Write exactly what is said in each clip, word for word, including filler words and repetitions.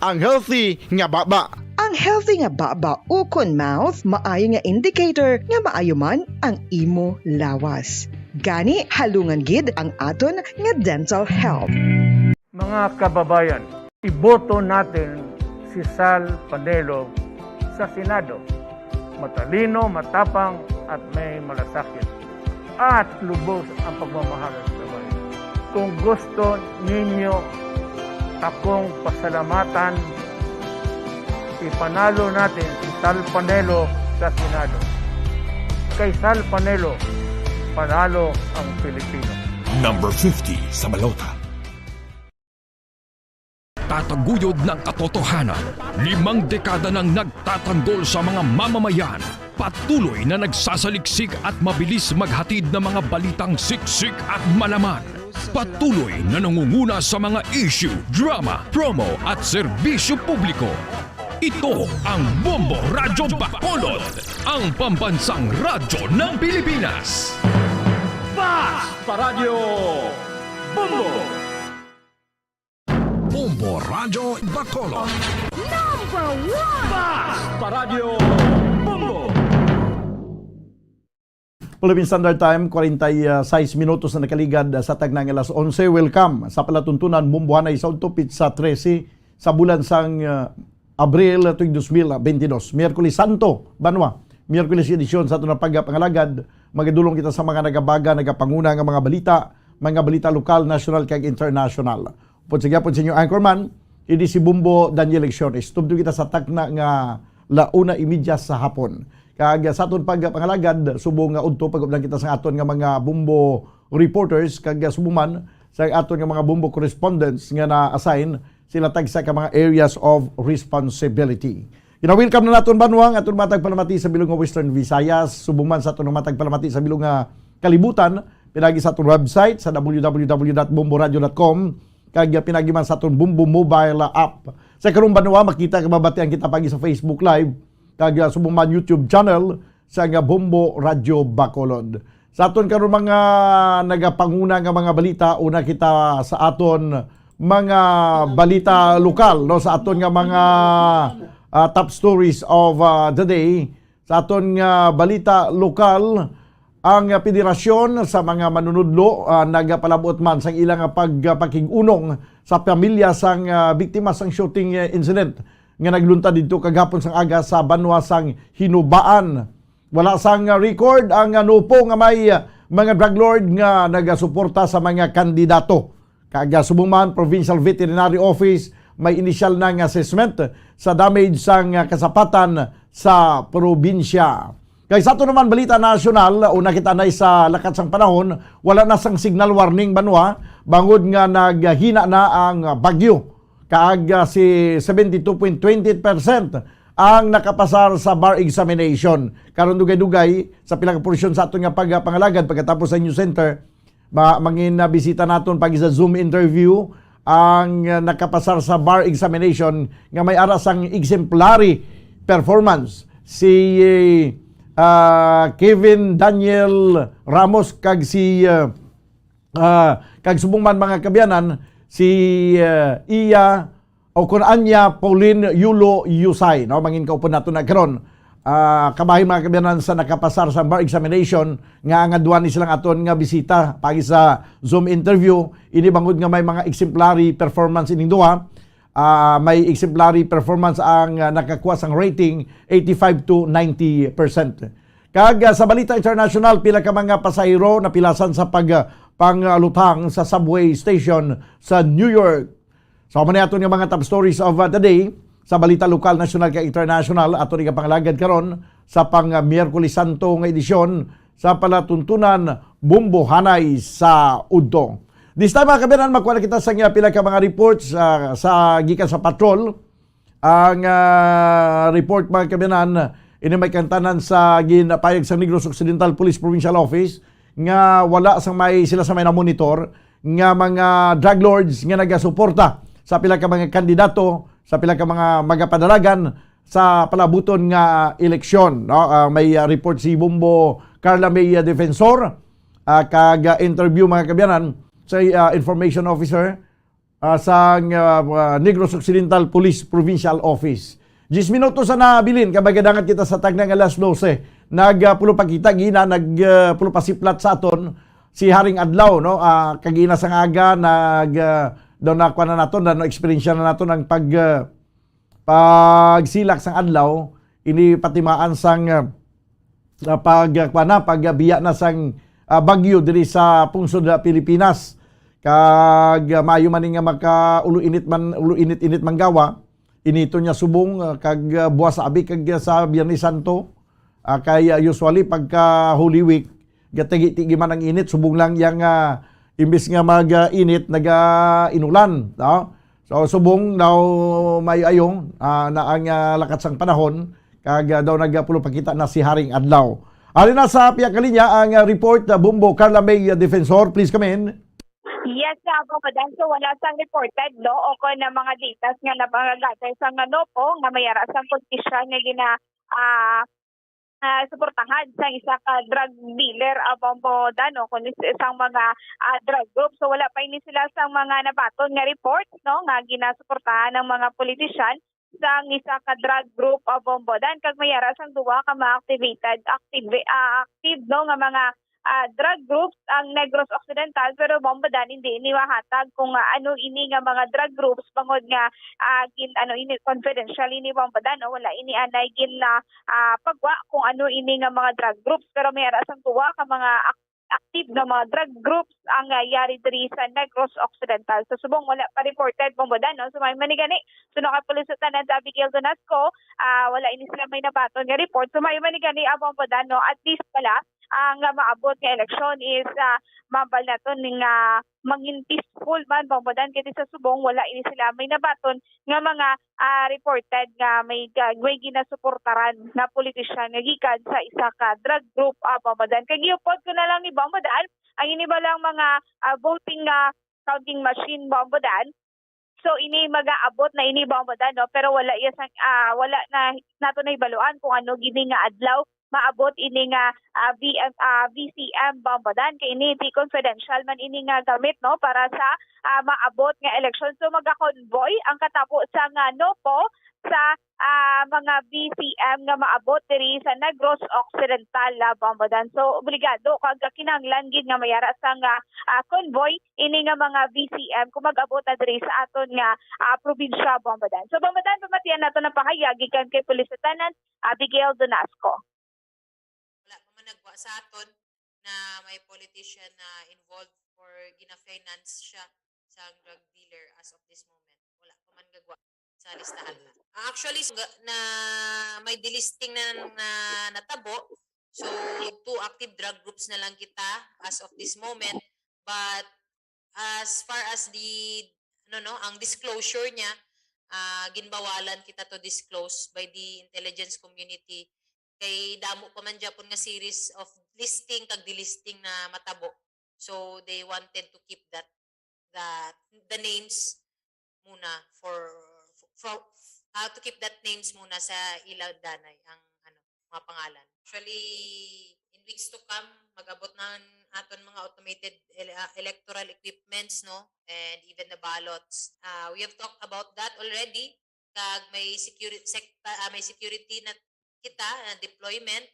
ang healthy nga baba. Ang healthy nga baba ukon mouth maayo nga indicator nga maayo man ang imo lawas. Gani, halungan gid ang aton nga dental health. Mga kababayan, iboto natin si Sal Panelo sa Senado. Matalino, matapang, at may malasakit, at lubos ang pagmamahal sa bayan. Kung gusto ninyo akong pasalamatan, ipanalo natin si Sal Panelo sa Senado. Kay Sal Panelo, panalo ang Pilipino. Number fifty sa balota. Tataguyod ng katotohanan. Limang dekada nang nagtatanggol sa mga mamamayan. Patuloy na nagsasaliksik at mabilis maghatid ng mga balitang siksik at malaman. Patuloy na nangunguna sa mga issue, drama, promo at serbisyo publiko. Ito ang Bombo Radyo Bacolod, ang pambansang radyo ng Pilipinas. Fast Paradyo Bombo! Bombo Radyo Bacolod. Number one! Fast Paradyo Bombo! Philippine Standard Time, kwarenta y seis minutos na nakaligad sa tagna nga alas onse. Welcome sa palatuntunan, Bombo Hanay sa udto, pitsa trese sa bulan sang, ah, Abril tuig dos mil bentidós. Miyerkules Santo, banwa. Miyerkules edisyon sa aton nga pagpangalagad. Magadulong kita sa mga nagabaga, nagapanguna nga mga balita, mga balita lokal, national, kag international. Upod sa gihapon sa inyo anchorman, ini si Bombo Daniel Lecciones. Tubtob kita sa takna nga la una y media sa hapon. Kag sa aton pagpangalagad, subong nga udto, pag-updan kita sa aton nga mga Bombo reporters, kag subong man sa aton nga mga Bombo correspondents nga na-assign, sila tagsa ka mga areas of responsibility. Gina-welcome na naton, banwa, ang aton matag palamati sa bilog nga Western Visayas, subong man sa aton matag palamati sa bilog nga kalibutan, pinagi sa aton website sa w w w dot bomboradio dot com, kag, ah, pinagi man sa aton Bombo mobile app. Sa karon, banwa, makita kag mabatian kita pagi sa Facebook Live, kag, ah, subong man YouTube channel sa nga Bombo Radyo Bacolod. Sa aton karon mga nagapanguna nga mga balita, una kita sa aton mga balita lokal, no, sa aton nga mga, ah, top stories of, ah, the day. Sa aton nga balita lokal, ang Federasyon sa mga Manunudlo, ah, nagapalabot man sang ilang pagpakig-unong sa pamilya sang, ah, biktima sang shooting, eh, incident nga nagluntad didto kagahapon sang aga sa banwa sang Hinubaan. Wala sang record ang, ah, nupo nga may, ah, mga drug lord nga nagasuporta sa mga kandidato. Kag, ah, subong man, Provincial Veterinary Office, may inisyal na nga assessment sa damage sang, ah, kasapatan sa probinsya. Kay sa ato naman balita nasyonal, una kita anay sa lakat sang panahon, wala na sang signal warning, banwa, bangod nga naghina na ang bagyo. Kag, ah, si seventy-two point twenty percent ang nakapasar sa bar examination. Karon, dugay-dugay, sa pila ka porsyon sa aton nga pagpangalagad pagkatapos sa news center, ma-, mangin, ah, bisita naton pag sa Zoom interview ang, ah, nakapasar sa bar examination nga may ara sang exemplary performance, si, ah, Kevin Daniel Ramos kag si, ah, ah, kag subong man, mga kaabyanan, si, ah, iya o kun Anya Pauline Yulo Yusay, no? Mangin kaupod nato na karon. Ah, kabahin, mga kaabyanan, sa nakapasar sa bar examination nga angadwan ni silang aton nga bisita pagi sa Zoom interview, ini bangod nga may mga exemplary performance ining duha. Ah, may exemplary performance ang, ah, nakakuha sang rating eighty-five to ninety percent. Kag, ah, sa balita international, pila ka mga pasahero napilasan sa pag, ah, pangluthang sa subway station sa New York. So, amo ni aton nga mga top stories of, uh, the day sa balita lokal, nasyonal, kag international. Aton ikapangalagad karon sa pang, uh, Miyerkules Santo nga edisyon sa palatuntunan, Bombo Hanay sa Udto. This time, mga kaabyanan, magkuha na kita sa nga pila ka mga reports, uh, sa, gikan sa patrol. Ang, ah, report, mga kaabyanan, ini may kantanan sa ginpahayag sa Negros Occidental Police Provincial Office nga wala sang may, sila sa may namonitor nga mga drug lords nga nagasuporta sa pila ka mga kandidato, sa pila ka mga magapadalagan sa palabuton nga eleksyon, no? Ah, may, ah, report si Bombo Carla May, ah, Defensor, ah, kag, ah, interview, mga kaabyanan, sa, ah, information officer ah, sang, ah, ah, Negros Occidental Police Provincial Office. Diyes minutos na nabilin, kay magadangat kita sa tagna nga alas dose. Nag, ah, pulo pa kita, gina, nag, ah, pulo pa siplat sa aton si Haring Adlaw, no? Ah, kagina sang aga, nag, ah, daw na, kuha na naton, daw na, eksperyensya na naton ang pag, ah, pagsilak sang adlaw, ini patimaan sang, ah, ah, pag, ah, kuha na, pagbiya na sang, ah, bagyo diri sa pungsod, ah, Pilipinas. Kag, ah, maayo man ni nga maka-ulo-init man, ulo-init-init man gawa, inito niya subong, ah, kag, ah, buwas abi kag, ah, sa Biyernes Santo, ah, kay, ah, usually pagka Holy Week, gatigi-tigi man ang init, subong lang yang, ah, imbis nga mag, ah, init, naga-inulan, no? So, subong daw may ayo, ah, na ang, ah, lakat sang panahon, kag, ah, daw nagapulupakita na si Haring Adlaw. Ari na sa pihak nga linya ang, ah, report, ah, Bombo Carla May, ah, Defensor, please come in. Yes, uh, Bombo Dan. So, wala sang reported, no? O kon na mga datas nga napangagatay sa nga NOPO nga may ara sang politisyan nga gina, ah, ah, suportahan sa isa ka drug dealer, ah, Bombo Dan, no? Kung is-, isang mga, ah, drug group. So, wala pa ini sila sang mga nabaton nga reports, no? Nga ginasuportahan ng mga politisyan sang isa ka drug group, ah, Bombo Dan. Kag may ara sang duwa ka mga activated, active, ah, active, no? Nga mga, ah, drug groups ang Negros Occidental, pero Bombo Dan, hindi ini mahatag kung, ah, ano ini nga mga drug groups, bangod nga, ah, gin, ano ini, confidential ini, Bombo Dan, no? Wala ini anay gin, ah, ah, pagwa kung ano ini nga mga drug groups, pero may ara sang duwa ka mga ak-, active nga mga drug groups ang, ah, yari diri sa Negros Occidental. So, subong wala pa reported, Bombo Dan, no? So, may manigani, suno kay Police Lieutenant Abigail Donasco, ah, wala ini sila may nabaton nga report. So, may manigani, ah, Bombo Dan, no? At least pala, ang, ah, maabot nga eleksyon is, ah, mambal naton nga mangin peaceful man, Bombo Dan, kay sa subong wala ini sila may nabaton nga mga, ah, reported nga may ga-, may ginasuportaran nga politisyan nga gikan sa isa ka drug group, ah, Bombo Dan. Kay giupod ko na lang ni Bombo Dan, ang ini ba lang mga, ah, voting, ah, counting machine, Bombo Dan. So, ini magaabot na ini, Bombo Dan, no? Pero wala iya sang, ah, wala na nato nahibaluan kung ano gini nga adlaw maabot ini nga, ah, V M, ah, V C M, Bombo Dan. Kay ini di confidential man ini nga gamit, no, para sa, ah, maabot nga eleksyon. So, maga-convoy ang katapo sa nga NOPO sa, ah, mga V C M nga maabot diri sa Negros Occidental, ah, Bombo Dan. So, obligado kag kinahanglan gid nga may ara sang, ah, convoy ini nga mga V C M kung mag-abot na diri sa aton nga, ah, probinsya, Bombo Dan. So, Bombo Dan, pamatian nato na pahayag gikan kay Police Lieutenant Abigail Donasco. Wala pa man nagwa sa aton na may politician na involved or gina-finance siya sa drug dealer as of this moment. Wala pa man gagwa sa listahan na. Ah, actually, so, ga-, na may delisting na, na natabo. So, two active drug groups na lang kita as of this moment. But as far as the, ano, no, ang disclosure niya, ah, ginbawalan kita to disclose by the intelligence community. Kay damo pa man gyapon nga series of listing kag delisting na matabo. So, they wanted to keep that, that, the names muna for, for, ah, to keep that names muna sa ila danay ang, ano, mga pangalan. Actually, in weeks to come, mag-abot na ang aton mga automated ele-, ah, electoral equipments, no? And even the ballots. Ah, we have talked about that already. Kag may security sec-, ah, may security na kita, ah, deployment,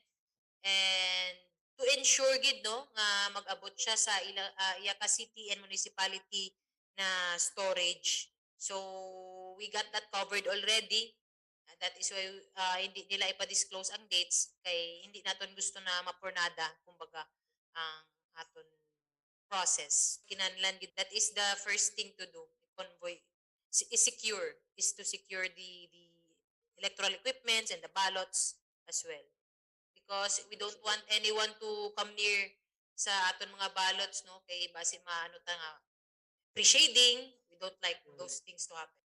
and to ensure gid, no, nga mag-abot siya sa ila, ah, iya ka city and municipality na storage. So, we got that covered already. Ah, that is why, ah, hindi nila ipa-disclose ang dates kay hindi naton gusto na mapurnada, kumbaga, ang aton process. Kinahanglan gid, that is the first thing to do. Convoy, si-, is secure, is to secure the, the electoral equipments and the ballots as well. Because we don't want anyone to come near sa aton mga ballots, no? Kay basi maano ta nga pre-shading, we don't like those things to happen.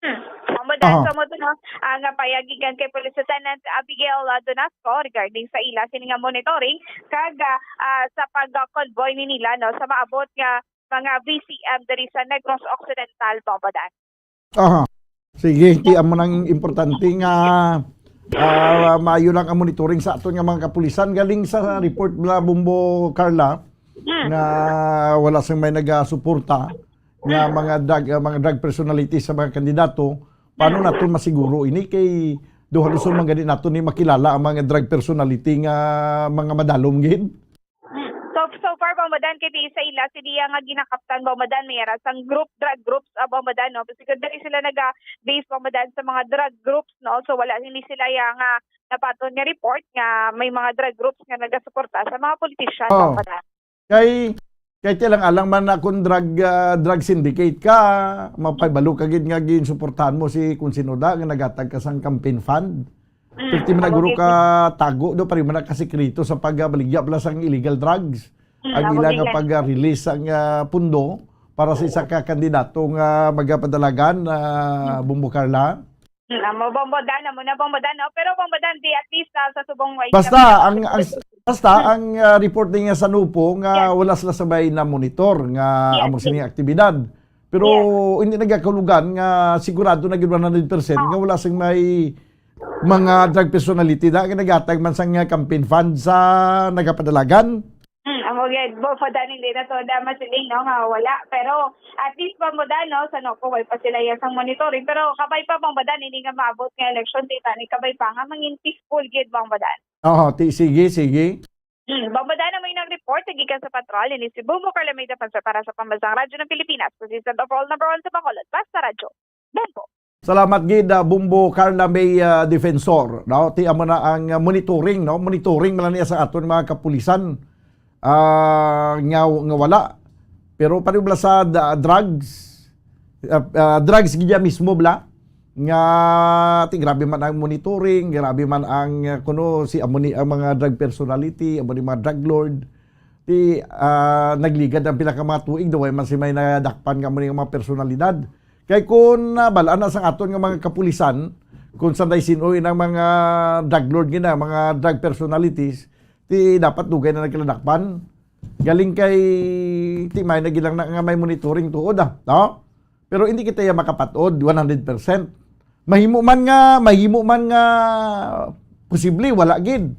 Hmm. Amo dan Aha. sa mo to, no? Ang, ah, payag gikan kay Police Lieutenant Abigail, ah, Donasco regarding sa ila sini nga monitoring kag, ah, ah, sa pag-convoy ni nila, no, sa maabot nga mga V C M diri sa Negros Occidental, Bombo Dan. Aha. Sige, ti amo nang importante nga, ah, maayo lang ang monitoring sa aton nga mga kapulisan. Galing sa report bla Bombo Carla Hmm. nga wala sang may nagasuporta. nga mga drug, ah, mga drug personality sa mga kandidato, paano naton masiguro ini kay do haluson man gani naton ni makilala ang mga drug personality nga mga madalom gid? Mm. So, so far, Bang Badan, kay di sa ila, si Dia nga ginakaptan, Bang Badan, may ara sang group, drug groups, ah, Bang Badan, no? Kasi diri sila naga-base, Bang Badan, sa mga drug groups, no? So, wala, hindi sila ya nga napaton nga report nga may mga drug groups nga nagasuporta sa mga politician, Oh. Bang Badan. Kay kay ti alang-alang man na kung drug, ah, drug syndicate ka, mapabalo ka gid nga ginsuportahan mo si kung sino da nga naghatag ka sang campaign fund. Mm, Pero ti man na amo guro gid. Ka tago do, pari man na ka sikreto sa pagbaligya bala sang illegal drugs. Mm, Ang amo ila gid nga yan. pag-release ang, ah, pundo para sa isa ka kandidato nga magapadalagan, ah, Bombo Carla. Mm, amo, Bang Badan, amo na, Bang Badan, no? Pero, Bang Badan, di at least, ah, sa subong way Basta na- ang, ang basta ang, ah, report niya sa NOPO nga Yes. wala sila sabay na monitor nga Yes, amo yes. sini aktibidad. Pero Yes. hindi nagakulugan nga sigurado na gid one hundred percent nga wala sing may mga drug personality na nga naghatag man sang, ah, campaign fund sa nagapadalagan. Hmm, amo gid, Bang Badan, hindi na to da masiling, no, nga wala. Pero at least, Bang Badan, no, sa NOPO, way pa sila ya sang monitoring. Pero kabay pa, Bang Badan, hindi nga maabot nga election, di tani kabay pa nga mangin peaceful gid, Bang Badan. Oo, ti, sige, sige. Hmm, Bang Badan, amo nang report gikan sa patrol, ini si Bombo Carla May Defensor para sa Pambansang Radyo ng Pilipinas, consistent of all number one sa Bacolod, basta radyo. Bombo. Salamat gid, ah, Bombo Carla May, ah, Defensor, no? Ti amo na ang, ah, monitoring, no? Monitoring man niya sa aton mga kapulisan, ah, nga, nga wala. Pero pati bala sa d-, drugs, ah, ah, drugs gid ya mismo bala nga ti grabe man ang monitoring, grabe man ang, ah, kuno si amo ni ang mga drug personality, amo ni mga drug lord. Ti, ah, nagligad ang pila ka mga tuig, daw way man si may nadakpan nga amo ni nga mga personalidad. Kay kun, ah, bal-an na sang aton nga mga kapulisan, kun sanday sin-o inang mga drug lord gina, mga drug personalities, ti dapat dugay na nagkaladakpan. Galing kay ti may na gid lang na nga may monitoring tuod, ah, no? Pero hindi kita ya makapat-od one hundred percent. Mahimo man nga, mahimo man nga posible, wala gid.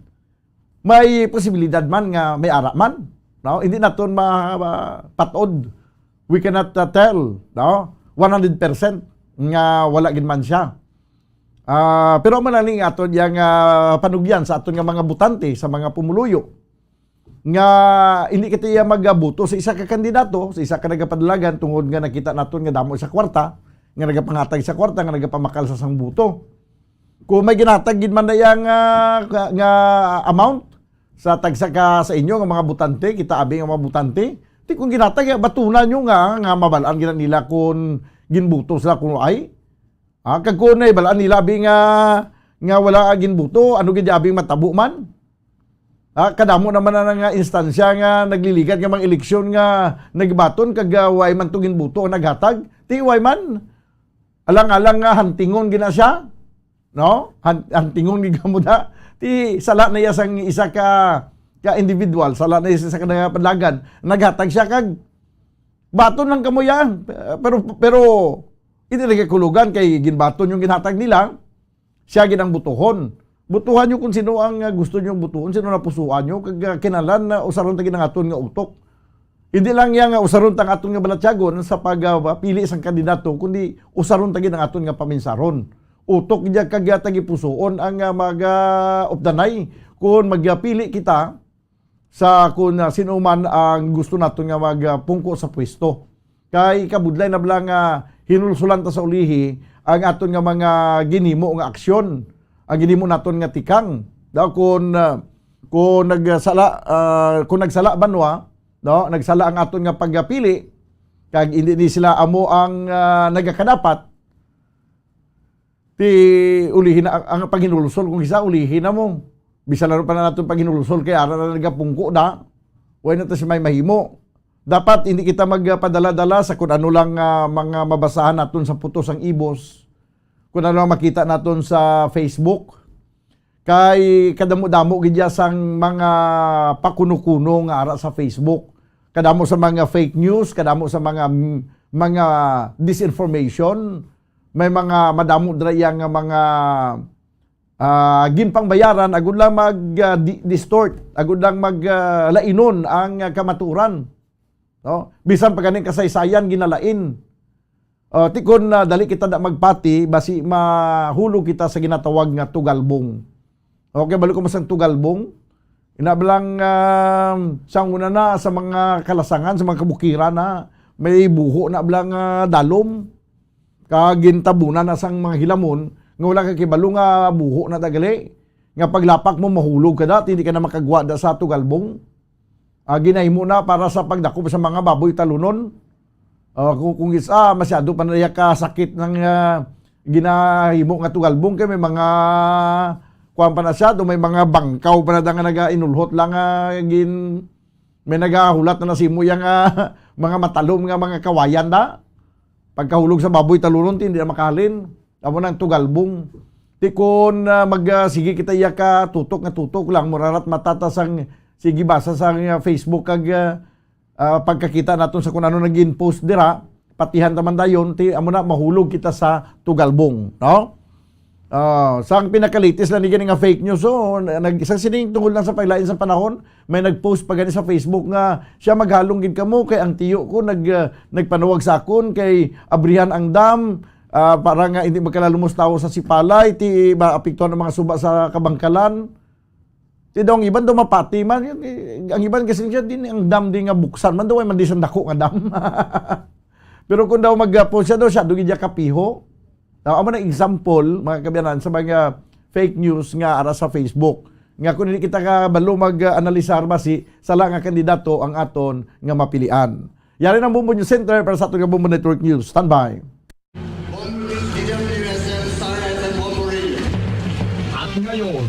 May posibilidad man nga may ara man, no? Hindi naton ma-, ma-, pat-od. We cannot, uh, tell, no? One hundred percent nga wala gid man siya. Ah, pero amo na ni aton yang, ah, panugyan sa aton nga mga botante, sa mga pumuluyo, nga hindi kita iya magabuto sa isa ka kandidato, sa isa ka nagapadalagan, tungod nga nakita naton nga damo sa kwarta, nga nagapangatag sa kwarta, nga nagapamakal sa sang buto. Kung may ginatag gid man na iya nga, nga, nga amount sa tagsa ka sa inyo nga mga botante, kita abi nga mga botante, ti kung ginatag, ya, batunan nyo nga, nga mabalaan gid nila kung ginbuto sila kung ay. Ah, kag kung naibalaan nila abi nga, nga wala ginbuto, ano gid abi matabo man? Ah, kadamo naman na nga instansya nga nagliligad nga mga eleksyon nga nagbaton kag, ah, way man to ginbuto ang naghatag. Ti way man. Alang-alang nga hantingon gina siya, no? Han-, hantingon gid kamo da. Ti sala na iya sang isa ka, ka individual, sala na iya sa isa ka nagapalagan. Naghatag siya kag baton lang kamo yan. Pero, pero, hindi nagkakulugan kay ginbaton yung ginhatag nila. Siya gid ang butuhon. Butuhan nyo kung sino ang, ah, gusto nyo butuhon, sino napusuan nyo, kag, ah, kinahanglan na usaron ta gid ang aton nga utok. Hindi lang iya nga usaron ta ang aton nga balatyagon sa pag, ah, pili sang kandidato, kundi usaron ta gid ang aton nga paminsaron. Utok gid kag, ah, tagipusoon ang, ah, mag, ah, updanay kung magpili kita sa kung, ah, sino man ang gusto naton nga magpungko sa pwesto. Kay kabudlay na bala nga hinulsulan ta sa ulihi ang aton nga mga ginhimo nga aksyon, ang ginhimo naton nga tikang. Daw kung, ah, kung nagsala, ah, kung nagsala banwa, no, nagsala ang aton nga pagpili, kag hindi ni sila amo ang, ah, nagakadapat, ti ulihi na ang, ang paghinulsol, kung isa, ulihi na mo. Bisan lalo pa na naton paghinulsol kay ara na nagapungko na. Way na ta si may mahimo. Dapat hindi kita magpadala-dala sa kung ano lang, ah, mga mabasahan naton sa putos ang ibos, kung ano lang makita naton sa Facebook. Kay kadamo-damo gid ya sang mga pakuno-kuno nga ara sa Facebook. Kadamo sa mga fake news, kadamo sa mga, mga disinformation. May mga madamo dira iya nga mga, ah, ginpangbayaran agud lang mag, ah, di-, distort, agud lang mag, ah, lainon ang, ah, kamatuoran. No? Bisan pa ganing kasaysayan ginalain. Ah, ti kon, ah, dali kita da magpati, basi mahulog kita sa ginatawag nga tugalbong. Okay, balo ko sang tugalbong. Ina bala nga, ah, sang una na sa mga kalasangan, sa mga kabukiran na, may buho na bala nga dalom. Kag gintabunan na sang mga hilamon, nga wala ka kibalo nga buho na dagali. Nga paglapak mo, mahulog ka da, hindi ka na makagwa da sa tugalbong. Ah, ginahimo na para sa pagdakop sa mga baboy talunon. Ah, kung, kung isa, masyado pa na iya kasakit ng, ah, ginahimo nga tugalbong kay may mga, kuwan pa na siya, do may mga bangkaw pa na da nga nagainulhot lang, ah, gin-, may nagahulat na nasimo yang, ah, mga matalom nga mga kawayan da. Pagkahulog sa baboy talunon, ti hindi na makahalin. Amo nang tugalbong. Ti kon, ah, mag, ah, sige kita iya ka tutok nga tutok lang, murarat matata sang sige basa sang, ah, Facebook kag, ah, ah, pagkakita naton sa kung ano naging post dira, patihan ta man dayon, ti amo na mahulog kita sa tugalbong, no? Ah, sang pinakalitis na ni gani nga fake news, so, nag, sa sining tungod lang sa paglain sa panahon, may nag-post pa gani sa Facebook nga siya maghalong gid kamo kay ang tiyo ko nag, ah, nagpanawag sa akon kay abrihan ang dam, ah, para nga hindi magkalalumos tawo sa Sipalay, ti maapektuhan ang mga suba sa Kabangkalan. Ti daw ang iban daw mapati man, ang iban kasi siya din ang dam din nga buksan man daw ay man di sang dako nga dam. Pero kung daw mag-post siya daw, siya daw gid niya kapiho. Now, amo na example, mga kabiyanan, sa mga fake news nga ara sa Facebook. Nga kung hindi kita kabalo mag-analisar, basi sala nga kandidato ang aton nga mapilian. Yari ng Bombo News Center para sa aton nga Bombo Network News. Standby. At ngayon,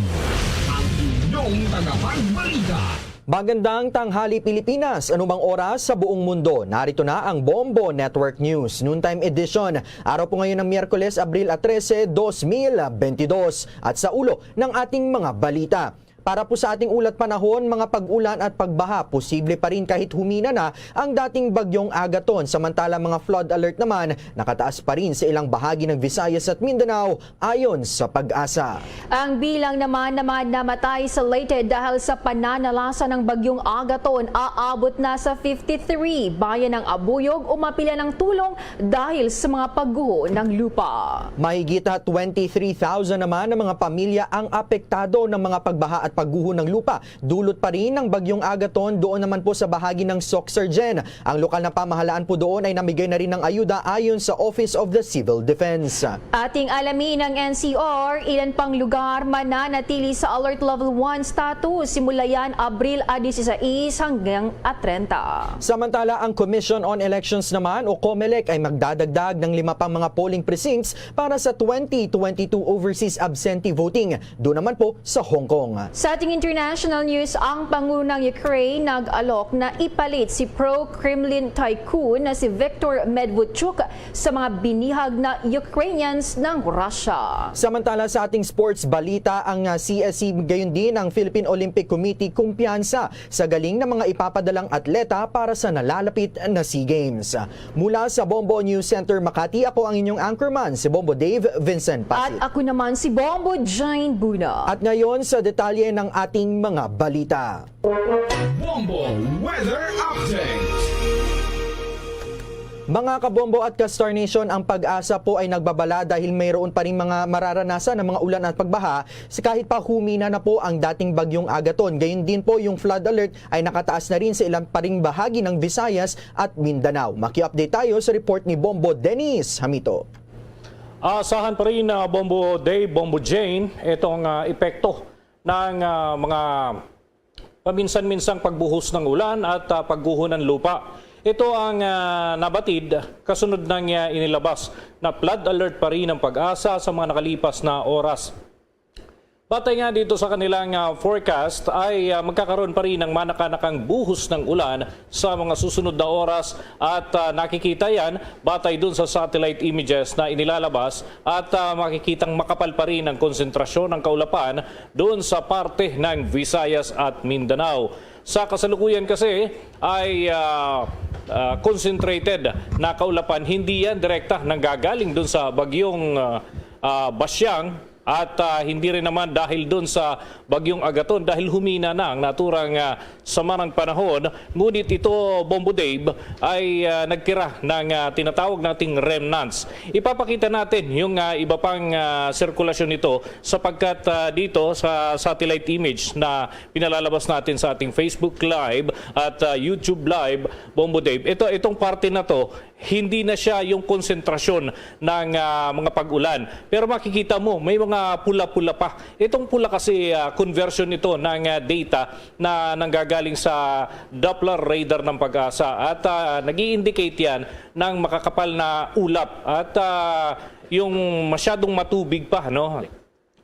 ang inyong tagapagbalita. Magandang tanghali, Pilipinas. Anumang oras sa buong mundo, narito na ang Bombo Network News Noontime Edition. Araw po ngayon ng Miyerkules, Abril trese, dos mil bentidós. At sa ulo ng ating mga balita. Para po sa ating ulat panahon, mga pag-ulan at pagbaha posible pa rin kahit humina na ang dating bagyong Agaton. Samantala, mga flood alert naman nakataas pa rin sa ilang bahagi ng Visayas at Mindanao, ayon sa PAGASA. Ang bilang naman naman namatay sa Leyte dahil sa pananalasa ng bagyong Agaton aabot na sa fifty-three. Bayan ng Abuyog umapila ng tulong dahil sa mga pagguho ng lupa. Mahigit twenty-three thousand naman ang mga pamilya ang apektado ng mga pagbaha at pagguho ng lupa. Dulot pa rin ng bagyong Agaton doon naman po sa bahagi ng Soccsksargen. Ang lokal na pamahalaan po doon ay namigay na rin ng ayuda ayon sa Office of the Civil Defense. Ating alamin ang N C R, ilan pang lugar mananatili sa Alert Level one status simula yan Abril a dieciséis hanggang a treinta. Samantala, ang Commission on Elections naman o COMELEC ay magdadagdag ng lima pang mga polling precincts para sa twenty twenty-two overseas absentee voting, doon naman po sa Hong Kong. Sa ating international news, ang Pangulo ng Ukraine nag-alok na ipalit si pro-Kremlin tycoon na si Viktor Medvedchuk sa mga binihag na Ukrainians ng Russia. Samantala, sa ating sports balita, ang, ah, C S C gayon din ang Philippine Olympic Committee kumpiyansa sa galing ng mga ipapadalang atleta para sa nalalapit na SEA Games. Mula sa Bombo News Center Makati, ako ang inyong anchorman, si Bombo Dave Vincent At Pasit. Ako naman si Bombo Jane Buna. At ngayon, sa detalye ng ating mga balita. Bombo Weather Update. Mga kabombo at ka-Star Nation, ang PAGASA po ay nagbabala dahil mayroon pa rin mga mararanasan ng mga ulan at pagbaha sa kahit pa humina na po ang dating bagyong Agaton. Gayon din po, yung flood alert ay nakataas na rin sa ilang pa ring bahagi ng Visayas at Mindanao. Maki-update tayo sa report ni Bombo Dennis Hamito. Asahan pa rin, ah, Bombo Dave, Bombo Jane, itong, ah, epekto ng, ah, mga paminsan-minsang pagbuhos ng ulan at, ah, pagguho ng lupa. Ito ang, ah, nabatid kasunod ng, ah, inilabas na flood alert pa rin ang PAGASA sa mga nakalipas na oras. Batay nga dito sa kanilang, ah, forecast ay, ah, magkakaroon pa rin ng manakanakang buhos ng ulan sa mga susunod na oras at, ah, nakikita yan batay dun sa satellite images na inilalabas at, ah, makikitang makapal pa rin ang konsentrasyon ng kaulapan dun sa parte ng Visayas at Mindanao. Sa kasalukuyan kasi ay, ah, ah, concentrated na kaulapan, hindi yan direkta nanggagaling dun sa bagyong, ah, ah, Basyang. At ah, hindi rin naman dahil doon sa Bagyong Agaton, dahil humina na ang naturang ah, sama ng panahon. Ngunit ito, Bombo Dave, ay ah, nagtira ng ah, tinatawag nating remnants. Ipapakita natin yung ah, iba pang ah, sirkulasyon nito sapagkat ah, dito sa satellite image na pinalalabas natin sa ating Facebook Live at ah, YouTube Live, Bombo Dave, ito, itong parte na to, hindi na siya yung konsentrasyon ng ah, mga pag-ulan. Pero makikita mo, may mga pula-pula pa. Itong pula kasi ah, conversion ito ng ah, data na nanggagaling sa Doppler radar ng PAGASA at ah, nag-i-indicate yan ng makakapal na ulap at ah, yung masyadong matubig pa, no?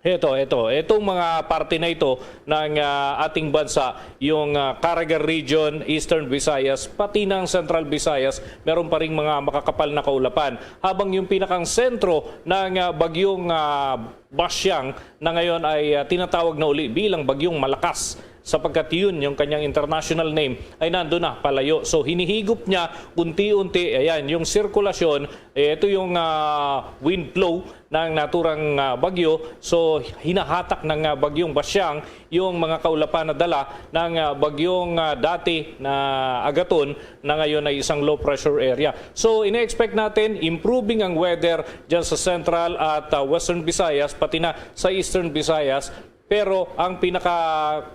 Ito, ito. Itong mga parte na ito ng ah, ating bansa, yung ah, Caraga Region, Eastern Visayas, pati ng Central Visayas, meron pa ring mga makakapal na kaulapan. Habang yung pinakang sentro ng ah, bagyong ah, Basyang na ngayon ay ah, tinatawag na uli bilang Bagyong Malakas, sapagkat yun yung kanyang international name, ay nando na palayo. So hinihigop niya unti-unti, ayan, yung sirkulasyon, eh, ito yung ah, wind flow ng naturang ah, bagyo. So hinahatak ng ah, Bagyong Basyang yung mga kaulapan na dala ng ah, bagyong ah, dati na Agaton, na ngayon ay isang low pressure area. So ina-expect natin improving ang weather dyan sa Central at ah, Western Visayas, pati na sa Eastern Visayas. Pero ang pinaka,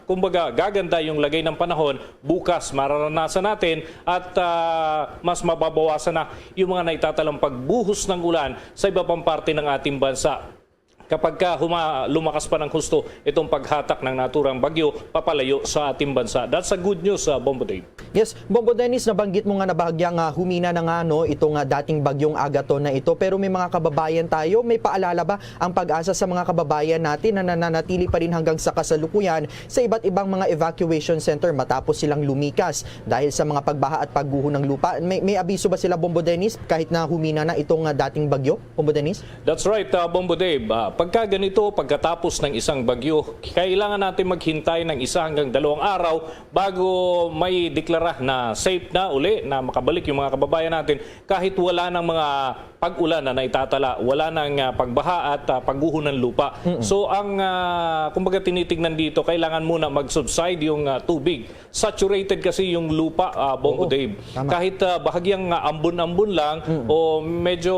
kumbaga, gaganda yung lagay ng panahon, bukas mararanasan natin at ah, mas mababawasan na yung mga naitatalang pagbuhos ng ulan sa iba pang parte ng ating bansa kapag ka huma-, lumakas pa ng husto itong paghatak ng naturang bagyo papalayo sa ating bansa. That's a good news, ah, Bombo Dave. Yes, Bombo Dennis, nabanggit mo nga na bahagya nga humina na nga, no, itong ah, dating Bagyong Agaton na ito. Pero may mga kababayan tayo, may paalala ba ang PAGASA sa mga kababayan natin na nananatili pa rin hanggang sa kasalukuyan sa iba't ibang mga evacuation center matapos silang lumikas dahil sa mga pagbaha at pagguho ng lupa? May, may abiso ba sila, Bombo Dennis, kahit na humina na itong ah, dating bagyo, Bombo Dennis? That's right, uh, Bombo Dave. Uh, pagka ganito, pagkatapos ng isang bagyo, kailangan natin maghintay ng isa hanggang dalawang araw bago may deklara na safe na uli na makabalik yung mga kababayan natin kahit wala ng mga pag-ulan na naitatala, wala ng uh, pagbaha at uh, pagguho ng lupa. Mm-mm. So ang uh, kumbaga tinitingnan dito, kailangan muna mag-subside yung uh, tubig. Saturated kasi yung lupa, ah, Bongo Oo, Dave. Tama. Kahit ah, bahagyang ah, ambon-ambon lang Mm. o medyo,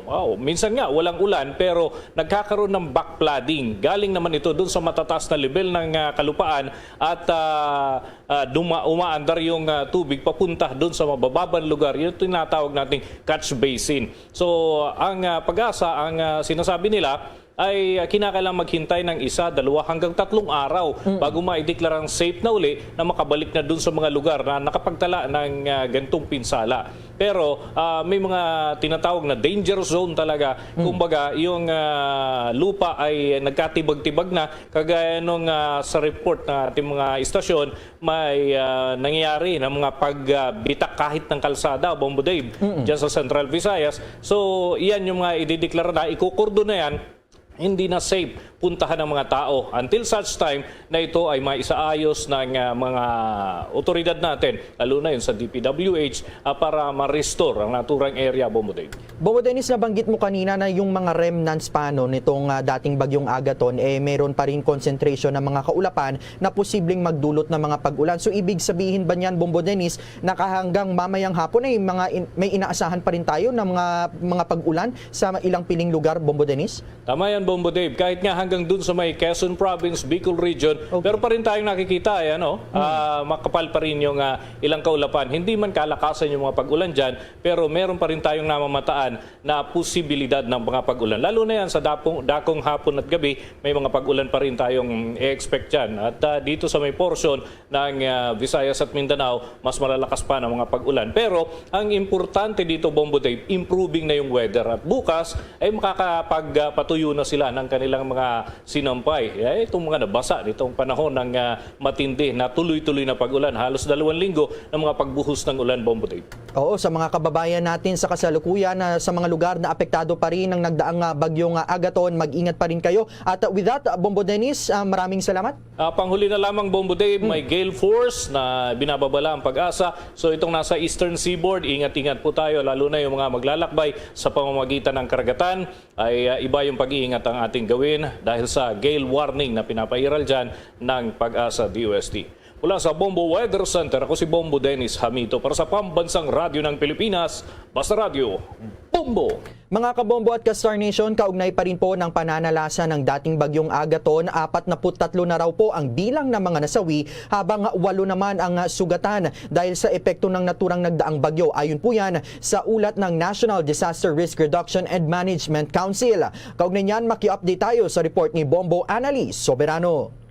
oh, minsan nga walang ulan, pero nagkakaroon ng backflooding. Galing naman ito dun sa matataas na level ng ah, kalupaan at ah, ah, duma- umaandar yung ah, tubig papunta dun sa mabababang lugar. Yung tinatawag nating catch basin. So, ang ah, PAGASA, ang ah, sinasabi nila, ay ah, kinakailangan maghintay ng isa, dalawa hanggang tatlong araw Mm. bago maideklarang safe na uli na makabalik na dun sa mga lugar na nakapagtala ng ah, gantong pinsala. Pero ah, may mga tinatawag na danger zone talaga. Mm. Kumbaga, yung ah, lupa ay nagkatibag-tibag na, kagaya nung ah, sa report ng ating mga istasyon, may ah, nangyayari ng mga pagbitak kahit ng kalsada, Bombo Dave, Mm-mm. dyan sa Central Visayas. So, yan yung mga idideklara na, ikukordon na yan, hindi na safe puntahan ng mga tao until such time na ito ay maisaayos ng ah, mga otoridad natin, lalo na yun sa D P W H, ah, para ma-restore ang naturang area, Bombo Dave. Bobo Dennis, nabanggit mo kanina na yung mga remnants pa, no, nitong ah, dating Bagyong Agaton, eh, meron pa rin concentration ng mga kaulapan na posibleng magdulot ng mga pag-ulan. So, ibig sabihin ba niyan, Bombo Dennis, na kahanggang mamayang hapon ay mga in- may inaasahan pa rin tayo na mga, mga pag-ulan sa ilang piling lugar, Bombo Dennis? Tama yan, Bombo Dave. Kahit nga hanggang dun sa may Quezon Province, Bicol Region, Okay. pero pa rin tayong nakikita, eh, ano, Hmm. ah, makapal pa rin yung ah, ilang kaulapan. Hindi man kalakasan yung mga pag-ulan dyan, pero meron pa rin tayong namamataan na posibilidad ng mga pag-ulan. Lalo na yan sa dapong, dakong hapon at gabi, may mga pag-ulan pa rin tayong i-expect dyan. At ah, dito sa may portion ng ah, Visayas at Mindanao, mas malalakas pa ng mga pag-ulan. Pero ang importante dito, Bombo Dave, improving na yung weather. At bukas ay makakapagpatuyo na sila ng kanilang mga sinampay, eh, itong mga nabasa nitong panahon ng, ah, matindi na tuloy-tuloy na pag-ulan. Halos dalawang linggo ng mga pagbuhos ng ulan, Bombo Dave. Oo, sa mga kababayan natin sa kasalukuyan na sa mga lugar na apektado pa rin ng nagdaang, ah, bagyong, ah, Agaton, mag-ingat pa rin kayo. At, ah, with that, ah, Bombo Dennis, ah, maraming salamat. Ah, panghuli na lamang, Bombo Dave, may gale force na binababala ang PAGASA. So itong nasa Eastern Seaboard, ingat-ingat po tayo, lalo na yung mga maglalakbay sa pamamagitan ng karagatan. Ay, ah, iba yung pag-iingat ang ating gawin dahil sa gale warning na pinapairal dyan ng PAGASA D O S T. Mula sa Bombo Weather Center, ako si Bombo Dennis Hamito para sa Pambansang Radyo ng Pilipinas, Basta Radyo, Bombo! Mga kabombo at ka-Star Nation, kaugnay pa rin po ng pananalasa ng dating bagyong Agaton, apat na put tatlo na raw po ang bilang ng mga nasawi, habang walo naman ang, ah, sugatan dahil sa epekto ng naturang nagdaang bagyo. Ayon po yan sa ulat ng National Disaster Risk Reduction and Management Council. Kaugnay niyan, maki-update tayo sa report ni Bombo Annalie Soberano.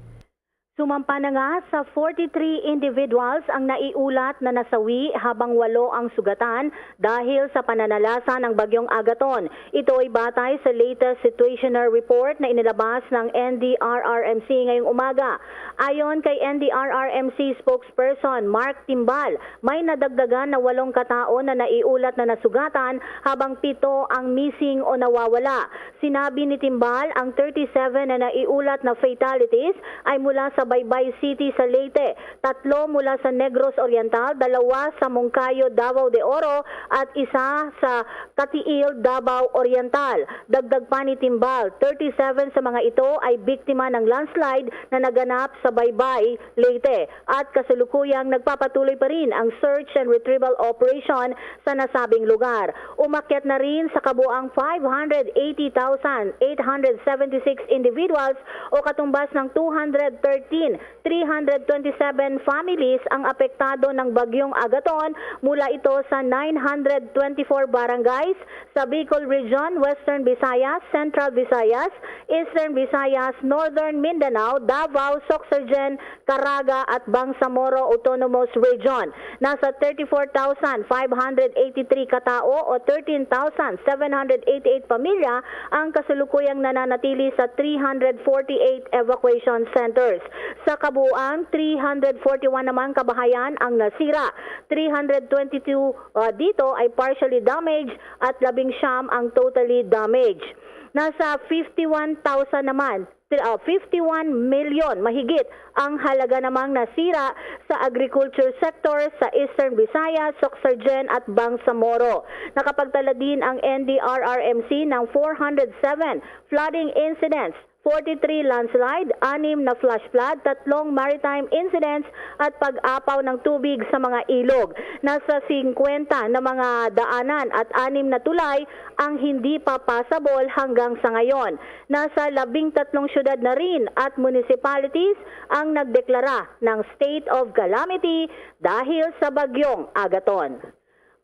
Sumampa na nga sa forty-three individuals ang naiulat na nasawi, habang walo ang sugatan dahil sa pananalasa ng Bagyong Agaton. Ito ay batay sa latest situational report na inilabas ng N D R R M C ngayong umaga. Ayon kay N D R R M C spokesperson Mark Timbal, may nadagdagan na walong katao na naiulat na nasugatan, habang pito ang missing o nawawala. Sinabi ni Timbal, ang thirty-seven na naiulat na fatalities ay mula sa Baybay City sa Leyte, tatlo mula sa Negros Oriental, dalawa sa Monkayo, Davao de Oro, at isa sa Katiil, Davao Oriental. Dagdag pa ni Timbal, thirty-seven sa mga ito ay biktima ng landslide na naganap sa Baybay, Leyte, at kasalukuyang nagpapatuloy pa rin ang search and retrieval operation sa nasabing lugar. Umakyat na rin sa kabuang five hundred eighty thousand eight hundred seventy-six individuals o katumbas ng two hundred thirteen three hundred twenty-seven families ang apektado ng Bagyong Agaton, mula ito sa nine hundred twenty-four barangays sa Bicol Region, Western Visayas, Central Visayas, Eastern Visayas, Northern Mindanao, Davao, Soccsksargen, Caraga at Bangsamoro Autonomous Region. Nasa thirty-four thousand five hundred eighty-three katao o thirteen thousand seven hundred eighty-eight pamilya ang kasalukuyang nananatili sa three hundred forty-eight evacuation centers. Sa kabuuan, three hundred forty-one naman kabahayan ang nasira. Three hundred twenty-two, ah, dito ay partially damaged at labing siyam ang totally damaged. Nasa fifty-one thousand naman, ah, fifty-one million mahigit ang halaga namang nasira sa agriculture sector sa Eastern Visayas, Soccsksargen at Bangsamoro. Nakapagtala din ang N D R R M C ng four hundred seven flooding incidents, forty-three landslide, anim na flash flood, tatlong maritime incidents at pag-apaw ng tubig sa mga ilog. Nasa singkwenta na mga daanan at anim na tulay ang hindi pa passable hanggang sa ngayon. Nasa labing tatlong syudad na rin at municipalities ang nagdeklara ng state of calamity dahil sa Bagyong Agaton.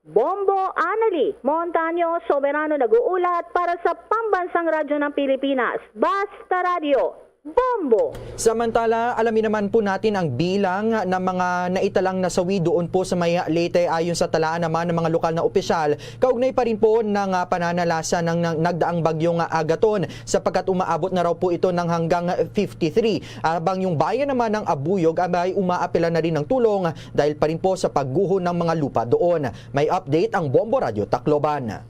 Bombo Annalie Montaño Soberano nag-uulat para sa Pambansang Radyo ng Pilipinas, Basta Radyo, Bombo! Samantala, alamin naman po natin ang bilang ng mga naitalang nasawi doon po sa may Leyte. Ayon sa talaan naman ng mga lokal na opisyal, kaugnay pa rin po ng, ah, pananalasa ng, ng nagdaang bagyong, ah, Agaton, sapagkat umaabot na raw po ito ng hanggang fifty-three. Habang yung bayan naman ng Abuyog ay umaapela na rin ng tulong dahil pa rin po sa pagguho ng mga lupa doon. May update ang Bombo Radyo Tacloban.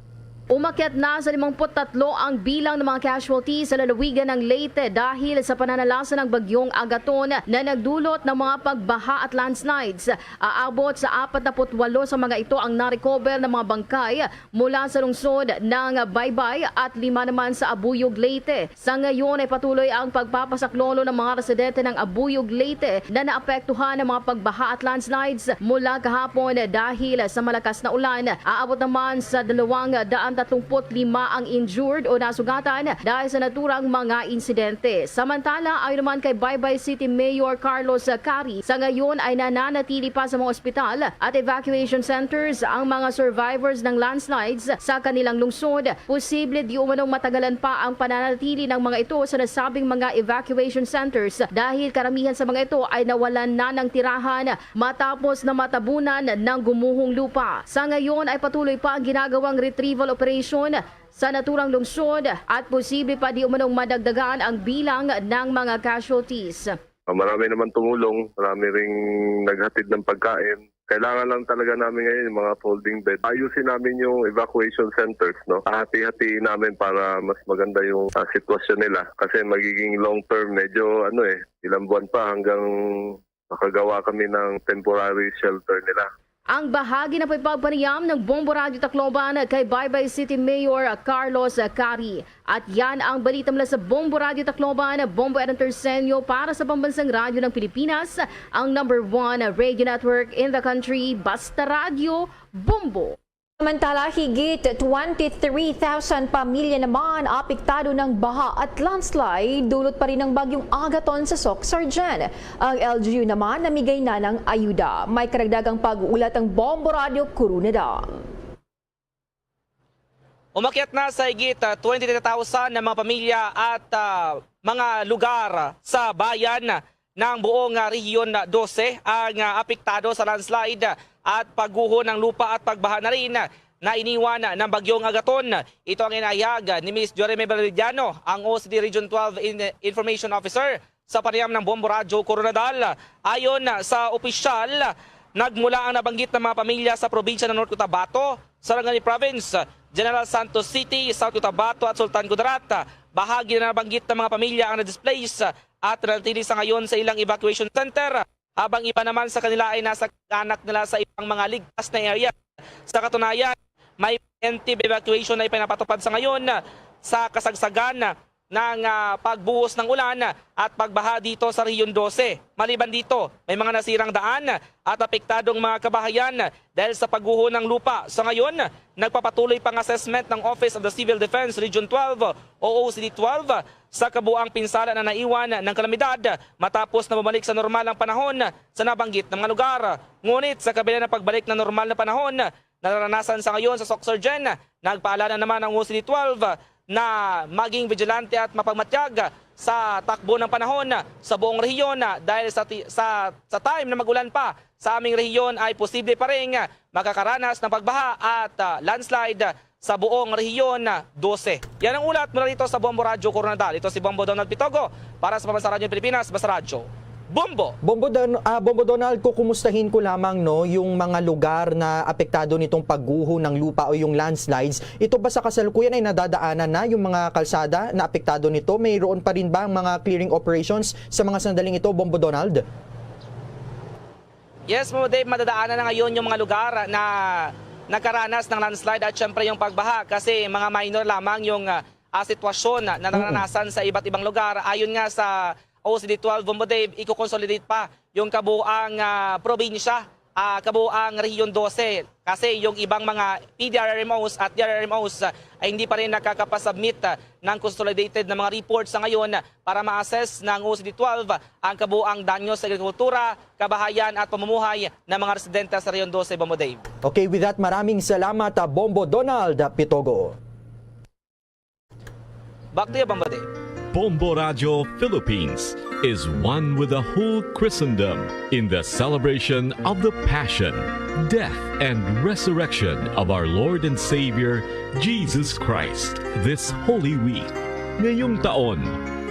Umakyat na sa limangput tatlo ang bilang ng mga casualties sa lalawigan ng Leyte dahil sa pananalasa ng Bagyong Agaton na nagdulot ng mga pagbaha at landslides. Aabot sa apat na put walo sa mga ito ang na-recover ng mga bangkay mula sa lungsod ng Baybay at lima naman sa Abuyog, Leyte. Sa ngayon ay patuloy ang pagpapasaklolo ng mga residente ng Abuyog, Leyte na naapektuhan ng mga pagbaha at landslides mula kahapon dahil sa malakas na ulan. Aabot naman sa dalawang daan tatlumpu't lima ang injured o nasugatan dahil sa naturang mga insidente. Samantala, ayon naman kay Baybay City Mayor Carlos Cari, sa ngayon ay nananatili pa sa mga ospital at evacuation centers ang mga survivors ng landslides sa kanilang lungsod. Posible di umanong matagalan pa ang pananatili ng mga ito sa nasabing mga evacuation centers dahil karamihan sa mga ito ay nawalan na ng tirahan matapos na matabunan ng gumuhong lupa. Sa ngayon ay patuloy pa ang ginagawang retrieval operation evacuation sa naturang lungsod at posible pa di umanong madagdagan ang bilang ng mga casualties. Ah, marami naman tumulong, marami ring naghatid ng pagkain. Kailangan lang talaga namin ngayon yung mga folding bed. Ayusin namin yung evacuation centers, no? Hati-hatiin namin para mas maganda yung, ah, sitwasyon nila. Kasi magiging long term, medyo ano eh, ilang buwan pa hanggang makagawa kami ng temporary shelter nila. Ang bahagi na pagpagpanayam ng Bombo Radyo Tacloban kay Baybay City Mayor Carlos Cari. At yan ang balita mula sa Bombo Radyo Tacloban, Bombo Aaron Tersenio para sa Pambansang Radyo ng Pilipinas, ang number one radio network in the country. Basta Radyo, Bombo. Samantala, higit twenty-three thousand pamilya naman apektado ng baha at landslide. Dulot pa rin ng bagyong Agaton sa Soccsksargen. Ang L G U naman namigay na ng ayuda. May karagdagang pag-uulat ang Bombo Radyo Coronadal. Umakyat na sa higit, ah, twenty-three thousand na mga pamilya at, ah, mga lugar sa bayan ng buong, ah, Rehiyon dose ang, ah, apektado sa landslide at pagguho ng lupa at pagbaha na rin na iniwan ng Bagyong Agaton. Ito ang inayag ni Miss Jory Mabel Arellano, ang O C D Region twelve in-, Information Officer, sa panayam ng Bombo Radyo Coronadal. Ayon sa opisyal, nagmula ang nabanggit na mga pamilya sa probinsya ng North Cotabato, Sarangani Province, General Santos City, South Cotabato at Sultan Kudarat. Bahagi na nabanggit na mga pamilya ang na-displace at nanatili sa ngayon sa ilang evacuation center, habang iba naman sa kanila ay nasa anak nila sa ibang mga ligtas na area. Sa katunayan, may preemptive evacuation na ipinapatupad sa ngayon sa kasagsagan ng, ah, pagbuhos ng ulan at pagbaha dito sa Rehiyon dose. Maliban dito, may mga nasirang daan at apektadong mga kabahayan dahil sa pagguho ng lupa. Sa ngayon, nagpapatuloy pang assessment ng Office of the Civil Defense Region twelve o O C D twelve sa kabuang pinsala na naiwan ng kalamidad matapos na bumalik sa normal ang panahon sa nabanggit na mga lugar. Ngunit sa kabila ng pagbalik ng normal na panahon, nararanasan sa ngayon sa Soccsksargen, nagpaalala naman ang O C D twelve na maging vigilante at mapagmatyag sa takbo ng panahon sa buong rehiyon dahil sa ti-, sa, sa time na mag-ulan pa sa aming rehiyon ay posible pa ring makakaranas ng pagbaha at, ah, landslide sa buong rehiyon dose. Yan ang ulat mula rito sa Bombo Radyo Coronadal. Ito si Bombo Donald Pitogo para sa Pambansang Radyo ng Pilipinas, Basta Radyo. Bombo! Bombo Don-, ah, Bombo Donald, kukumustahin ko lamang, no, yung mga lugar na apektado nitong pagguho ng lupa o yung landslides. Ito ba sa kasalukuyan ay nadadaanan na yung mga kalsada na apektado nito? Mayroon pa rin ba ang mga clearing operations sa mga sandaling ito, Bombo Donald? Yes, Bombo Dave, madadaanan na ngayon yung mga lugar na nagkaranas ng landslide at syempre yung pagbaha kasi mga minor lamang yung, ah, ah, sitwasyon na, na Oo. naranasan sa iba't ibang lugar. Ayon nga sa O C D twelve, Bombo Dave, i-consolidate pa yung kabuang, ah, probinsya, ah, kabuang Rehiyon dose. Kasi yung ibang mga P D R R M Os at D R R M Os, ah, ay hindi pa rin nakakapasubmit, ah, ng consolidated na mga report sa ngayon para ma-assess ng O C D twelve ang kabuang danyo sa agrikultura, kabahayan at pamumuhay ng mga residente sa Rehiyon dose, Bombo Dave. Okay, with that, maraming salamat, ah, Bombo Donald Pitogo. Back to you, Bombo Dave. Bombo Radyo Philippines is one with the whole Christendom in the celebration of the Passion, Death, and Resurrection of our Lord and Savior, Jesus Christ, this Holy Week. Ngayong taon,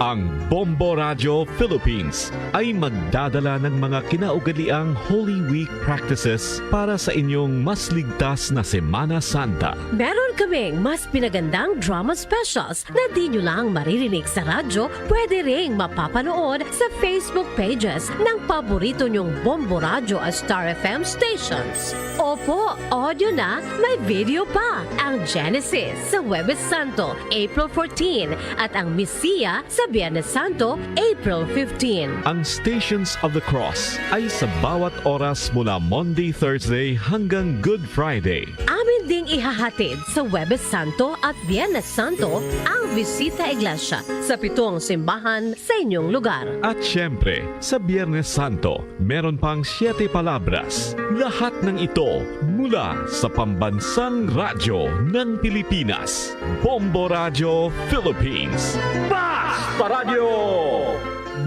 ang Bombo Radyo Philippines ay magdadala ng mga kinaugaliang Holy Week practices para sa inyong mas ligtas na Semana Santa. Meron kaming mas pinagandang drama specials na di nyo lang maririnig sa radyo, pwede ring mapapanood sa Facebook pages ng paborito nyong Bombo Radyo at Star F M stations. Opo, audio na, may video pa. Ang Genesis sa Huwebes Santo, April fourteen, at ang Messiah sa Biyernes Santo, April fifteen. Ang Stations of the Cross ay sa bawat oras mula Maundy, Thursday hanggang Good Friday. Amin ding ihahatid sa Huwebes Santo at Biyernes Santo ang Bisita Iglesia sa pitong simbahan sa inyong lugar. At siyempre, sa Biyernes Santo, meron pang Siete Palabras. Lahat ng ito mula sa Pambansang Radyo ng Pilipinas, Bombo Radyo Philippines. Basta Radyo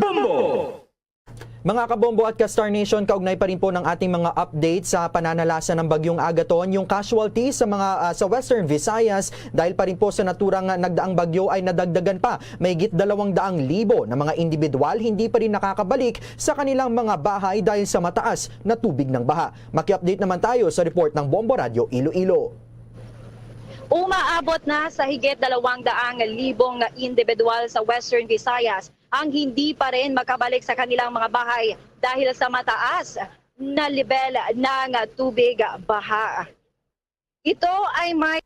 Bombo! Mga kabombo at ka-Star Nation, kaugnay pa rin po ng ating mga update sa pananalasa ng Bagyong Agaton, yung casualty sa mga, ah, sa Western Visayas dahil pa rin po sa naturang nagdaang bagyo ay nadagdagan pa. Mahigit dalawang daang libo na mga individual hindi pa rin nakakabalik sa kanilang mga bahay dahil sa mataas na tubig ng baha. Maki-update naman tayo sa report ng Bombo Radyo Iloilo. Umaabot na sa higit dalawang daang libong individual sa Western Visayas ang hindi pa rin makabalik sa kanilang mga bahay dahil sa mataas na level ng tubig baha. Ito ay may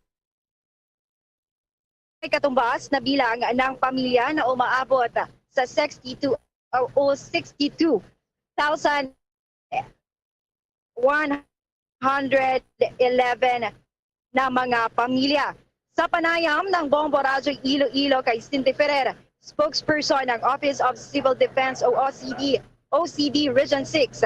katumbas na bilang ng pamilya na umaabot sa sixty-two o sixty-two thousand one hundred eleven na mga pamilya. Sa panayam ng Bombo Radyo Iloilo kay Cindy Ferrer, spokesperson ng Office of Civil Defense o O C D, O C D Region six,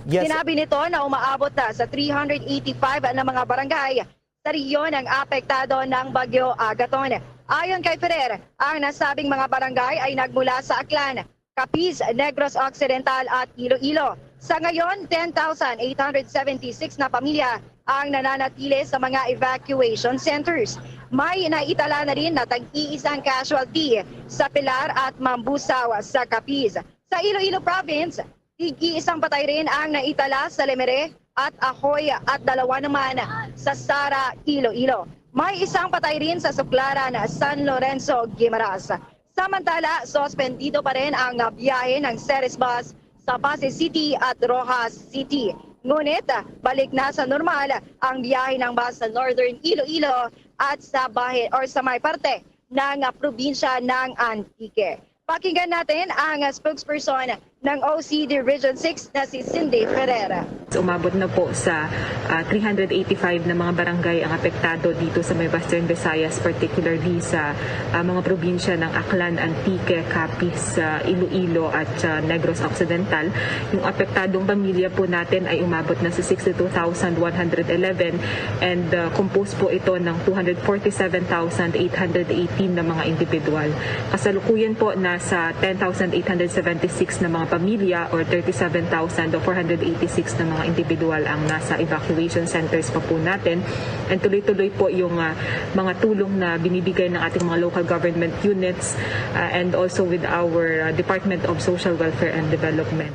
Yes. Sinabi nito na umaabot na sa three hundred eighty-five na mga barangay sa rehiyon ang apektado ng Bagyo Agaton. Ayon kay Ferrer, ang nasabing mga barangay ay nagmula sa Aklan, Capiz, Negros Occidental at Iloilo. Sa ngayon, ten thousand eight hundred seventy-six na pamilya ang nananatili sa mga evacuation centers. May naitala na rin na tag-iisang casualty sa Pilar at Mambusao sa Capiz. Sa Iloilo Province, tig-iisang patay rin ang naitala sa Lemery at Ahoy at dalawa naman sa Sara, Iloilo. May isang patay rin sa Suklaran, San Lorenzo, Guimaras. Samantala, suspendido pa rin ang biyahe ng Ceres bus sa Passi City at Roxas City. Ngunit, balik na sa normal ang biyahe ng bus sa Northern Iloilo at sa bahin or sa may parte ng probinsya ng Antique. Pakinggan natin ang spokesperson ng O C D Region six na si Cindy Ferrer. Umabot na po sa, ah, three hundred eighty-five na mga barangay ang apektado dito sa may Western Visayas, particularly sa, ah, mga probinsya ng Aklan, Antique, Capiz, ah, Iloilo at, ah, Negros Occidental. Yung apektadong pamilya po natin ay umabot na sa sixty-two thousand one hundred eleven and, ah, composed po ito ng two hundred forty-seven thousand eight hundred eighteen na mga individual. Kasalukuyan po, nasa ten thousand eight hundred seventy-six na mga pamilya or thirty-seven thousand four hundred eighty-six na mga individual ang nasa evacuation centers pa po natin. And tuloy-tuloy po yung, ah, mga tulong na binibigay ng ating mga local government units, ah, and also with our, ah, Department of Social Welfare and Development.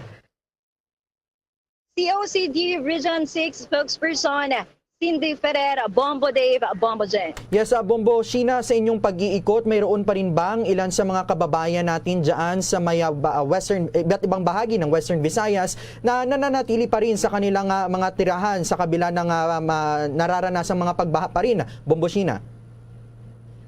C O C D Region six spokesperson Cindy Ferrer, Bombo Dave, Bombo Jen. Yes, ah, Bombo Sheena, sa inyong pag-iikot, mayroon pa rin bang ilan sa mga kababayan natin dyan sa may, ah, ba-, ah, western, eh, iba't ibang bahagi ng Western Visayas na nananatili pa rin sa kanilang, ah, mga tirahan sa kabila ng, ah, ma-, nararanasang mga pagbaha pa rin, Bombo Sheena?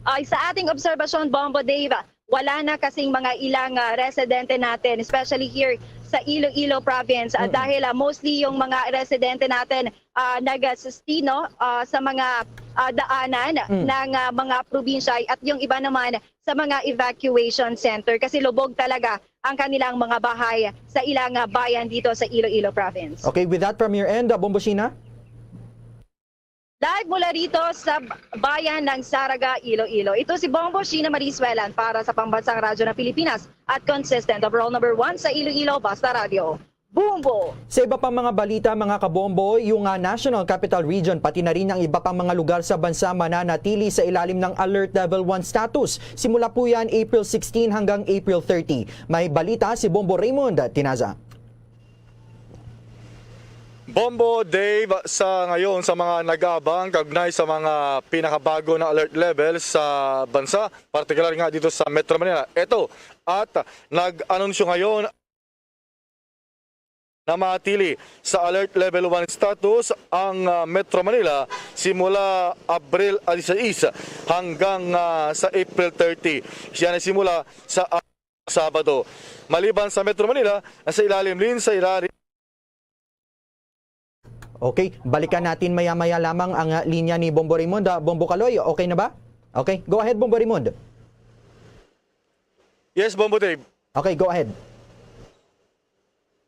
Ay, sa ating obserbasyon, Bombo Dave, wala na kasing mga ilang, ah, residente natin, especially here sa Iloilo province, ah, Mm-mm. dahil, ah, mostly yung mga residente natin, ah, nagsustino, ah, sa mga, ah, daanan Mm. ng, ah, mga probinsya at yung iba naman sa mga evacuation center kasi lubog talaga ang kanilang mga bahay sa ilang, ah, bayan dito sa Iloilo province. Okay, with that from your end, ah, Bombo Sheena? Live mula rito sa bayan ng Saraga, Iloilo. Ito si Bombo Sheena Marie Suelan para sa Pambansang Radyo ng Pilipinas at consistent overall number one sa Iloilo, Basta Radyo. Bombo! Sa iba pang mga balita, mga kabombo, yung, ah, National Capital Region, pati na rin ang iba pang mga lugar sa bansa mananatili sa ilalim ng Alert Level one status. Simula po yan April sixteen hanggang April thirty. May balita si Bombo Raymond Tinaza. Bombo Dave, sa ngayon, sa mga nag-aabang kaugnay sa mga pinakabago na alert level sa bansa, partikular nga dito sa Metro Manila. Ito, at nag-anunsyo ngayon na matili sa Alert Level one status ang, ah, Metro Manila simula Abril dieciséis hanggang, ah, sa April thirty. Siya na simula sa Sabado. Maliban sa Metro Manila, nasa ilalim din sa ilalim. Okay, balikan natin maya-maya lamang ang, ah, linya ni Bombo Raymond. Ah, Bombo Kaloy, okay na ba? Okay, go ahead, Bombo Raymond. Yes, Bombo Dave. Okay, go ahead.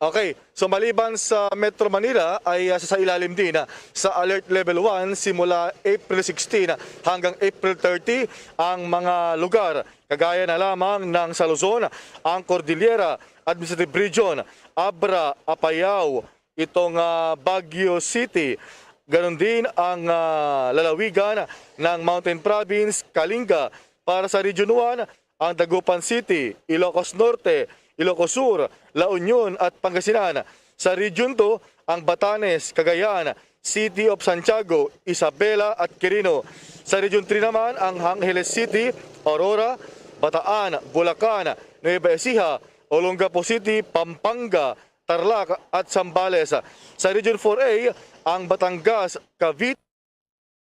Okay, so maliban sa Metro Manila ay, ah, sa ilalim din, ah, sa Alert Level one simula April sixteen hanggang April thirty ang mga lugar, kagaya na lamang ng sa Luzon, ang Cordillera Administrative Region, Abra, Apayao, itong, ah, Baguio City, ganun din ang, ah, lalawigan ng Mountain Province, Kalinga. Para sa Region one, ang Dagupan City, Ilocos Norte, Ilocos Sur, La Union at Pangasinan. Sa Region two, ang Batanes, Cagayan, City of Santiago, Isabela at Quirino. Sa Region three naman, ang Angeles City, Aurora, Bataan, Bulacan, Nueva Ecija, Olongapo City, Pampanga, Tarlac at Zambales. Sa Region four A, ang Batangas, Cavite,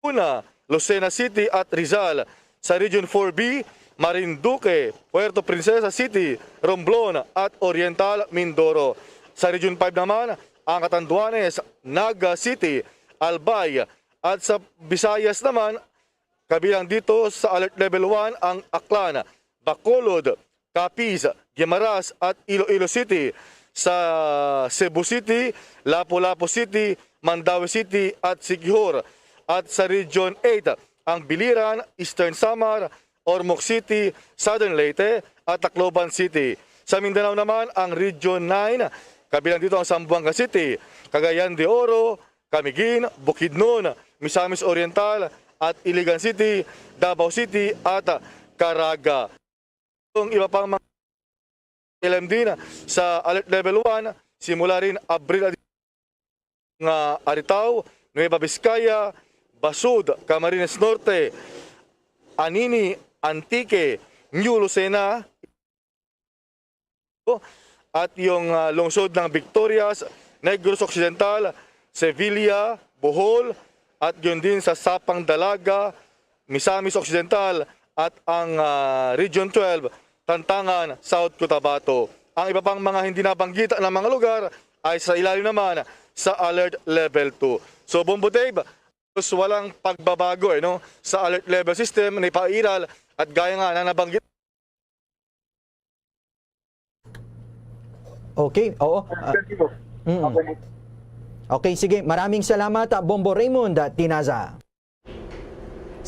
Una, Lucena City at Rizal. Sa Region four B, Marinduque, Puerto Princesa City, Romblon at Oriental Mindoro. Sa Region five naman, ang Catanduanes, Naga City, Albay at sa Visayas naman, kabilang dito sa Alert Level one ang Aklan, Bacolod, Capiz, Guimaras at Iloilo City, sa Cebu City, Lapu-Lapu City, Mandaue City at Siquijor, at sa Region eight ang Biliran, Eastern Samar, Ormoc City, Southern Leyte at Tacloban City. Sa Mindanao naman ang Region nine, kabilang dito ang Zamboanga City, Cagayan de Oro, Camiguin, Bukidnon, Misamis Oriental at Iligan City, Davao City at Caraga. Ang iba pang mga L M D na sa Alert Level one, simula rin Abril nga Aritao, Nueva Vizcaya, Basud, Camarines Norte, Anini, Antique, New Lucena, at yung, ah, lungsod ng Victorias, Negros Occidental, Sevilla, Bohol, at yun din sa Sapang Dalaga, Misamis Occidental, at ang, ah, Region twelve, Tantangan, South Cotabato. Ang iba pang mga hindi nabanggit na mga lugar ay sa ilalim naman sa Alert Level two. So, Bombo Dave, halos walang pagbabago, eh, no, sa Alert Level System na ipairal at gaya nga na nabanggit. Okay, oo. Ah, Sir Timo, mm. ako po. Okay, sige. Maraming salamat, ah, Bombo Raymond, ah, Tinaza.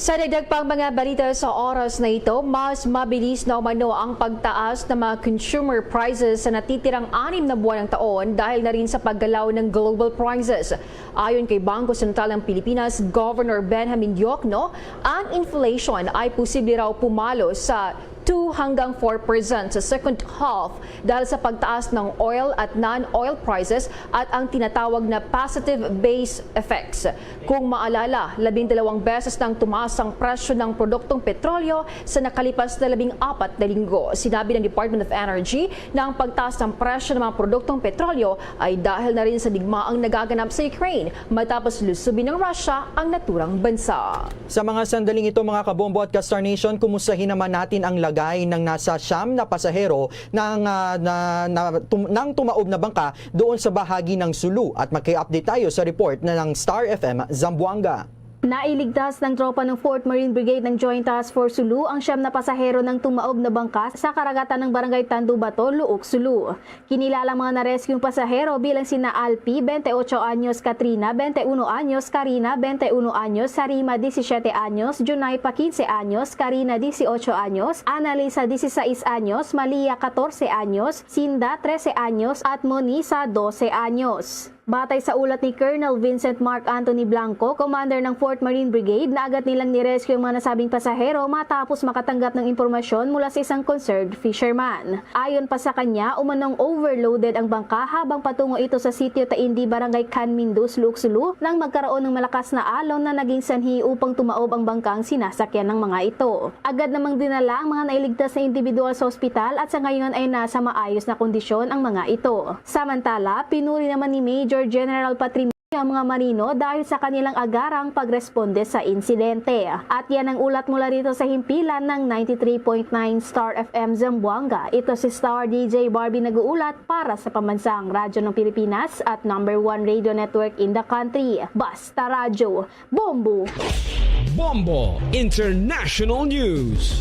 Sa dagdag pang mga balita sa oras na ito, mas mabilis na umano ang pagtaas ng mga consumer prices sa natitirang anim na buwan ng taon dahil na rin sa paggalaw ng global prices. Ayon kay Bangko Sentral ng Pilipinas Governor Benjamin Diokno, ang inflation ay posible raw pumalo sa two hanggang four percent sa second half dahil sa pagtaas ng oil at non-oil prices at ang tinatawag na positive base effects. Kung maalala, labindalawang beses nang tumaas ang presyo ng produktong petrolyo sa nakalipas na labing apat na linggo. Sinabi ng Department of Energy na ang pagtaas ng presyo ng mga produktong petrolyo ay dahil na rin sa digmaang nagaganap sa Ukraine matapos lusubin ng Russia ang naturang bansa. Sa mga sandaling ito, mga kabombo at ka-Star Nation, kumustahin naman natin ang lagay ng nasa siyam na pasahero ng, ah, na, na, tum- ng tumaob na bangka doon sa bahagi ng Sulu. At magkay-update tayo sa report na ng Star F M Zamboanga. Nailigtas ng tropa ng Fourth Marine Brigade ng Joint Task Force Sulu ang siyam na pasahero ng tumaob na bangka sa karagatan ng Barangay Tandubato, Luok, Sulu. Kinilala ang mga na-rescue pasahero bilang sina Alpi, twenty-eight anyos, Katrina, twenty-one anyos, Karina, twenty-one anyos, Sarima, disisiete anyos, Junay pa, quince anyos, Karina, dieciocho anyos, Annalisa, dieciséis anyos, Malia, catorce anyos, Sinda, trece anyos, at Monisa, doce anyos. Batay sa ulat ni Colonel Vincent Mark Anthony Blanco, commander ng Fourth Marine Brigade, na agad nilang ni-rescue ang mga nasabing pasahero matapos makatanggap ng impormasyon mula sa isang concerned fisherman. Ayon pa sa kanya, umanong overloaded ang bangka habang patungo ito sa sitio Taindi, Barangay Kanmindos, Luok, Sulu, nang magkaroon ng malakas na alon na naging sanhi upang tumaob ang bangkang sinasakyan ng mga ito. Agad namang dinala ang mga nailigtas na individual sa ospital at sa ngayon ay nasa maayos na kondisyon ang mga ito. Samantala, pinuri naman ni Major General Patrimonio ang mga marino dahil sa kanilang agarang pagresponde sa insidente. At yan ang ulat mula rito sa himpilan ng ninety-three point nine Star F M Zamboanga. Ito si Star D J Barbie nag-uulat para sa Pambansang Radyo ng Pilipinas at number one radio network in the country, Basta Radyo. Bombo! Bombo International News.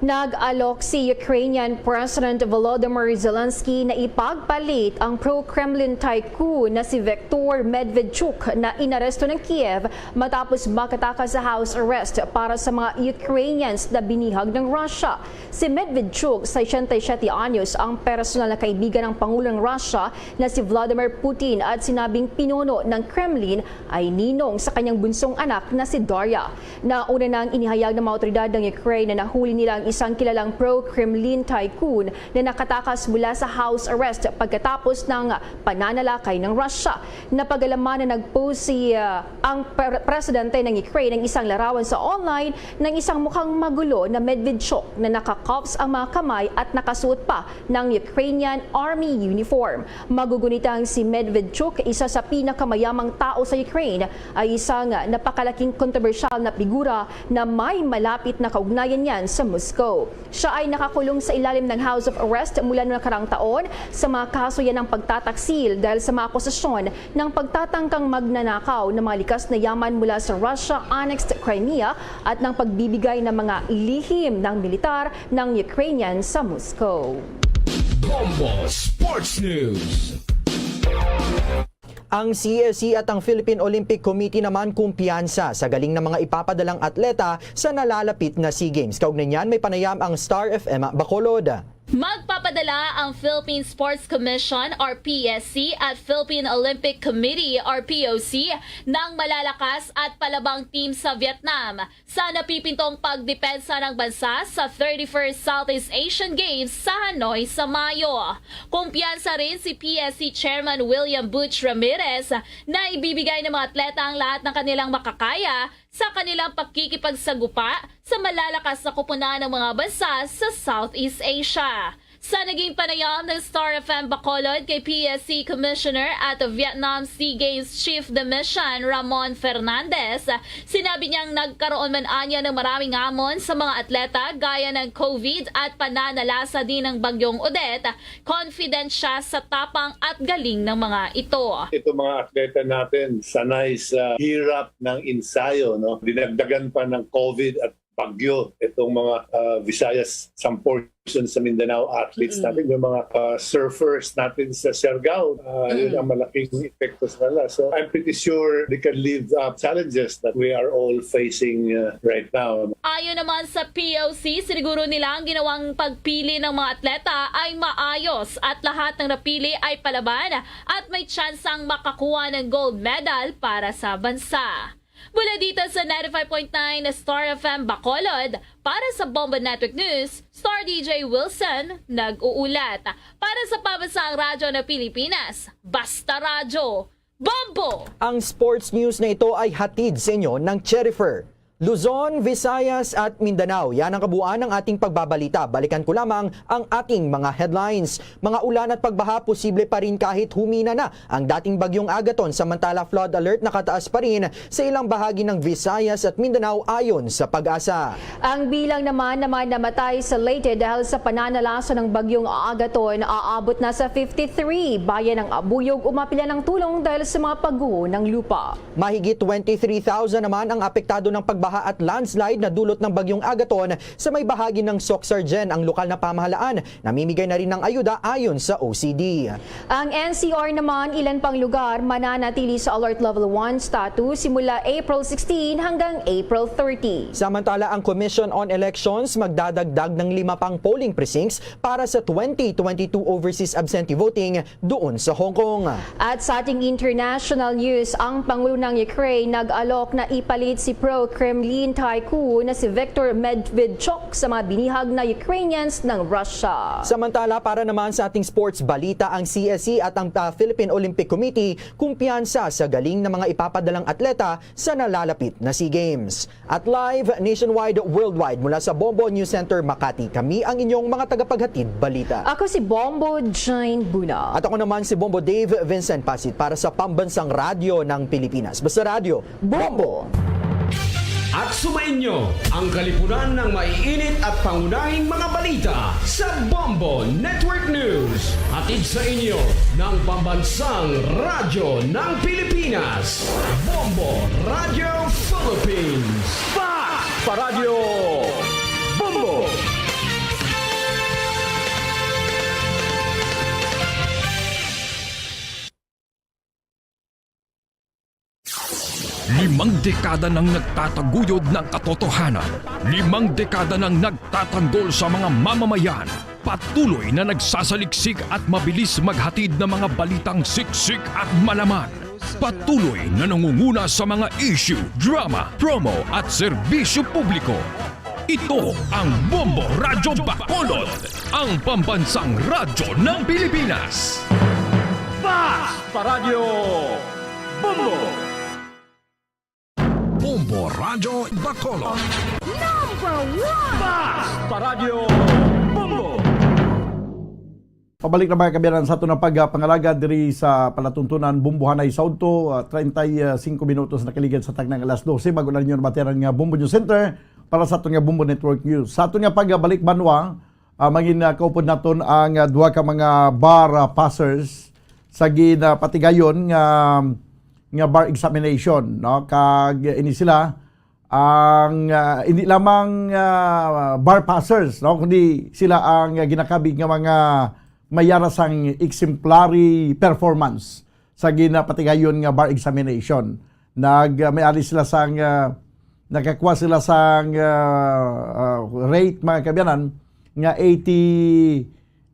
Nag-alok si Ukrainian President Volodymyr Zelensky na ipagpalit ang pro-Kremlin tycoon na si Viktor Medvedchuk na inaresto ng Kiev matapos makatakas sa house arrest para sa mga Ukrainians na binihag ng Russia. Si Medvedchuk, sesenta y siyete anyos, ang personal na kaibigan ng Pangulo ng Russia na si Vladimir Putin at sinabing pinuno ng Kremlin ay ninong sa kanyang bunsong anak na si Daria. Nauna nang inihayag ng mga awtoridad ng Ukraine na nahuli nila ang isang kilalang pro-Kremlin tycoon na nakatakas mula sa house arrest pagkatapos ng pananalakay ng Russia. Napag-alaman na nag-post si, ah, ang pre-, presidente ng Ukraine ng isang larawan sa online ng isang mukhang magulo na Medvedchuk na naka-cuffs ang mga kamay at nakasuot pa ng Ukrainian Army uniform. Magugunitang si Medvedchuk, isa sa pinakamayamang tao sa Ukraine, ay isang napakalaking kontrobersyal na figura na may malapit na kaugnayan niyan sa Moscow. Siya ay nakakulong sa ilalim ng house of arrest mula noong nakaraang taon sa mga kaso yan ng pagtataksil dahil sa mga akusasyon ng pagtatangkang magnanakaw ng mga likas na yaman mula sa Russia-annexed Crimea at ng pagbibigay ng mga lihim ng militar ng Ukrainian sa Moscow. Bombo Sports News. Ang C S C at ang Philippine Olympic Committee naman kumpiyansa sa galing ng mga ipapadalang atleta sa nalalapit na SEA Games. Kaugnay niyan, may panayam ang Star F M Bacolod. Magpapadala ang Philippine Sports Commission or P S C at Philippine Olympic Committee or P O C ng malalakas at palabang team sa Vietnam sa napipintong pagdepensa ng bansa sa thirty-first Southeast Asian Games sa Hanoi sa Mayo. Kumpiyansa rin si P S C Chairman William Butch Ramirez na ibibigay ng mga atleta ang lahat ng kanilang makakaya sa kanilang pakikipagsagupa sa malalakas na koponan ng mga bansa sa Southeast Asia. Sa naging panayam ng Star F M Bacolod kay P S C Commissioner at Vietnam SEA Games Chief de Mission Ramon Fernandez, sinabi niyang nagkaroon man anya ng maraming hamon sa mga atleta gaya ng COVID at pananalasa din ng Bagyong Odette, confident siya sa tapang at galing ng mga ito. Itong mga atleta natin sanay sa hirap ng ensayo, no? Dinagdagan pa ng COVID at bagyo itong mga ah, Visayas, some portion sa Mindanao athletes natin, yung mga ah, surfers natin sa Siargao, ah, yun ang malaking epekto sa kanila. So I'm pretty sure they can live up challenges that we are all facing ah, right now. Ayon naman sa P O C, siniguro nila ang ginawang pagpili ng mga atleta ay maayos at lahat ng napili ay palaban at may tsansang makakuha ng gold medal para sa bansa. Mula dito sa ninety-five point nine Star F M Bacolod, para sa Bombo Network News, Star D J Wilson nag-uulat. Para sa Pambansang Radyo ng Pilipinas, Basta Radyo, Bombo! Ang sports news na ito ay hatid sa inyo ng Cherifer. Luzon, Visayas at Mindanao, yan ang kabuuan ng ating pagbabalita. Balikan ko lamang ang ating mga headlines. Mga ulan at pagbaha posible pa rin kahit humina na ang dating Bagyong Agaton, samantala flood alert nakataas pa rin sa ilang bahagi ng Visayas at Mindanao ayon sa PAGASA. Ang bilang naman ng mga namatay sa Leyte dahil sa pananalasa ng Bagyong Agaton aabot na sa fifty-three. Bayan ng Abuyog umapila ng tulong dahil sa mga pagguho ng lupa. Mahigit twenty-three thousand naman ang apektado ng pagbaha at landslide na dulot ng Bagyong Agaton sa may bahagi ng Soc-Sargen. Ang lokal na pamahalaan namimigay na rin ng ayuda ayon sa O C D. Ang N C R naman, ilan pang lugar mananatili sa Alert Level one status simula April sixteen hanggang April thirty. Samantala, ang Commission on Elections magdadagdag ng lima pang polling precincts para sa twenty twenty-two overseas absentee voting doon sa Hong Kong. At sa ating international news, ang Pangulo ng Ukraine nag-alok na ipalit si pro-Kremlin tycoon na si Viktor Medvedchuk sa mga binihag na Ukrainians ng Russia. Samantala, para naman sa ating sports balita, ang C S C at ang ah, Philippine Olympic Committee kumpiyansa sa galing ng mga ipapadalang atleta sa nalalapit na SEA Games. At live nationwide, worldwide, mula sa Bombo News Center, Makati, kami ang inyong mga tagapaghatid balita. Ako si Bombo Jane Buna. At ako naman si Bombo Dave Vincent Pasit para sa Pambansang Radyo ng Pilipinas. Basta Radyo, Bombo! At sumainyo ang kalipunan ng maiinit at pangunahing mga balita sa Bombo Network News. Hatid sa inyo ng Pambansang Radyo ng Pilipinas, Bombo Radio Philippines. Fact! Paradyo Bombo! Dekada nang nagtataguyod ng katotohanan. Limang dekada nang nagtatanggol sa mga mamamayan. Patuloy na nagsasaliksik at mabilis maghatid ng mga balitang siksik at malaman. Patuloy na nangunguna sa mga issue, drama, promo at serbisyo publiko. Ito ang Bombo Radyo Bacolod, ang pambansang radyo ng Pilipinas. Basta Radyo Bombo! Bombo Radyo Bacolod. Number one! Basta Radyo Bombo! Pabalik na, mga kaabyanan, sa aton nga pagpangalagad diri sa palatuntunan, Bombohanay sa udto, ah, treinta y cinco minutos nakaligad sa taknang alas dose. Bago na ninyo nabatiran nga Bombo News Center para sa aton nga Bombo Network News. Sa aton nga pagbalik banwa, ah, mangin, ah, kaupod naton ang, ah, duha ka mga bar, ah, passers sa ginapatigayon nga, nga bar examination, no? Kag ini sila ang, ah, hindi lamang, ah, bar passers, no, kundi sila ang, ah, ginakabig nga mga may yara sang exemplary performance sa ginapatigayon nga bar examination. Nag, ah, may ari sila sang, ah, nakakuha sila sang, ah, ah, rate, mga kaabyanan, nga eighty,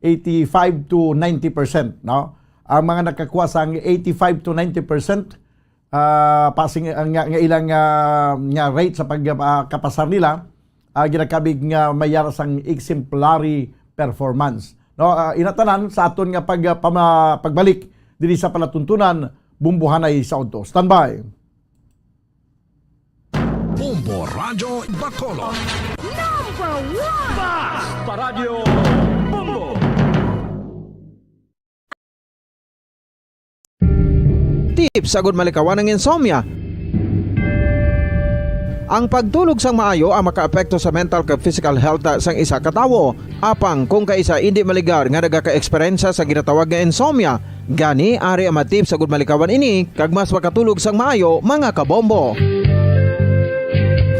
eighty-five to ninety percent, no? Ang mga nakakuha sang eighty-five to ninety percent, ah, passing, ah, nga, nga ilang, ah, nga rate sa pag, ah, kapasar nila, ah, ginakabig nga may yara sang exemplary performance. No, ah, ina tanan sa aton nga pag, ah, pama-, pagbalik diri sa palatuntunan, Bombohanay sa udto. Standby. Bombo Radyo Bacolod. Number one! Basta Radyo Bombo! Tips agud malikawan ang insomnia. Ang pagtulog sang maayo ang makaapekto sa mental kag physical health sang isa ka tawo. Apang kung kaisa indi maligar nga nagaka-eksperyensya sa ginatawag nga insomnia, gani ari ang mga tips agud malikawan ini kag mas makatulog sang maayo, mga kabombo.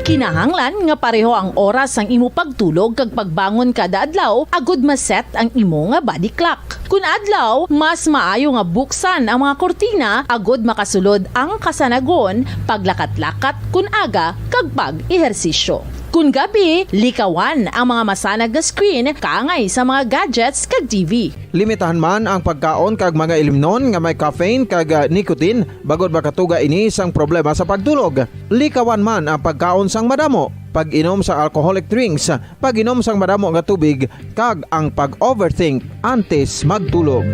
Kinahanglan nga pareho ang oras sang imo pagtulog kag pagbangon kada adlaw agud ma-set ang imo nga body clock. Kun adlaw, mas maayo nga buksan ang mga kurtina agud makasulod ang kasanagon, paglakat-lakat kun aga, kag pag-ehersisyo. Kun gabi, likawan ang mga masanag nga screen kaangay sa mga gadgets kag T V. Limitahan man ang pagkaon kag mga ilimnon nga may caffeine kag, ah, nicotine bangod makatuga ini sang problema sa pagtulog. Likawan man ang pagkaon sang madamo, pag-inom sa alcoholic drinks, pag-inom sang madamo nga tubig, kag ang pag-overthink antes magtulog.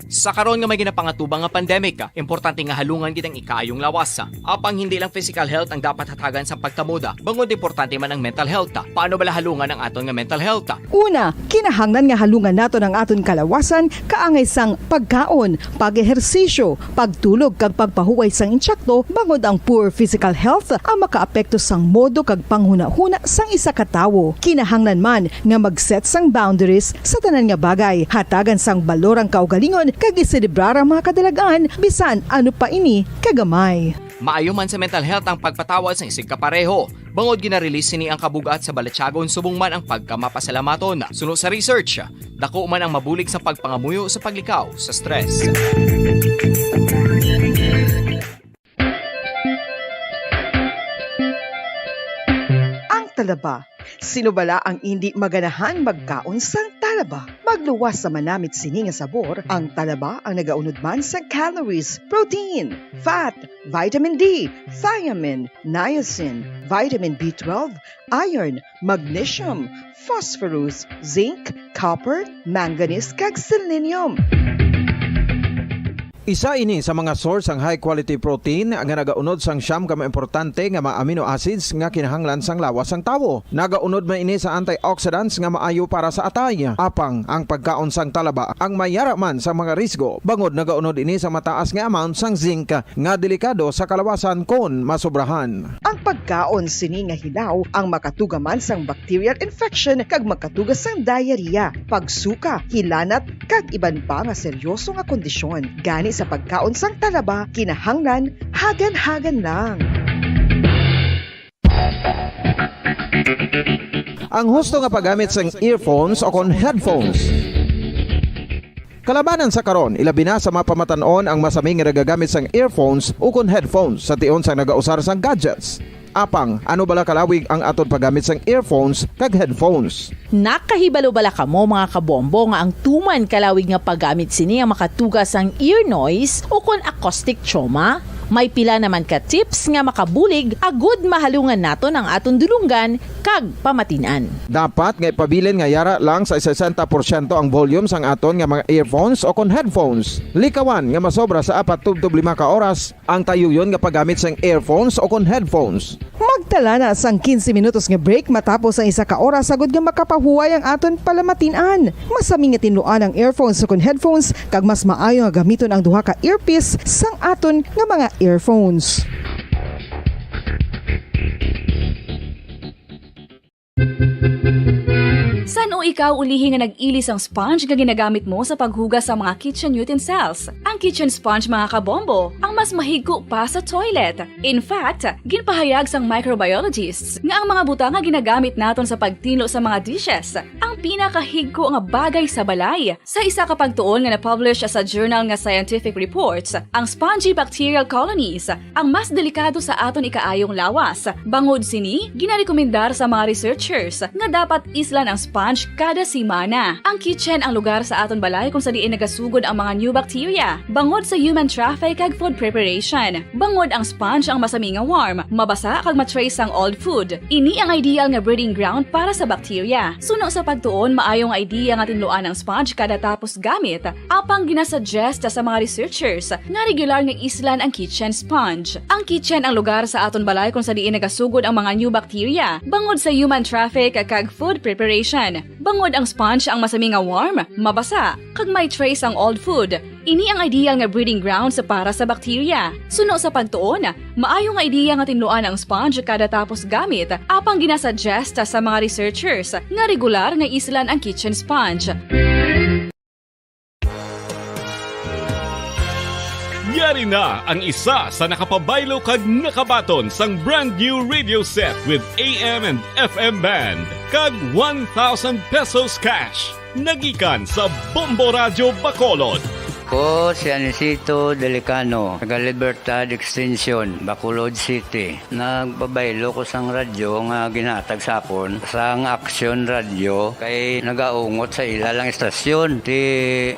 Sa karon nga may ginapangatubang nga pandemic, importante nga halungan gid ang ikaayong lawas. Apang hindi lang physical health ang dapat hatagan sa pagtamod, bangod importante man ang mental health. Paano bala halungan ang aton nga mental health? Una, kinahanglan nga halungan naton ang aton kalawasan kaangay sang pagkaon, pag-ehersisyo, pagtulog kag pagpahuway sang intsakto, bangod ang poor physical health ang makaapekto sang modo kag panghunahuna sang isa ka tawo. Kinahanglan man nga mag-set sang boundaries sa tanan nga bagay, hatagan sang balor ang kaugalingon kag iselebrar ang mga kadalag-an, bisan ano pa ini kagamay. Maayo man sa mental health ang pagpatawad sang isigkapareho, bangod gina-release sini ang kabug-at sa balatyagon subong man ang pagkamapasalamaton. Suno sa research, dako man ang mabulig sa pagpangamuyo sa paglikaw sa stress. Ang talaba. Sino bala ang indi maganahan magkaon sang talaba? Magluwas sa manamit sini nga sabor, ang talaba ang nagaunod man sang calories, protein, fat, vitamin D, thiamine, niacin, vitamin B twelve, iron, magnesium, phosphorus, zinc, copper, manganese, kag selenium. Isa ini sa mga source sang high quality protein nga nagaunod sang siyam ka mga importante nga mga amino acids nga kinahanglan sang lawas sang tawo. Nagaunod man ini sa antioxidants nga maayo para sa atay. Apang ang pagkaon sang talaba ang may yara man sa mga risgo, bangod nagaunod ini sa mataas nga amount sang zinc nga delikado sa kalawasan kon masobrahan. Ang pagkaon sini nga hilaw ang makatuga man sang bacterial infection kag makatuga sang diarrhea, pagsuka, hilanat, kag iban pa nga seryoso nga kondisyon. Gani sa pagkaon sang talaba, kinahanglan hagan-hagan lang. Ang husto nga paggamit sang earphones o kon headphones. Kalabanan sa karon, ilabi na sa mga pamatan-on ang masami nga nagagamit sang earphones ukon headphones sa tion sang nagausar sang gadgets. Apang, ano bala kalawig ang aton paggamit sang earphones kag headphones? Nakahibalo bala kamo, mga kabombo, nga ang tuman kalawig nga paggamit sini ang makatuga sang ear noise ukon acoustic trauma? May pila naman ka tips nga makabulig agud mahalungan naton ang aton dulonggan kag pamatin-an. Dapat nga ipabilin nga yara lang sa sesenta porsyento ang volume sang aton nga mga earphones ukon headphones. Likawan nga masobra sa apat tubtob lima ka oras ang tayuyon nga paggamit sang earphones ukon headphones. Magtala na sang quince minutos nga break matapos ang isa ka oras, agud nga makapahuway ang aton palamatin-an. Masami nga tinluan ang earphones ukon headphones, kag mas maayo nga gamiton ang duha ka earpiece sang aton nga mga earphones. San-o ikaw ulihi nga nag-ili sang sponge nga ginagamit mo sa paghugas sa mga kitchen utensils? Ang kitchen sponge, mga kabombo, ang mas mahigko pa sa toilet. In fact, ginpahayag sang microbiologists nga ang mga butang nga ginagamit naton sa pagtinlo sa mga dishes ang pinakahigko nga bagay sa balay. Sa isa ka pagtuon nga na-publish sa journal nga Scientific Reports, ang spongy bacterial colonies ang mas delikado sa aton ikaayong lawas. Bangod sini, ginarekomendar sa mga researchers nga dapat islan ang sponge kada semana. Ang kitchen ang lugar sa aton balay kung sa diin nagasugod ang mga new bacteria, bangod sa human traffic kag food preparation. Bangod ang sponge ang masami nga warm, mabasa kag ma-trace sang old food. Ini ang ideal nga breeding ground para sa bacteria. Suno sa pagtuon, maayo nga idea nga tinluan ang sponge kada tapos gamit, apang ginasuggest sa mga researchers nga regular nga islan ang kitchen sponge. Ang kitchen ang lugar sa aton balay kung sa diin nagasugod ang mga new bacteria, bangod sa human traffic kag food preparation. Bangod ang sponge ang masami nga warm, mabasa, kag may trace ang old food. Ini ang ideal nga breeding grounds para sa bacteria. Suno sa pagtuon, maayo nga idea nga tinluan ang sponge kada tapos gamit, apang ginasuggest sa mga researchers nga regular nga islan ang kitchen sponge. Yari na ang isa sa nakapabaylo kag nakabaton sang brand new radio set with A M and F M band kag one thousand pesos cash. Nagikan sa Bombo Radyo Bacolod. Ko si Anisito Delicano, taga Libertad Extension, Bacolod City. Nagpabaylo ko sang radyo nga ginhatag sa akon sang Action Radio kay nagaungot sa ila lang istasyon. Ti,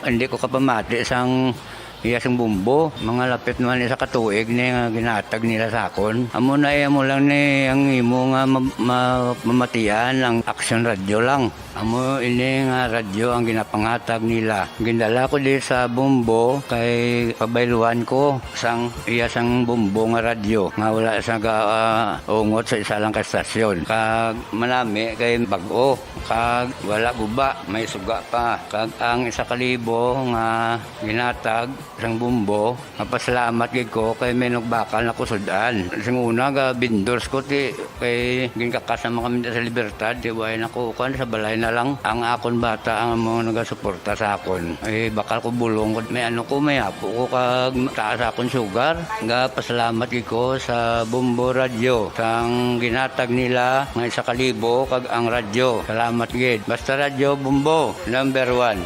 hindi ko kapamati sang iya sing bombo. Mga lapit naman isa ka tuig ni nga ginhatag nila sa akon. Amo na, eh, amo lang ni ang imo nga ma-, ma-, mamatian ang Action Radio lang. Amo ini nga radyo ang ginapangatag nila. Gindala ko di sa bombo kay pabayluan ko sang iya sang bombo nga radyo nga wala sa ga-, ah, ungot sa isa lang ka estasyon. Kag manami kay bag-o, kag wala guba, may suga pa. Kag ang isa ka libo nga ginatag sang bombo, mapasalamat gid ko kay may nagbakal na ko sud-an. Sing una, ga-vendors ko, ti, kay ginkakas naman kami sa Libertad, ti, way na ko, kuwan, sa balay na lang. Ang akon bata ang mga nagasuporta sa akon. Eh, bakal ko bulong ko. May ano ko, may apo ko, kag taas akon sugar. Ga-pasalamat gid ko sa Bombo Radio, sang ginatag nila nga isa ka libo, kag ang radyo. Salamat gid. Basta Radyo Bombo, number one.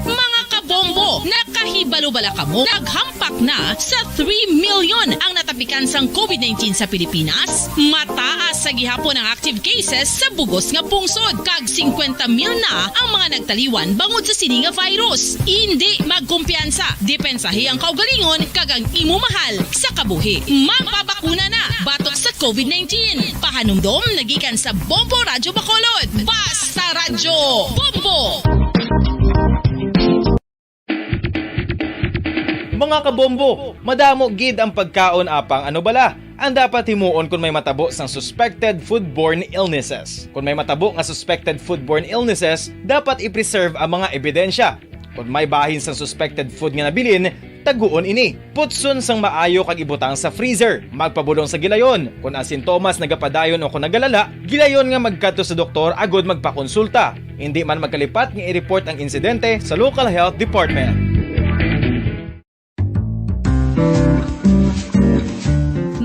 Mga kabombo, nakahibalo bala kamo? Naghampak na sa three million ang natapikan sang COVID nineteen sa Pilipinas. Mataas sa gihapon ang active cases sa bugos nga pungsod, kag singkwenta mil na ang mga nagtaliwan bangod sa sini nga virus. Indi magkumpiyansa, depensahi ang kaugalingon kag ang imo mahal sa kabuhi. Magpabakuna na batok sa COVID nineteen. Pahanumdom nagikan sa Bombo Radyo Bacolod. Basta Radyo Bombo! Mga kabombo, madamo gid ang pagkaon, apang ano bala ang dapat himuon kon may matabo sang suspected foodborne illnesses? Kon may matabo nga suspected foodborne illnesses, dapat i-preserve ang mga ebidensya. Kon may bahin sang suspected food nga nabilin, taguon ini. Putson sang maayo kag ibutang sa freezer. Magpabudong sa gilayon. Kon ang sintomas nagapadayon o kon nagalala, gilayon nga magkadto sa doktor agud magpakonsulta. Indi man magkalipat nga i-report ang insidente sa local health department.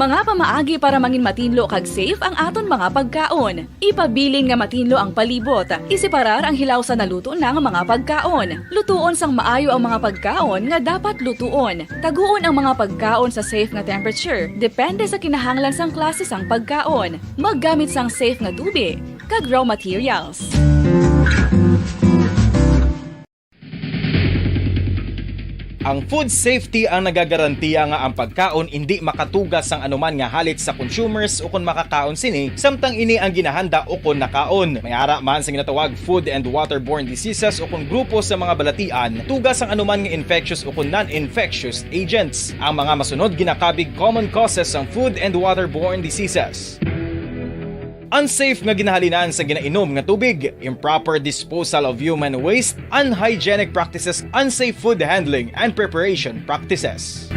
Mga pamaagi para mangin matinlo kag safe ang aton mga pagkaon. Ipabilin nga matinlo ang palibot. Iseparar ang hilaw sa naluto na nga mga pagkaon. Lutuon sang maayo ang mga pagkaon nga dapat lutuon. Taguon ang mga pagkaon sa safe nga temperature, depende sa kinahanglan sang klase sang pagkaon. Maggamit sang safe nga tubig kag raw materials. Ang food safety ang nagagarantiya nga ang pagkaon indi makatuga sang anuman nga halit sa consumers ukon makakaon sini, samtang ini ang ginahanda ukon nakaon. May ara man sa ginatawag food and waterborne diseases ukon grupo sa mga balatian, tuga sang anuman nga infectious ukon non-infectious agents. Ang mga masunod ginakabig common causes sang food and waterborne diseases. Unsafe nga ginahalinan sa ginainom nga tubig, improper disposal of human waste, unhygienic practices, unsafe food handling and preparation practices.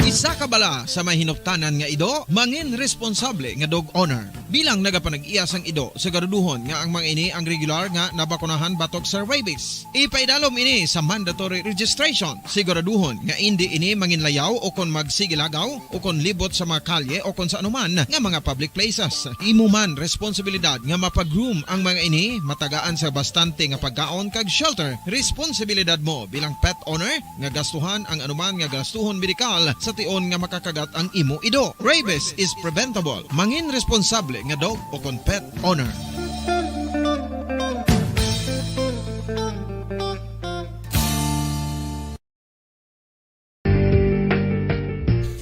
Isa ka bala sa may hinuptanan nga ido, mangin responsable nga dog owner. Bilang nagapanag-iya sang ido, siguraduhon nga ang mga ini ang regular nga nabakunahan batok sa rabies. Ipaidalom ini sa mandatory registration. Siguraduhon nga indi ini manginlayaw o kon magsigilagaw o kon libot sa mga kalye o kon sa anuman nga mga public places. Imo man responsibilidad nga mapag-groom ang mga ini, matagaan sa bastante nga pagkaon kag shelter. Responsibilidad mo bilang pet owner nga gastuhan ang anuman nga gastuhon medikal sa tion nga makakagat ang imo ido. Rabies is preventable. Mangin responsable nga dog o kon pet owner.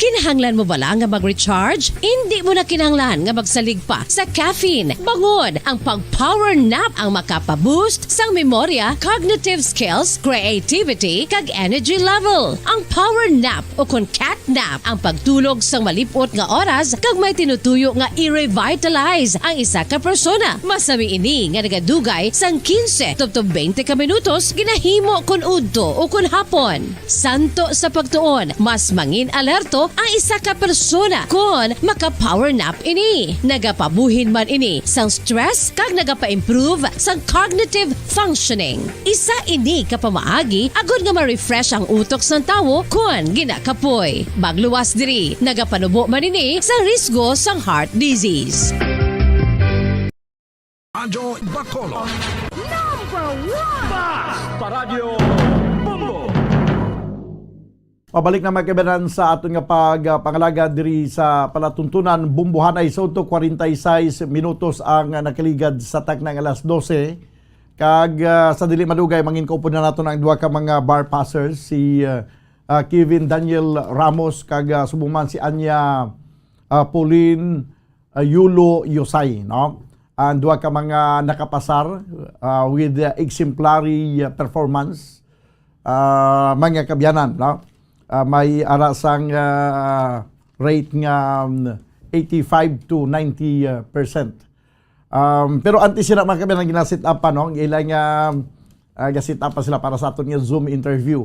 Kinahanglan mo bala nga mag-recharge? Indi mo na kinahanglan nga magsalig pa sa caffeine. Bangod ang pag-power nap ang makapa-boost sang memorya, cognitive skills, creativity, kag energy level. Ang power nap o kon cat nap ang pagtulog sang malip-ot nga oras kag may tinutuyo nga i-revitalize ang isa ka persona. Masami ini nga nagadugay sang quince tubtob twenty ka minutos ginahimo kon udto o kon hapon. Santo sa pagtuon, mas mangin alerto ang isa ka persona kon maka-power nap ini. Nagapabuhin man ini sang stress kag nagapa-improve sang cognitive functioning. Isa ini ka pamaagi agod nga ma-refresh ang utok sang tawo kon ginakapoy. Magluwas diri, nagapanubo man ini sang risgo sang heart disease. Radyo Bacolod. Number one! Basta Radyo Bombo! Pabalik na, mga kaibigan, sa aton nga pagpangalagad diri sa palatuntunan Bumbuhanay sa udto, kwarenta y seis minutos ang nakaligad sa takna nga alas dose. Kag, ah, sa dili madugay, mangin kaupod na naton ang duha ka mga bar passers, si, ah, ah, Kevin Daniel Ramos kag, ah, subong man si Anya, ah, Pauline, ah, Yulo Yusay, no? Ang duha ka mga nakapasar, ah, with, ah, exemplary, ah, performance, ah, mga kaabyanan, no? Ah, may ara sang, ah, rate nga, um, eighty-five to ninety, ah, percent. Um, pero antes sila, mga kaabyanan, gina-set up pa, no? Ang ila nga, ah, ga-set up pa sila para sa aton nga Zoom interview.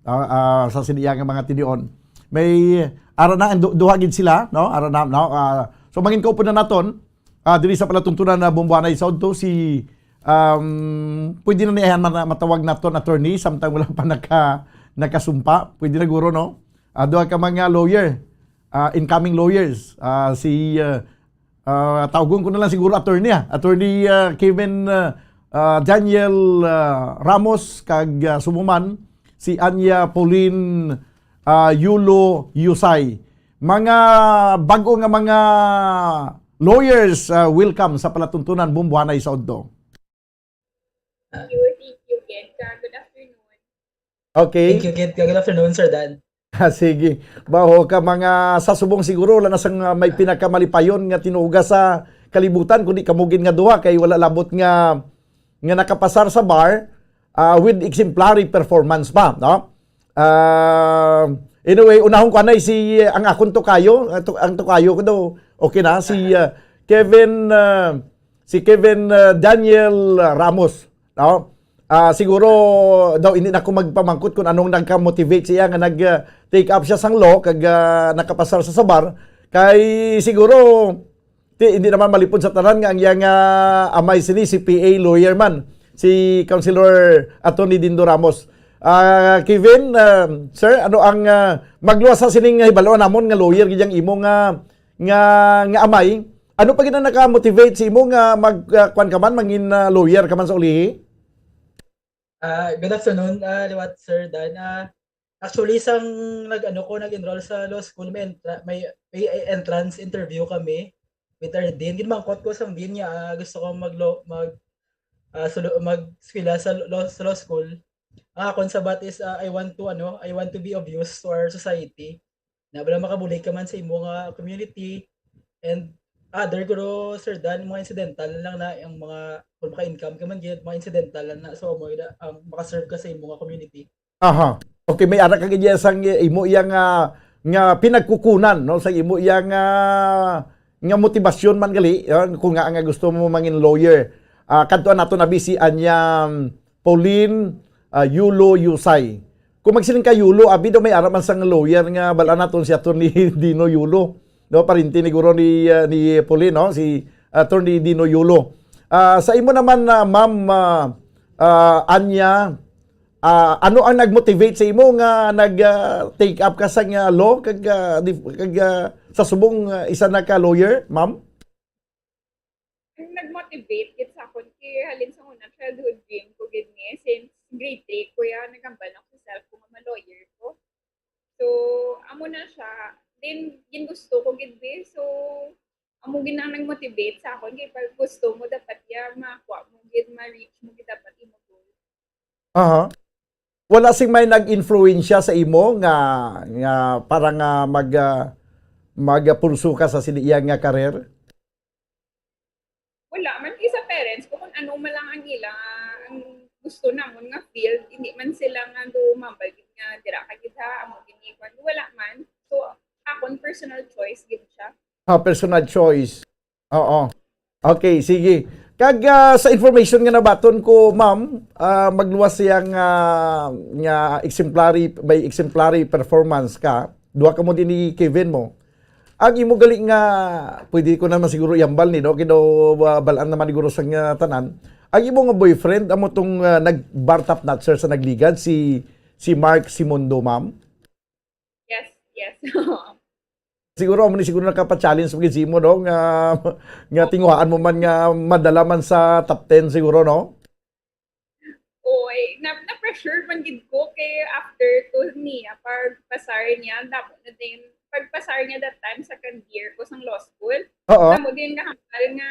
Ah, ah, sa sila nga mga tinion. May ara na ang du- duha gid sila, no? Ara na, no? Ah, so, mangin kaupod na naton, ah, diri sa palatuntunan na Bumbuhanay sa udto si, um, pwede na niya man matawag naton attorney samtang wala pa naka nakasumpa. Pwede na guro, no? Ah, duha ka mga lawyer, ah, incoming lawyers, ah, si, ah, ah, tawgon ko na lang siguro attorney, ah. Attorney, ah, Kevin, ah, ah, Daniel, ah, Ramos kag, ah, subong man si Anya Pauline, ah, Yulo Yusay. Mga bag-o nga mga lawyers, ah, welcome sa palatuntunan Bumbuhanay sa udto. Thank you, thank you, Ged. Ka, good afternoon. Okay. Thank you, Ged. Good afternoon, Sir Dan. Ah, sige. Baho ka mga sa subong siguro wala na sang, ah, may pinakamalipayon nga tinuga sa kalibutan kundi kamo gid nga duha kay wala labot nga nga nakapasar sa bar, ah, with exemplary performance pa, no? Ah, anyway, unahon ko anay si, ang akon tokayo, ang to- ang tokayo ko daw, okay na, si, ah, Kevin, ah, si Kevin, ah, Daniel Ramos, no? Ah, siguro daw hindi na ako magpamangkot kung anong nagka-motivate siya nga nag, ah, take up siya sang law kag, ah, nakapasar sa sabar. Kay siguro ti, hindi naman malipod sa tanan nga ang iyang, ah, amay sini si P A lawyer man, si Councilor Attorney Dindo Ramos. Ah, Kevin, ah, sir, ano ang, ah, magluwas sa sining hibalo namon nga lawyer gid ang imo nga, nga, nga amay? Ano pa gid ang naka-motivate sa imo nga mag, ah, kwan ka man, mangin, ah, lawyer ka man sa ulihi? Ah, good afternoon, ah, liwat Sir Dan. Ah, actually, sang nag-, ano ko, nag-enroll sa law school, may entra-, may, may entrance interview kami with our dean. Ginmangkot ko sang dean niya, ah, gusto ko mag-law, mag, ah, sulo-, mag-eskwela sa law, sa law school. Ang akon sabat is, ah, I want to, ano, I want to be of use to our society. Na bala makabulig ka man sa imo nga community. And other, guro, Sir Dan, mga incidental lang na ang mga, kung maka-income ka man gid, mga incidental lang na. So, amo na ang makaserve ka sa imo nga community. Aha. Okay, may ara ka gid sang imo iya nga, nga pinagkukunan, no, sa imo iya nga, nga motivasyon man gali, ah, kung nga, nga gusto mo mangin lawyer. Ah, kadto nato na si Anya, um, Pauline, ah, Yulo Yusay. Kung magsiling ka Yulo, abi daw may ara man sang lawyer nga bal-an naton si Attorney Dino Yulo, no? Parinti ni guro ni, ah, ni Pauline, no? Si Attorney Dino Yulo. Ah, sa imo naman, ah, ma'am, ah, ah, Anya, ah, ano ang nag-motivate sa imo nga nag, ah, take up ka sa nga law kag, ah, dif-, kag, ah, sa subong, ah, isa na ka lawyer, ma'am? Ang nag-motivate gid sa akon kay halin sa una, childhood dream ko gid ni, since grade three ko ya, nagambal ako sa self ko nga ma-lawyer ko. So, amo na siya. Then, gingusto ko gid bi. So, amo gid ang nag-motivate sa akon kay pag gusto mo, dapat ya makuha mo gid, ma-reach mo gid dapat imo goal. Aha. Wala sing may nag-influensya sa imo nga, nga para nga mag, ah, magpursu ka sa sini iya nga career? Wala man kay sa parents ko kung ano man lang ang ila, ang gusto namon nga field, hindi man sila nga do mambal gid nga dira ka gid ha, amo gid ni kwan. Wala man. So, akon personal choice gid siya. Ah, personal choice. Oo. Okay, sige. Kag, ah, sa information nga nabaton ko, ma'am, ah, magluwas siya nga, nga exemplary, may exemplary performance ka. Duha ka mo din ni Kevin mo. Ang imo gali nga, pwede ko naman siguro ihambal ni, no? Kino, ah, balaan naman siguro sa nga tanan. Ang imo nga boyfriend, amo tong, ah, nag-bar top notcher sa Nagligad, si, si Mark Simondo, ma'am? Yes, yes. Siguro, amo ni siguro nakapa-challenge mo gid sa imo, no? Nga, nga tinguhaan mo man nga madala man sa top ten siguro, no? Oy, na, na-pressure man gid ko kay after ko niya, pag pasar niya, ang damo na din. Pag pasar niya that time, second year ko sang law school. Oo. Damo din kahambal nga,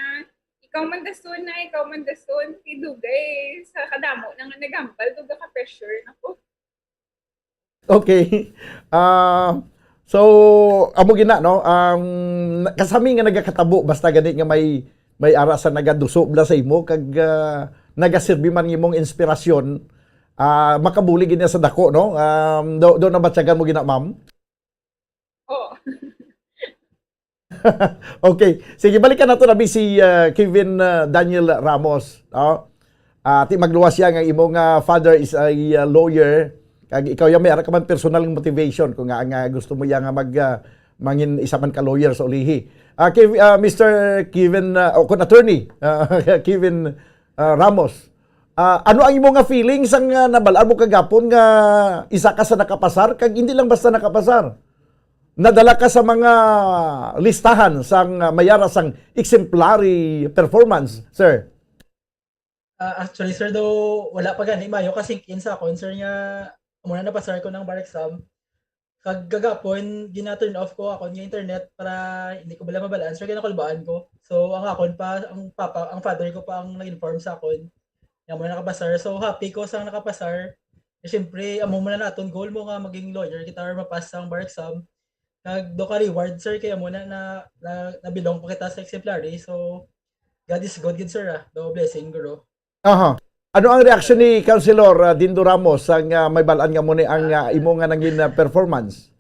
"Ikaw man dason na, ikaw man dason." Kay dugay, sa kadamo na nga naghambal, dugay ka-pressure na ko. Okay. Ah, so, amo gina, no? Ang na-, kasami nga nagakatabo, basta gani nga may, may ara sa nagaduso bala sa imo, kag, ah, nagasirbi man nga imong inspirasyon, ah, makabulig gid niya sa dako, no? Um, do, do nabatyagan mo gina, ma'am? Oo. Okay. Sige, balikan nato na bi si, ah, Kevin, ah, Daniel Ramos, no? Ah, ti magluwas siya nga imo nga father is a, ah, lawyer. Kag ikaw ya may ara ka man personal nga motivation kung nga, nga gusto mo ya nga mag, ah, mangin isa man ka lawyer sa ulihi. Ah, Kev-, ah, Mister Kevin, ah, o kun attorney, ah, Kevin, ah, Ramos. Ah, ano ang imo nga feelings ang, ah, nabal-an mo kagapon nga isa ka sa nakapasar kag hindi lang basta nakapasar? Nadala ka sa mga listahan sang, ah, may ara sang exemplary performance, sir? Ah, actually, sir, daw wala pa gani mayo ka-sink in sa akon, sir, nga amo na napasar ko ng bar exam. Kag gagapon, gina-turn off ko akon nga internet para hindi ko bala mabalaan, sir, kay nakulbaan ko. So, ang akon pa, ang papa, ang father ko pa ang nag-inform sa akon nga amo na nakapasar. So, happy ko sang nakapasar. Eh, siyempre, amo man na naton goal mo nga maging lawyer kita or mapas sang bar exam. Kag do ka reward, sir, kay amo na, na, na, nabilong pa kita sa exemplary. So, God is good, good, sir, ah. Do blessing, guro. Aha. Ano ang reaksyon ni Councilor, ah, Dindo Ramos sang, ah, may balaan nga mo ni ang, ah, imo nga nangin, ah, performance?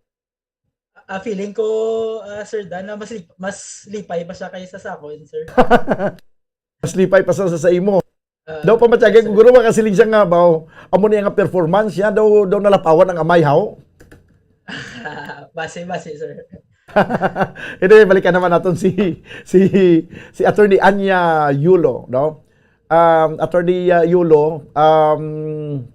Ah, feeling ko, ah, Sir Dan, na mas lip-, mas lipay pa siya kaysa sa akon, sir. Mas lipay pa sa, sa, sa imo. Ah, daw pamatyagan yes, ko, sir. Guro, makasiling siya nga, baw, amo niya nga performance, siya daw, daw nalapawan ang amay, haw? Base, base, sir. Anyway, balikan naman naton si, si, si Attorney Anya Yulo, no? um, Attorney, uh, Yulo, um,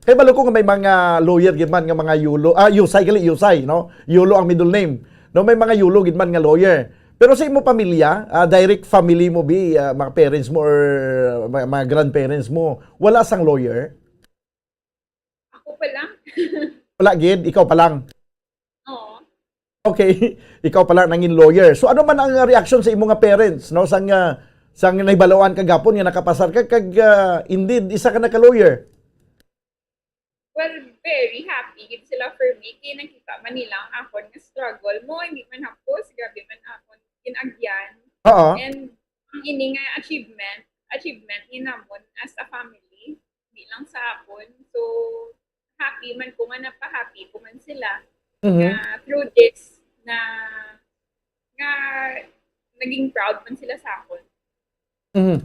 kay balo ko nga may mga lawyer gid man nga mga Yulo, ah, Yusay gali, Yusay, no? Yulo ang middle name. No, may mga Yulo gid man nga lawyer. Pero sa imo pamilya, ah, direct family mo bi, ah, mga parents mo or, ah, mga, mga grandparents mo, wala sang lawyer? Ako pa lang. Wala gid, ikaw pa lang. Oo. Okay, ikaw pa lang nangin lawyer. So ano man ang reaction sa imo nga parents, no? Sang, ah, sang nahibaluan ka gapon nga nakapasar ka kag, ah, indeed isa ka na ka lawyer? Well, very happy gid sila for me. Kay nakita man nila ang akon nga struggle mo, hindi man hapos, grabe man akon ginagyan. Oo. And ang ini nga achievement, achievement ni namon as a family, di lang sa akon. So, happy man ko nga napahappy ko man sila Mhm. na through this na nga naging proud man sila sa akon. Mhm.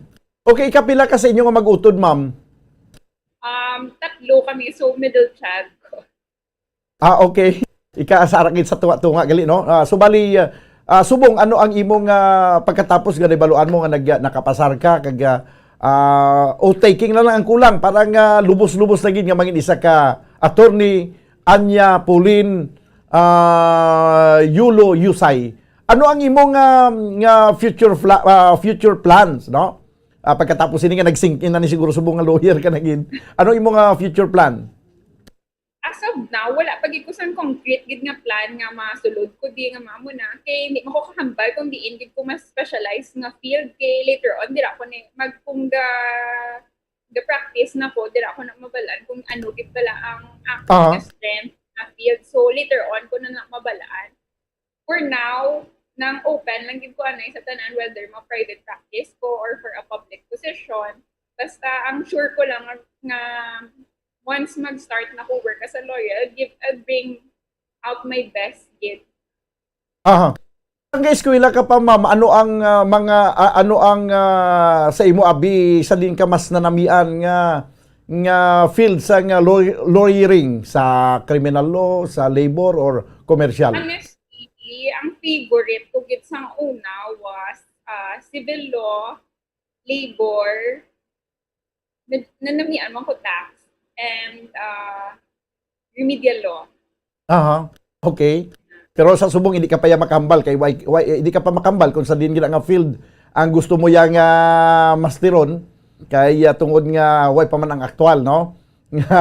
Okay, ikapila ka sa inyo nga mag-utod, ma'am? Um, tatlo kami, so middle child ko. Ah, okay. Ika sa arakid sa tunga-tunga gali, no? Ah, so bali, ah, ah, subong, ano ang imong, ah, pagkatapos nga nahibaluan mo nga nag-, nakapasar ka kag, ah, ah, oath taking na lang ang kulang para nga lubos-lubos na gid nga mangin isa ka attorney, Anya Pauline, ah, Yulo Yusay. Ano ang imong, ah, nga future fla-, ah, future plans, no? Ah, pagkatapos ini nga nag-sink in na ni siguro subong nga lawyer ka na gid. Ano imong, ah, future plan? As of now, wala pa gid ko sang concrete gid nga plan nga masulod ko di nga mamo na. Kay hindi man ko kahambal kung diin gid ko mas specialized nga field. Kay later on, dira ko ni mag kung ga ga practice na ko, dira ko na mabalaan kung ano gid bala ang akon Aha. nga strength nga field. So later on ko na na mabalaan. For now, nang open lang gid ko anay sa tanan, whether ma private practice ko or for a public position. Basta ang sure ko lang nga, nga once mag-start na ko work as a lawyer, I'll give, I'll bring out my best gid. Aha. Ang eskwela ka pa, ma'am, ano ang, ah, mga, ah, ano ang, ah, sa imo abi sa diin ka mas nanamian nga, nga field sa nga law-, lawyering, sa criminal law, sa labor, or commercial? Honestly, ang favorite ko gid sang una was ah, civil law, labor, na, nanamian man ko tax, and ah, remedial law. Aha. Okay. Pero sa subong, hindi ka pa ya makahambal kay why, why, hindi ka pa makahambal kung sa diin gid nga field ang gusto mo ya nga masteron kay, ah, tungod nga way pa man ang aktual, no? Nga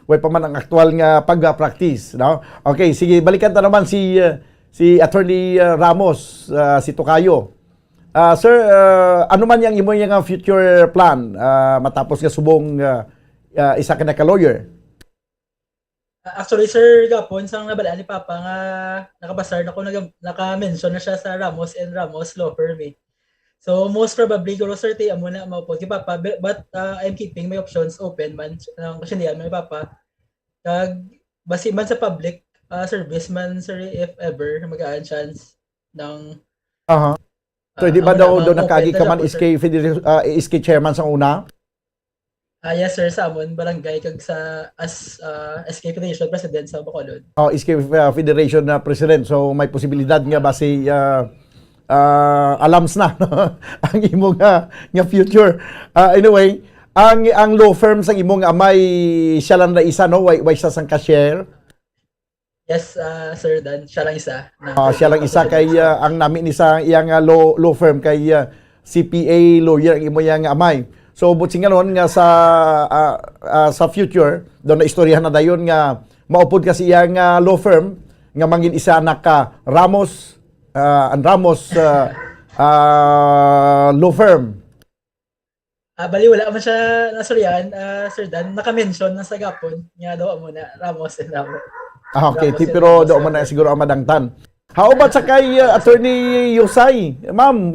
way pa man ang aktual nga pag-practice, no? Okay, sige, balikan ta naman si, ah, si Attorney, ah, Ramos, ah, si Tokayo. Ah, sir, ah, ano man yang imo yang future plan, ah, matapos nga subong, ah, ah, isa ka na ka lawyer? Ah, actually, sir, gapon, sang nabalaan ni Papa nga nakapasar na ko, nag-, naka-mention na siya sa Ramos and Ramos Law Firm, eh. So, most probably, guro, sir, ti amo na maupod kay Papa, bu-, but ah, I'm keeping my options open man, ang kasindihan man ni Papa. Kag, basi man sa public ah, service man, sir, if ever, magaan chance ng Aha. So, ah, di ba amo daw, na, daw ma-open nakaagi na ka siya man po, S K sir. Federa-, ah, S K chairman sa una? Ah, yes, sir, sa amon barangay kag sa as ah, S K Federation President sa Bacolod. Oh, S K, uh, Federation na president. So may posibilidad nga basi uh, uh, alams na ang imo nga, nga future. Uh, anyway, ang ang law firm sa imong amay, siya lang na isa, no? Way, way siya sang cashier. Yes, ah, Sir Dan, siya lang isa. Na Ah, siya lang isa kay ah, ang nami ni sa iyang ah, law, law firm kay ah, C P A lawyer ang imo yang amay. So buot silingon nga sa ah, ah, sa future daw na istoryahan na dayon nga maupod ka sa iyang ah, law firm nga mangin isa na ka Ramos ah, ang Ramos ah, ah, law firm. Ah, bali, wala man siya nasulyan, ah, Sir Dan. Naka-mention na sa gapon nga daw amo na, Ramos and Ramos. Ah, okay, Ramos ti-, and pero Ramos, daw sir. Man na siguro ang madangtan. How about sa kay uh, Attorney Yusay? Ma'am,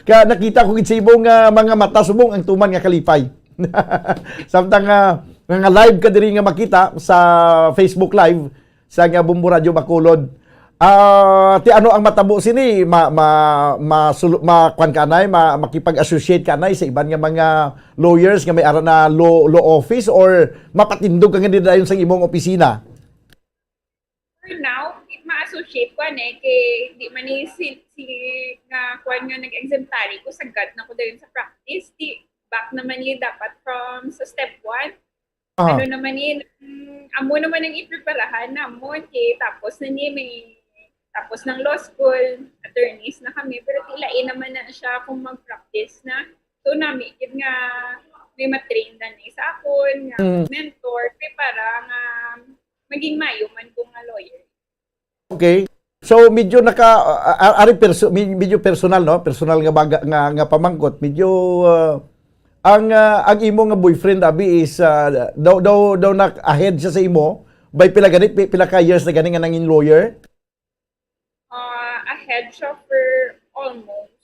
ka nakita ko gid sa imong uh, mga mata subong ang tuman nga kalipay. Samtang uh, nga live ka diri nga makita sa Facebook Live sa nga Bombo Radio Bacolod. Ah, ti ano ang matabo sini? Ma, ma, ma, ma kwan ka anay, ma, makipag-associate ka anay sa iban nga mga lawyers nga may ara na law, law office, or mapatindog ka nga dayon sa imong opisina? For now, ma-associate ko ani kay di man ni si, si nga kwan nga nag-exemplary ko, sagad na ko dayon sa practice. Di, back naman ni dapat from sa step one. Ah. Ano naman ni, mm, amo naman ang ipreparahan namon, kay tapos na ni may, tapos ng law school, attorneys na kami, pero ti lain naman na siya kung mag-practice na. So, nami gid nga may matrain na ni sa akon, nga Mm. mentor, kay para nga maging mayo man ko nga lawyer. Okay. So, medyo naka, a-, a-, ari perso-, med-, medyo personal, no? Personal nga baga, nga, nga pamangkot. Medyo, ah, ang, ah, ang imo nga boyfriend, abi, is, ah, daw, daw, daw na ahead siya sa imo. By pila gani, pi-, pila ka years na gani nga nangin lawyer? Ah, ahead siya for almost,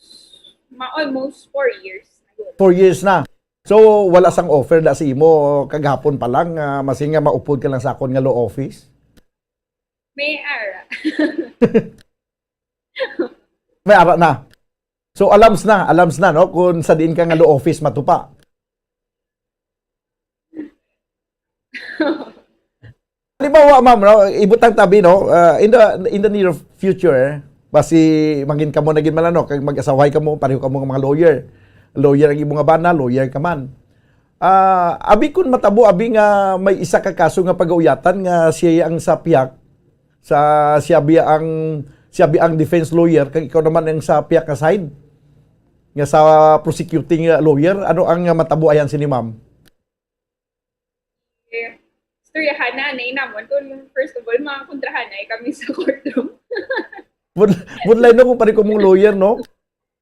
ma-, almost four years. Four years na. So, wala sang offer da sa imo kagahapon pa lang, ah, masin nga maupod ka lang sa akon nga law office? May ara. May ara na. So, alams na, alams na, no? Kung sa diin ka nga law office matupa. Halimbawa, ma'am, no? Ibutang tabi, no? Ah, in the, in the near future, basi mangin kamo na gid man, ano, kag mag-asawahay kamo, pareho kamo nga mga lawyer. Lawyer ang imo nga bana, lawyer ka man. Ah, abi kun matabo, abi nga may isa ka kaso nga pagauyatan nga siya ang sa pihak, sa, siya bi ang, siya bi ang defense lawyer, kag ikaw naman ang sa pihak nga side, nga sa prosecuting, ah, lawyer, ano ang, ah, matabo ayan sini, ma'am? Eh, istoryahan na, na inamon kung first of all, mga kontrahanay kami sa courtroom. Bud-, budlay, no, kung pare ko mong lawyer, no?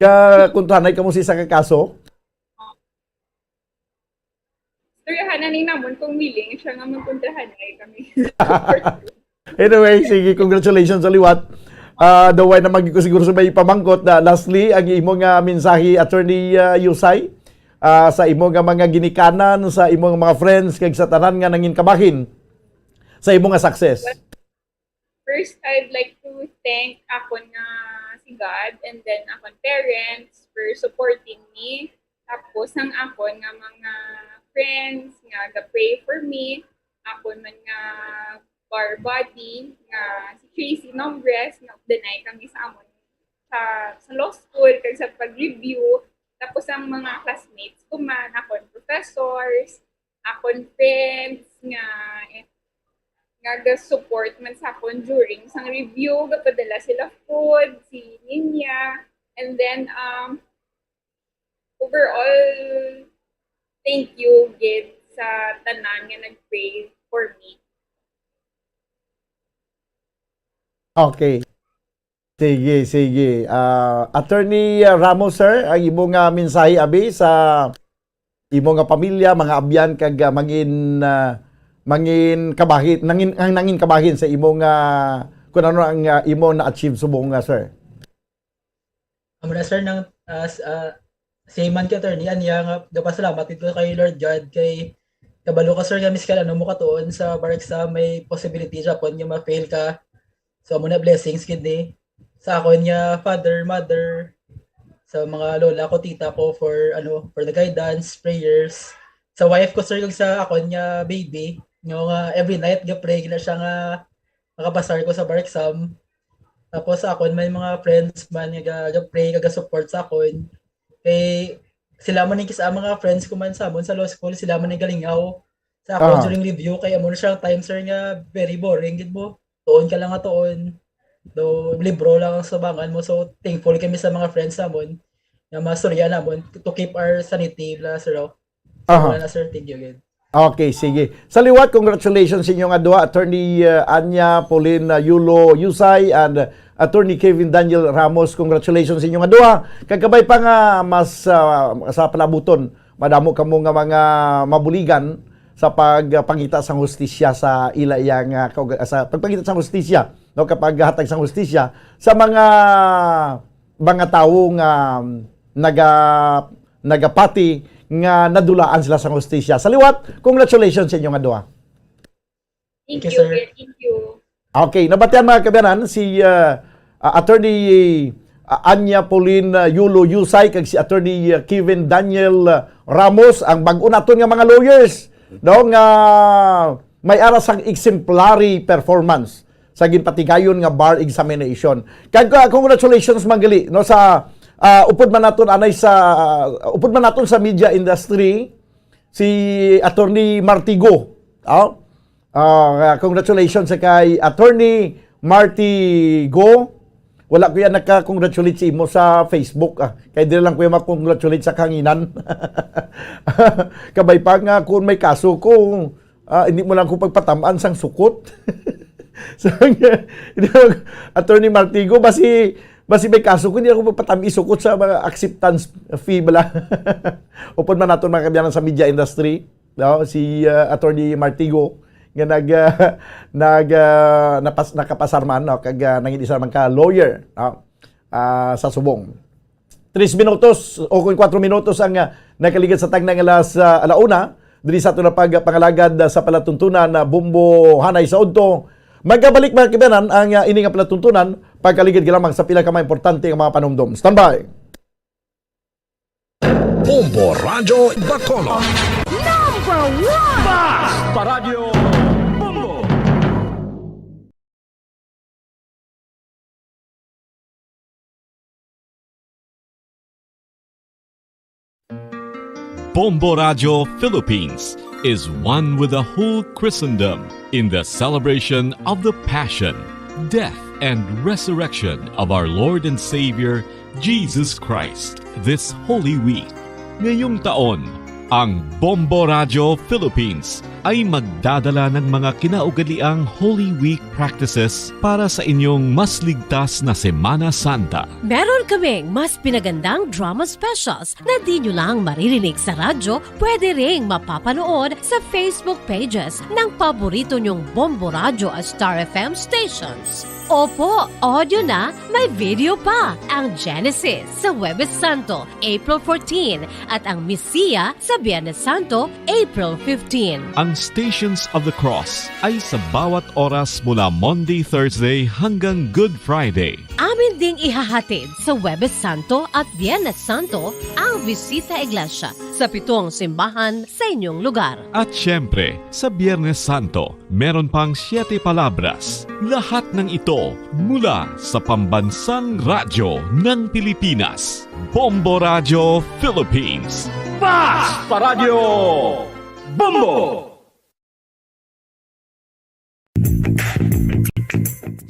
Ka kontrahanay ka mo sa isa ka kaso? Istoryahan na ni namon kung willing siya nga magkontrahanay kami. Anyway, sige, congratulations sa liwat. Ah, daw way na magi ko siguro sa may pamangkot na lastly, ang imo nga mensahe, Attorney, ah, Yusay, ah, sa imo nga mga ginikanan, sa imo nga mga friends, kag sa tanan nga nangin kabahin sa imo nga success. First, I'd like to thank akon nga si God and then akon parents for supporting me. Tapos ang akon nga mga friends nga ga-pray for me, akon man nga bar buddy nga si Tracy Nombres, nga updanay kami sa amon sa, sa law school kag sa pag-review. Tapos ang mga classmates ko man, akon professors, akon friends nga, nga ga-support man sa akon during sang review, gapadala sila food, si Ninya. And then, um, overall, thank you gid sa tanan nga nag-pray for me. Okay. Sige, sige. Ah, Attorney, ah, Ramos, sir, ang imo nga mensahe, abi, sa imo nga pamilya, mga abyan, kag, ah, mangin, ah, mangin kabahin, nangin, ang nangin kabahin sa imo nga, kung ano ang, ah, imo na-achieve subong nga, sir? Amo na, sir, nang, ah, s-, ah, same man kay attorney, anya nga gapasalamat gid ko kay Lord God kay kabalo ko, sir, nga miskan ano mo katuon sa bar exam, may possibility gyapon nga ma-fail ka. So, amo na, blessings gid ni sa akon nga father, mother, sa mga lola ko, tita ko for, ano, for the guidance, prayers. Sa wife ko, sir, kag sa akon nga baby, nga, nga every night ga-pray gid na siya nga makapasar ko sa bar exam. Tapos sa akon, may mga friends man nga ga-, ga-pray, nga ga-support sa akon. Kay sila man yung kis-, ang mga friends ko man sa amon sa law school, sila man yung galingaw sa akon Ah. during review. Kay amo na siya ang time, sir, nga very boring gid mo. Tuon ka lang nga tuon. Do, libro lang ang subangan mo. So, thankful kami sa mga friends namon nga mastorya namon to keep our sanity, bla, sir, oh. So, Aha. wala na, sir. Thank you again. Okay, sige. Sa liwat, congratulations sa inyo nga duha, Attorney, uh, Anya Pauline, uh, Yulo Yusay and, uh, Attorney Kevin Daniel Ramos. Congratulations sa inyo nga duha. Kag kabay pa nga mas, uh, sa palabuton, madamo kamo nga mga mabuligan sa pagpangita sang hustisya sa ila iya nga kauga-, sa pagpangita sang hustisya, no, kapag hatag sang hustisya sa mga, mga tawo nga naga-, nagapati nga nadulaan sila sang hustisya. Sa liwat, congratulations sa inyo nga duha. Thank Thank you, you, sir. Kuya. Thank you. Okay, nabatian, mga kaabyanan, si, ah, ah, Attorney, ah, Anya Pauline, ah, Yulo Yusay kag si Attorney, ah, Kevin Daniel, ah, Ramos, ang bag-o naton nga mga lawyers, no, nga may ara sang exemplary performance sa ginpatigayon nga bar examination. Kag, ah, congratulations man gali, no, sa, Ah, upod man naton anay sa, upod man naton sa media industry, si Attorney Martigo. Oh? Ah, congratulations sa kay Attorney Martigo. Wala ko yan naka-congratulate sa imo sa Facebook, ah. Kay dira lang ko yung makongratulate sa kanginan. Kabay pa nga kung may kaso ko, ah, hindi mo lang ko pagpatamaan sang sukot. So, hindi mo, Attorney Martigo, basi, basi may kaso ko, hindi ako pagpatami sukot sa mga acceptance fee bala. Upod man naton mga kabiyanan sa media industry, no? Si, ah, Attorney Martigo, nga nag, ah, nag, ah, napas-, nakapasar man, no? Kag, ah, nangin isa man ka lawyer, no? Ah, sa subong. Tres minutos o kung kwatro minutos ang, ah, nakaligid sa tagna nga alas, ah, alauna, diri sa aton na pagpangalagad, ah, sa palatuntunan na Bombo Hanay sa Udto. Magabalik, mga kibanan, ang, ah, ini nga palatuntunan, pagkaligid ka lamang sa pila ka mga importante nga mga panumdom. Standby! Bombo Radyo Bacolod. Number one! Basta Radyo Bombo! Bombo Radyo Philippines is one with the whole Christendom in the celebration of the Passion, Death, and Resurrection of our Lord and Savior, Jesus Christ, this Holy Week. Ngayong taon, ang Bombo Radyo Philippines ay magdadala ng mga kinaugaliang Holy Week practices para sa inyong mas ligtas na Semana Santa. Meron kaming mas pinagandang drama specials na di nyo lang maririnig sa radyo, pwede ring mapapanood sa Facebook pages ng paborito nyong Bombo Radyo at Star F M stations. Opo, audio na, may video pa. Ang Genesis sa Huwebes Santo, April fourteen, at ang Messiah sa Biyernes Santo, April fifteen. Ang Stations of the Cross ay sa bawat oras mula Monday, Thursday hanggang Good Friday. Amin ding ihahatid sa Huwebes Santo at Biyernes Santo ang Bisita Iglesia sa pitong simbahan sa inyong lugar. At siyempre, sa Biyernes Santo, meron pang Siete Palabras. Lahat ng ito mula sa pambansang radyo ng Pilipinas, Bombo Radyo Philippines. Basta Radyo Bombo!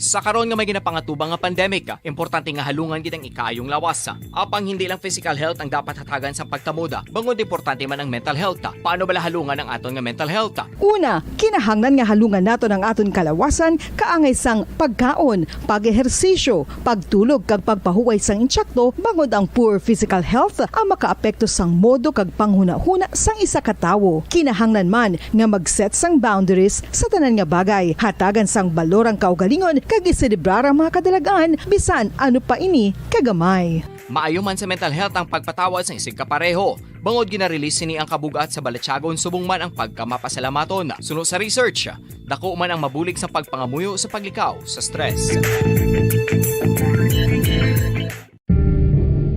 Sa karon nga may ginapangatubang nga pandemic, importante nga halungan gid ang ikaayong lawas. Apang hindi lang physical health ang dapat hatagan sa pagtamuda, bangod importante man ang mental health. Paano bala halungan ang aton nga mental health? Una, kinahanglan nga halungan naton ang aton kalawasan kaangay sang pagkaon, pag-ehersisyo, pagtulog kag pagpahuway sang insakto, bangod ang poor physical health ang makaapekto sang modo kag panghunahuna sang isa ka tawo. Kinahanglan man nga mag-set sang boundaries sa tanan nga bagay. Hatagan sang balor ang kaugalingon kag iselebrar ang mga kadalagan, bisan ano pa ini kagamay. Maayo man sa mental health ang pagpatawad sang isigkapareho, bangod gina-release sini ang kabug-at sa balatyagon subong man ang pagkamapasalamaton. Suno sa research, dako man ang mabulig sa pagpangamuyo sa paglikaw sa stress.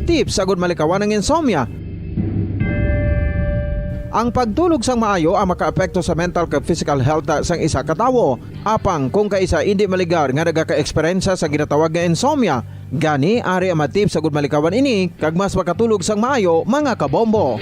Tips agud malikawan ang insomnia. Ang pagtulog sang maayo ang makaapekto sa mental kag physical health sang isa ka tawo. Apang kung kaisa indi maligar nga nagaka-eksperyensya sa ginatawag nga insomnia, gani ari ang mga tips agud malikawan ini kag mas makatulog sang maayo, mga kabombo.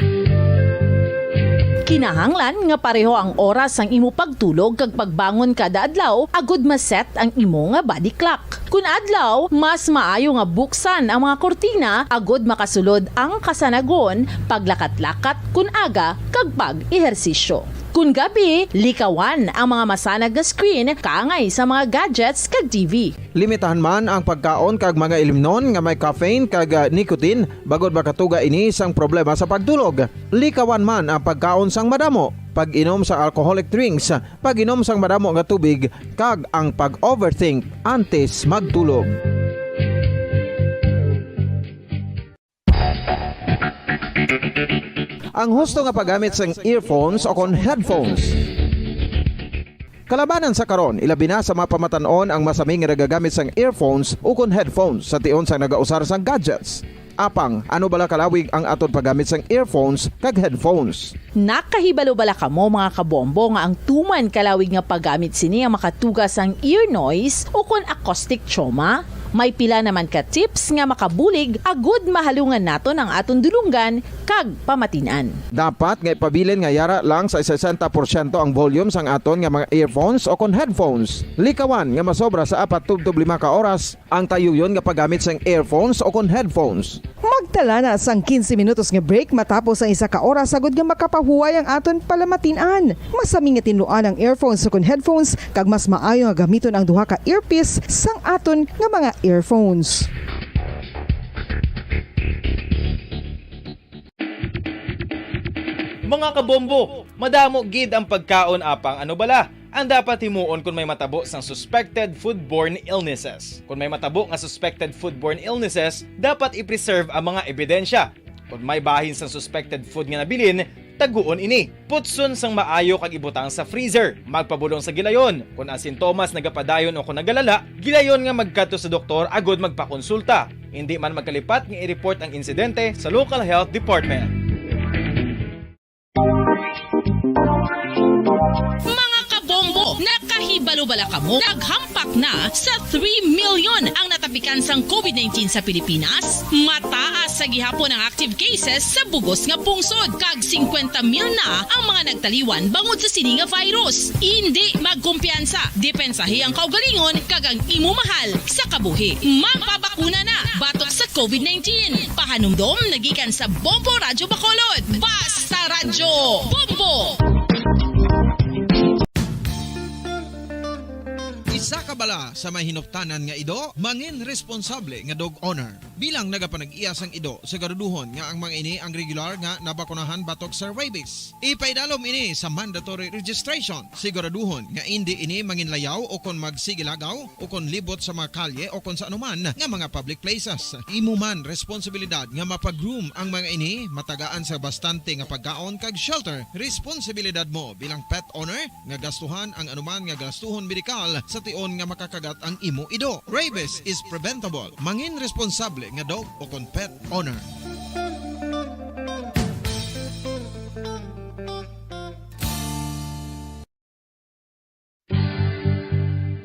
Kinahanglan nga pareho ang oras sang imo pagtulog kag pagbangon kada adlaw agud ma-set ang imo nga body clock. Kun adlaw, mas maayo nga buksan ang mga kurtina agud makasulod ang kasanagon, paglakat-lakat kun aga, kag pag-ehersisyo. Kun gabi, likawan ang mga masanag nga screen kaangay sa mga gadgets kag T V. Limitahan man ang pagkaon kag mga ilimnon nga may caffeine kag, ah, nicotine, bangod makatuga ini sang problema sa pagtulog. Likawan man ang pagkaon sang madamo, pag-inom sa alcoholic drinks, pag-inom sang madamo nga tubig, kag ang pag-overthink antes magtulog. Ang husto nga paggamit sang earphones o kon headphones. Kalabanan sa karon, ilabi na sa mga pamatan-on ang masami nga nagagamit sang earphones o kon headphones sa tion sang nagausar sang gadgets. Apang, ano bala kalawig ang aton paggamit sang earphones kag headphones? Nakahibalo bala kamo, mga kabombo, nga ang tuman kalawig nga paggamit sini ang makatuga sang ear noise o kon acoustic trauma? May pila naman ka tips nga makabulig agud mahalungan naton ang aton dulonggan kag pamatin-an. Dapat nga ipabilin nga yara lang sa sesenta porsyento ang volume sang aton nga mga earphones o kon headphones. Likawan nga masobra sa apat tubtob lima ka oras ang tayuyon nga paggamit sang earphones o kon headphones. Magtala na sang quince minutos nga break matapos ang isa ka oras agud nga makapahuway ang aton palamatin-an. Masami nga tinluan ang earphones o kon headphones, kag mas maayo nga gamiton ang duha ka earpiece sang aton nga mga earphones. Mga kabombo, madamo gid ang pagkaon, apang ano bala ang dapat himuon kon may matabo sang suspected foodborne illnesses? Kon may matabo nga suspected foodborne illnesses, dapat i-preserve ang mga ebidensya. Kon may bahin sang suspected food nga nabilin, taguon ini. Putson sang maayo kag ibutang sa freezer. Magpabulong sa gilayon. Kon ang sintomas nagapadayon o kon nagalala, gilayon nga magkadto sa doktor agud magpakonsulta. Indi man magkalipat nga i-report ang insidente sa local health department. Mga kabombo, nakahibalo bala kamo? Naghampak na sa three million ang natapikan sang covid nineteen sa Pilipinas. Mataas sa gihapon ang active cases sa bugos nga pungsod, kag singkwenta mil na ang mga nagtaliwan bangod sa sini nga virus. Indi magkumpiyansa, depensahi ang kaugalingon kag ang imo mahal sa kabuhi. Magpabakuna na batok sa covid nineteen. Pahanumdom nagikan sa Bombo Radyo Bacolod. Basta Radyo Bombo! Isa ka bala sa may hinuptanan nga ido, mangin responsable nga dog owner. Bilang nagapanag-iya sang ido, siguraduhon nga ang mga ini ang regular nga nabakunahan batok sa rabies. Ipaidalom ini sa mandatory registration. Siguraduhon nga indi ini manginlayaw o kon magsigilagaw o kon libot sa mga kalye o kon sa anuman nga mga public places. Imo man responsibilidad nga mapag-groom ang mga ini, matagaan sa bastante nga pagkaon kag shelter. Responsibilidad mo bilang pet owner nga gastuhan ang anuman nga gastuhon medikal sa tion nga makakagat ang imo ido. Rabies is preventable. Mangin responsable nga dog o kon pet owner.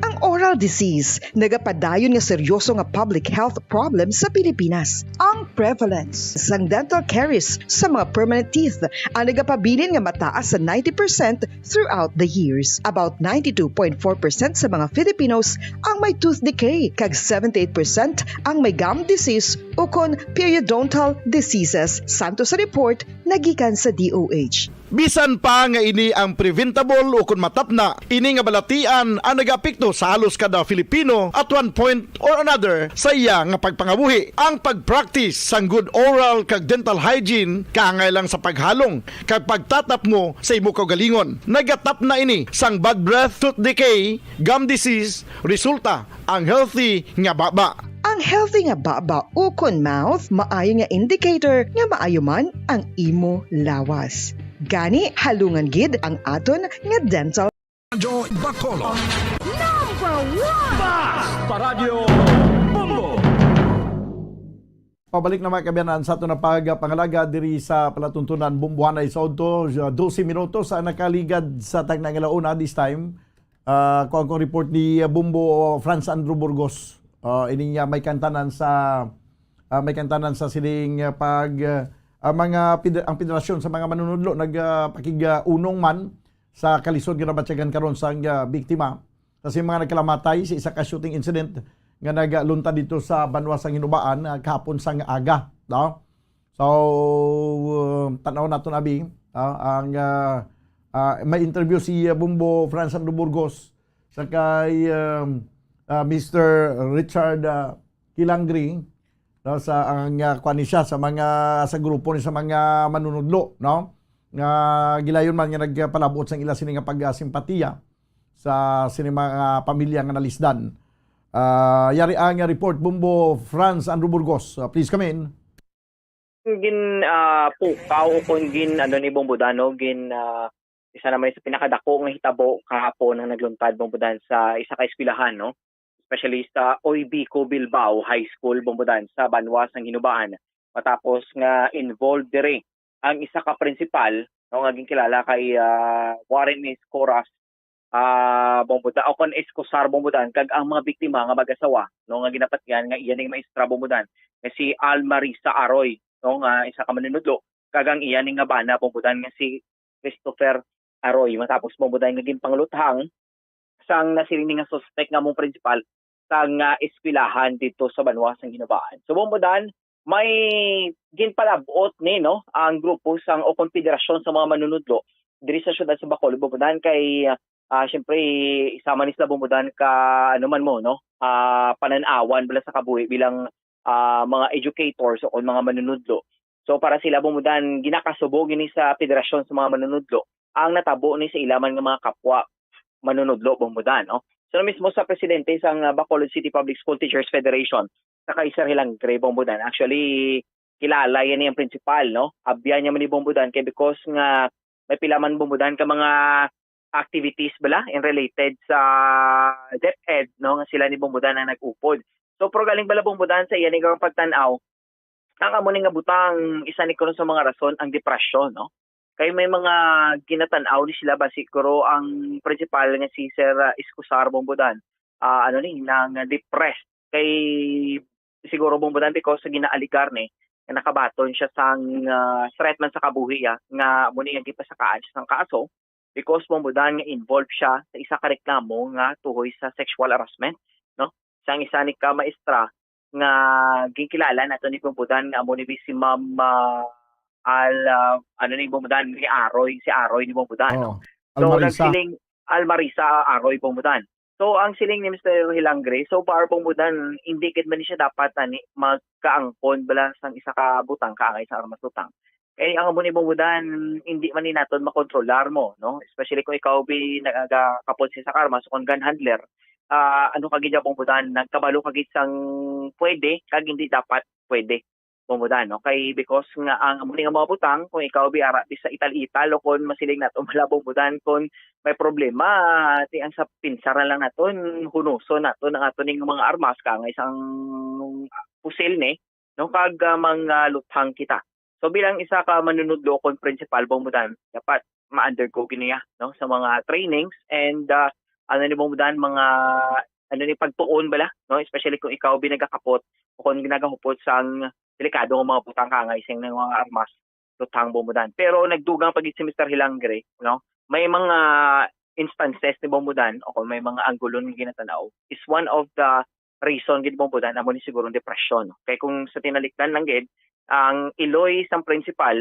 Ang oral disease nagapadayon nga seryoso nga public health problem sa Pilipinas. Ang prevalence sang dental caries sa mga permanent teeth ang nagapabilin nga mataas sa ninety percent throughout the years. About ninety-two point four percent sa mga Filipinos ang may tooth decay, kag seventy-eight percent ang may gum disease ukon periodontal diseases, santo sa report nagikan sa D O H. Bisan pa nga ini ang preventable ukon matapna, ini nga balatian ang nagaapekto sa halos kada Filipino at one point or another sa iya nga pagpangabuhi. Ang pag-practice sang good oral kag dental hygiene kaangay lang sa paghalong kag pagtatapngo sa imo kaugalingon. Nagatapna ini sang bad breath, tooth decay, gum disease, resulta ang healthy nga baba. Ang healthy nga baba ukon mouth maayo nga indicator nga maayo man ang imo lawas. Gani, halungan gid ang aton nga dental Radyo Bacolod. Number one! Bas! Paradyo Bombo! Pabalik na, mga kaabyanan, sa aton nga pagpangalaga diri sa palatuntunan Bombohanay sa udto, doce minutos ang nakaligad sa tagna nga alauna this time. Ah, kuan ko ang report ni, ah, Bombo Franz Andrew Burgos. Ah, ini nga may kantanan sa, ah, may kantanan sa sining, ah, pag, ah, ah, mga ped-, ang Federasyon sa mga Manunudlo nagpakig-unong man sa kalisod nga nabatyagan karon sang, ah, biktima sa sini mga nagkalamatay sa isa ka shooting incident nga nagluntad dito sa banwa sang Hinubaan, ah, kahapon sang aga, no? So, uh, tan-aw naton, abi, ah, ang, ah, ah, may interview si, ah, Bombo Franz Andrew Burgos sa kay, um, ah, Mister Richard, ah, Kilangri, no, sa ang, ah, kuan ni siya sa mga, sa grupo ni sa mga manunudlo, no? Nga gilayon man nga nagpalab-ot sang ila sini nga pagsimpatiya sa sini mga pamilya nga nalisdan. Ah, yari ang report, Bombo Franz Andrew Burgos. Ah, please come in. Gin, ah, pukaw o kung gin, ano, ni Bombo Dano, gin, ah, isa naman sa pinakadako nga hitabo kahapon ang nagluntad, Bombo Dan, sa isa ka eskwelahan, no? Especially sa Oy Bico Bilbao High School, Bombo Dan, sa banwa sang Hinubaan. Matapos nga involved diri ang isa ka principal, no, nga ginkilala kay, ah, Warren Escoras, ah, Bombodan, o kon Escosar Bombodan, kag ang mga biktima nga mag-asawa, no, nga ginapatian nga iya ning maestra Bombodan, nga si Almarisa Aroy, no, nga isa ka manunudlo, kag ang iya ning nga bana Bombodan nga si Christopher Aroy, matapos Bombodan nga ginpangluthang sang nasiling ni nga suspek nga among principal sang, ah, eskwelahan didto sa banwa sang Ginobaan. So, Bombodan, may ginpalab-ot ni, no, ang grupo sang o konfederasyon sa mga manunudlo diri sa siyudad sa Bacolod, Bombodan, kay, ah, siyempre, isa man ni sila, Bombodan, ka, ano man mo, no, ah, panan-awan bala sa kabuhi bilang, ah, mga educators o kon mga manunudlo. So, para sila, Bombodan, ginakasubo gini sa Federasyon sa mga Manunudlo ang natabo ni sa ila man nga mga kapwa manunudlo, Bombodan, no? So, mismo sa presidente sang, ah, Bacolod City Public School Teachers Federation, sa kay Sir Hilangre, Bombodan. Actually, kilala yan ang principal, no? Abyan niya man ni, Bombodan, kay because nga may pila man, Bombodan, ka mga activities bala in related sa DepEd, no, nga sila ni, Bombodan, ang nag-upod. So, pero galing bala, Bombodan, sa iya ni nga pagtan-aw, ang amo ni nga butang, isa ni kuno sa mga rason ang depresyon, no? Kay may mga ginatan-aw ni sila ba, siguro ang principal nga si Sir, ah, Escosar, Bombodan, ah, ano ni, nang depressed. Kay siguro, Bombodan, because sa ginaaligar ni, nga nakabaton siya sang, ah, threat man sa kabuhi, ah, nga amo ni nga gipasakaan siya sang kaso, because, Bombodan, nga involved siya sa isa ka reklamo nga tuhoy sa sexual harassment, no? Sang isa ni ka maestra nga ginkilala nato ni, Bombodan, nga amo ni si Ma'am, ah, Al, ah, ano ni, Bombodan, ni Aroy, si Aroy ni, Bombodan, no? Oh, So, Almarisa. nagsiling, Almarisa Aroy, Bombodan. So, ang siling ni Mister Hilangre, so far, Bombodan, hindi gid man ni siya dapat ani magkaangkon bala sang isa ka butang kaangay sa armas butang. Kay ang amo ni, Bombodan, hindi man ni naton makontrolar mo, no? Especially kung ikaw bi nagakapot sa isa ka armas o kung gun handler, ah, ano ka gid, Bombodan, nagkabalo ka gid sang pwede kag hindi dapat pwede, Bombodan, no? Kay because nga ang amo ni nga mga butang, kung ikaw bi ara bi sa ital-ital o kung masiling nato bala, Bombodan, kung may problema, ti ang sa pinsar na lang naton, hunuson naton ang ato ning mga armas kaangay sang pusil ni, no? Kag, ah, mga luthang kita. So, bilang isa ka manunudlo o kung principal, Bombodan, dapat ma-undergo gid niya, no, sa mga trainings and, ah, ano ni, Bombodan, mga, ano ni, pagtuon bala, no, especially kung ikaw bi nagakapot o kung nagahupot sang delikado nga mga butang kaangay sang mga armas, luthang, Bombodan. Pero nagdugang pa gid si Mister Hilangre, no, may mga instances ni, Bombodan, o kung may mga anggulon nga ginatanaw, is one of the reason gid, Bombodan, amo ni siguro ang depresyon, no? Kay kung sa tinalikdan lang gid, ang iloy sang principal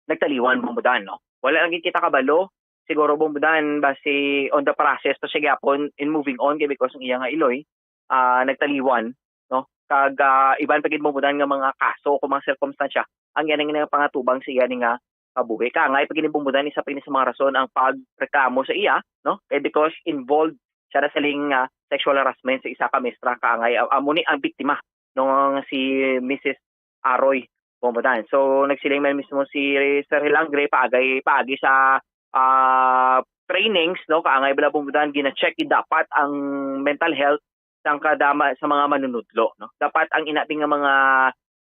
nagtaliwan, Bombodan, no? Wala lang gid kita kabalo, siguro, Bombodan, basi on the process pa siya gyapon in moving on, kay because ang iya nga iloy, ah, nagtaliwan, no? Kag, ah, iban pa gid, Bombodan, nga mga kaso o mga sirkumstansya ang iya na nga pangatubang sa iya ni nga kabuhi. Kaangay pa gid ni, Bombodan, isa pa gid ni sa mga rason ang pagreklamo sa iya, no? Kay because involved siya na siling, ah, sexual harassment sa isa ka maestra, kaangay. Am-, amo ni ang biktima, no, nga si Missus Aroy, Bombodan. So, nagsiling man mismo si Sir Hilangre paagay, paagi sa, ah, trainings, no, kaangay bala, Bombodan, gina-check gid dapat ang mental health sang kadama sa mga manunudlo, no? Dapat ang ina bi nga mga,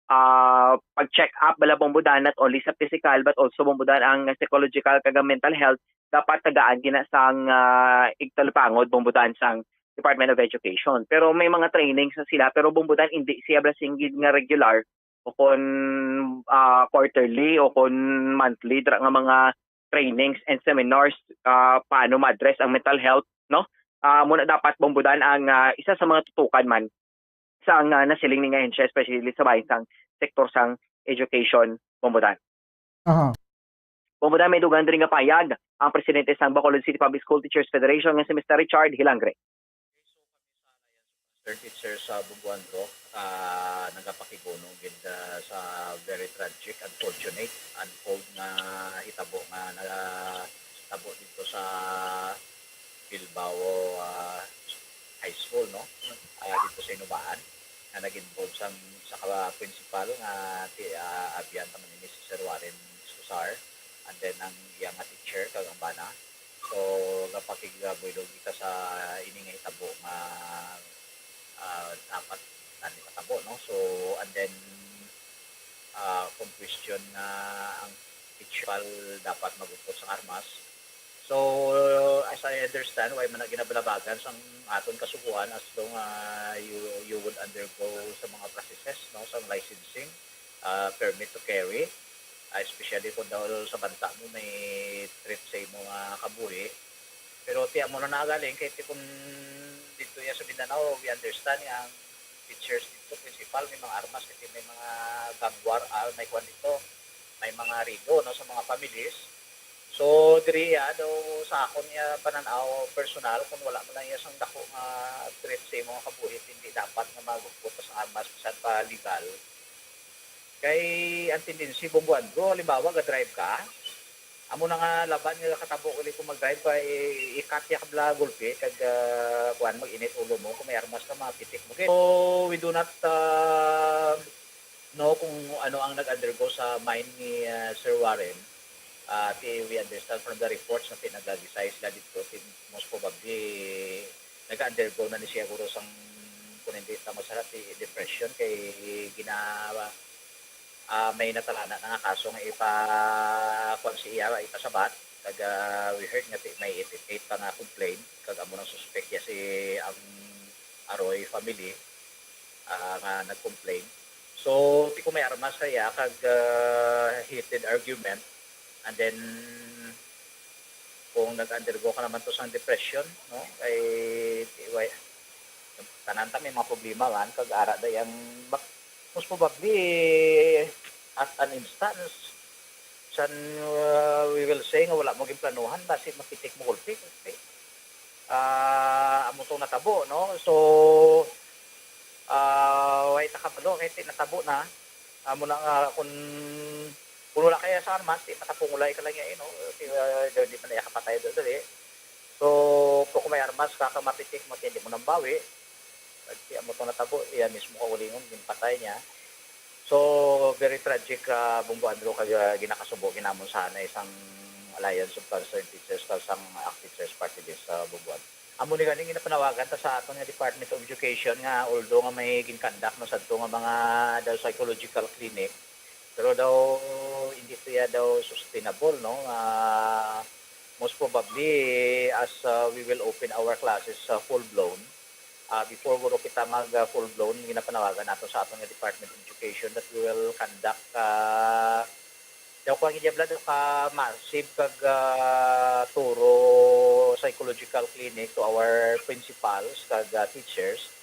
ah, pag-check up bala, Bombodan, not only sa physical but also, Bombodan, ang psychological kag ang mental health dapat tagaan gina sang, ah, igtalupangod, Bombodan, sang Department of Education. Pero may mga trainings na sila, pero, Bombodan, hindi siya bala sing gid nga regular o kon, ah, quarterly o kon monthly dira nga mga trainings and seminars, ah, paano ma-address ang mental health, no? Ah, muna dapat, Bombodan, ang, ah, isa sa mga tutukan man sa nga nasiling ni nga ahensya, especially sa bahin sang sektor sang education, Bombodan. Aha. Bombodan, may dugang diri nga pahayag ang presidente sang Bacolod City Public School Teachers Federation nga si Mister Richard Hilangre. Master teacher sa Bumbuanro, ah, nagapakibuno gid, ah, sa very tragic, unfortunate, unfold nga hitabo nga nagtabo dito sa Bilbao, ah, High School, no? Ah, dito sa Inubaan, nga nag-involve sang isa ka principal nga ti-, ah, abyan ta man ini si Sir Warren Escosar, and then ang iya nga teacher kag ang bana. So, gapakigbuylog kita sa ini nga hitabo nga, ah, dapat na ni matabo, no? So, and then, ah, kung question nga ang teacher dapat mag-upod sang armas. So, as I I understand why man na ginabalabagan sang aton kasugoan as long, ah, you, you would undergo sa mga processes, no, sang licensing, ah, permit to carry, ah, especially kung daw sa banta mo may threat sa imo nga kabuhi. Pero ti amo na nagaling kay ti kung dito ya sa Mindanao, we understand nga ang teachers dito, principal, may mga armas, kasi may mga gang war, ah, may kwan dito, may mga rido, no, sa mga families. So, diri ya daw sa akon ya panan-aw personal, kung wala man lang ya sang dako nga threat sa imong kabuhi, hindi dapat nga maghugot sa armas bisan pa legal. Kay ang tendency, Bonggo Andrew, halimbawa, ga-drive ka, amo na nga laban nga katabo uli kung mag-drive ka, i-, i-cut ya ka bala gulpi, kag, ah, kuan, mag-init ulo mo, kung may armas ka, mapitik mo. So, we do not, ah, know kung ano ang nag-undergo sa mind ni, ah, Sir Warren. Ah, ti, we understand from the reports na ti nagagisay sila dito, ti most probably nag-undergo na ni siya guro sang, kung hindi tama sa ti depression, kay gina-, ah, may natalana na nga kaso nga ipa-, kuwan siya, ipasabat. Kag, ah, we heard nga ti-, may eight eight pa nga complaint, kag amo nang suspek ya si ang Aroy family, ah, nga nag-complain. So, ti kung may armas kaya, kag, ah, heated argument, and then, kung nag-undergo ka naman to sang depression, no? Kay, ti-, way, tanan ta may mga problema man, kag ara da yang, bak-, most probably, at an instance, san, uh, we will say nga wala mo ginplanuhan, basi mapitik mo gulpi. Ah, amo tong natabo, no? So, ah, way ta kabalo, kay ti natabo na. Amo na nga, kung, kung wala kaya sa armas, ti patapungulay ka lang ya, eh, no? Ti, ah, di, di man na iya kapatay dali. So, kung may armas ka, ka mapitik mo, ti hindi mo nambawi. Kag ti amo to natabo, iya mismo kaugalingon, ginpatay niya. So, very tragic, ah, Bonggo Andrew, kag, ah, ginakasubo ginamon sana isang Alliance of Concerned Teachers kag sang ACT Teachers Party List sa Bonggo Andrew. Amo ni ganing ginapanawagan ta sa aton nga Department of Education nga although nga may ginkandak no sadto nga mga daw psychological clinic, pero daw hindi to ya daw sustainable, no? Ah, most probably as, ah, we will open our classes sa full blown, ah, before guro kita mag, ah, full blown, ginapanawagan nato sa aton nga Department of Education that we will conduct, ah, daw ko ang inyabla daw ka massive kag, ah, thorough psychological clinic to our principals kag, ah, teachers.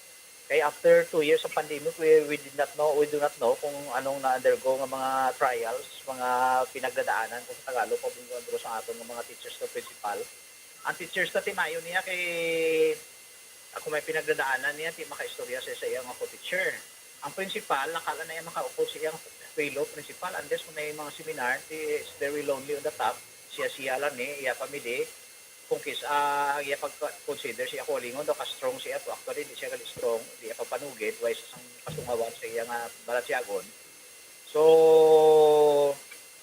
Kay after two years sa pandemic, we, we did not know, we do not know kung anong na-undergo nga mga trials, mga pinagdadaanan, kung sa Tagalog, kung ano sa aton nga mga teachers kag principal. Ang teachers na ti maayo niya kay ako may pinagdadaanan niya, ti makaistorya sa, sa iyang ako teacher. Ang principal, nakala na iya makaupod sa iyang fellow principal unless kung may mga seminar, ti is very lonely on the top. Siya-siya lang ni, iya family. Kung kis-, ah, ang iya pag-consider siya kaugalingon daw ka strong siya, to actually, di siya gali strong, di iya pagpanugid, way sa sang kasungawan sa iya nga balatyagon. So,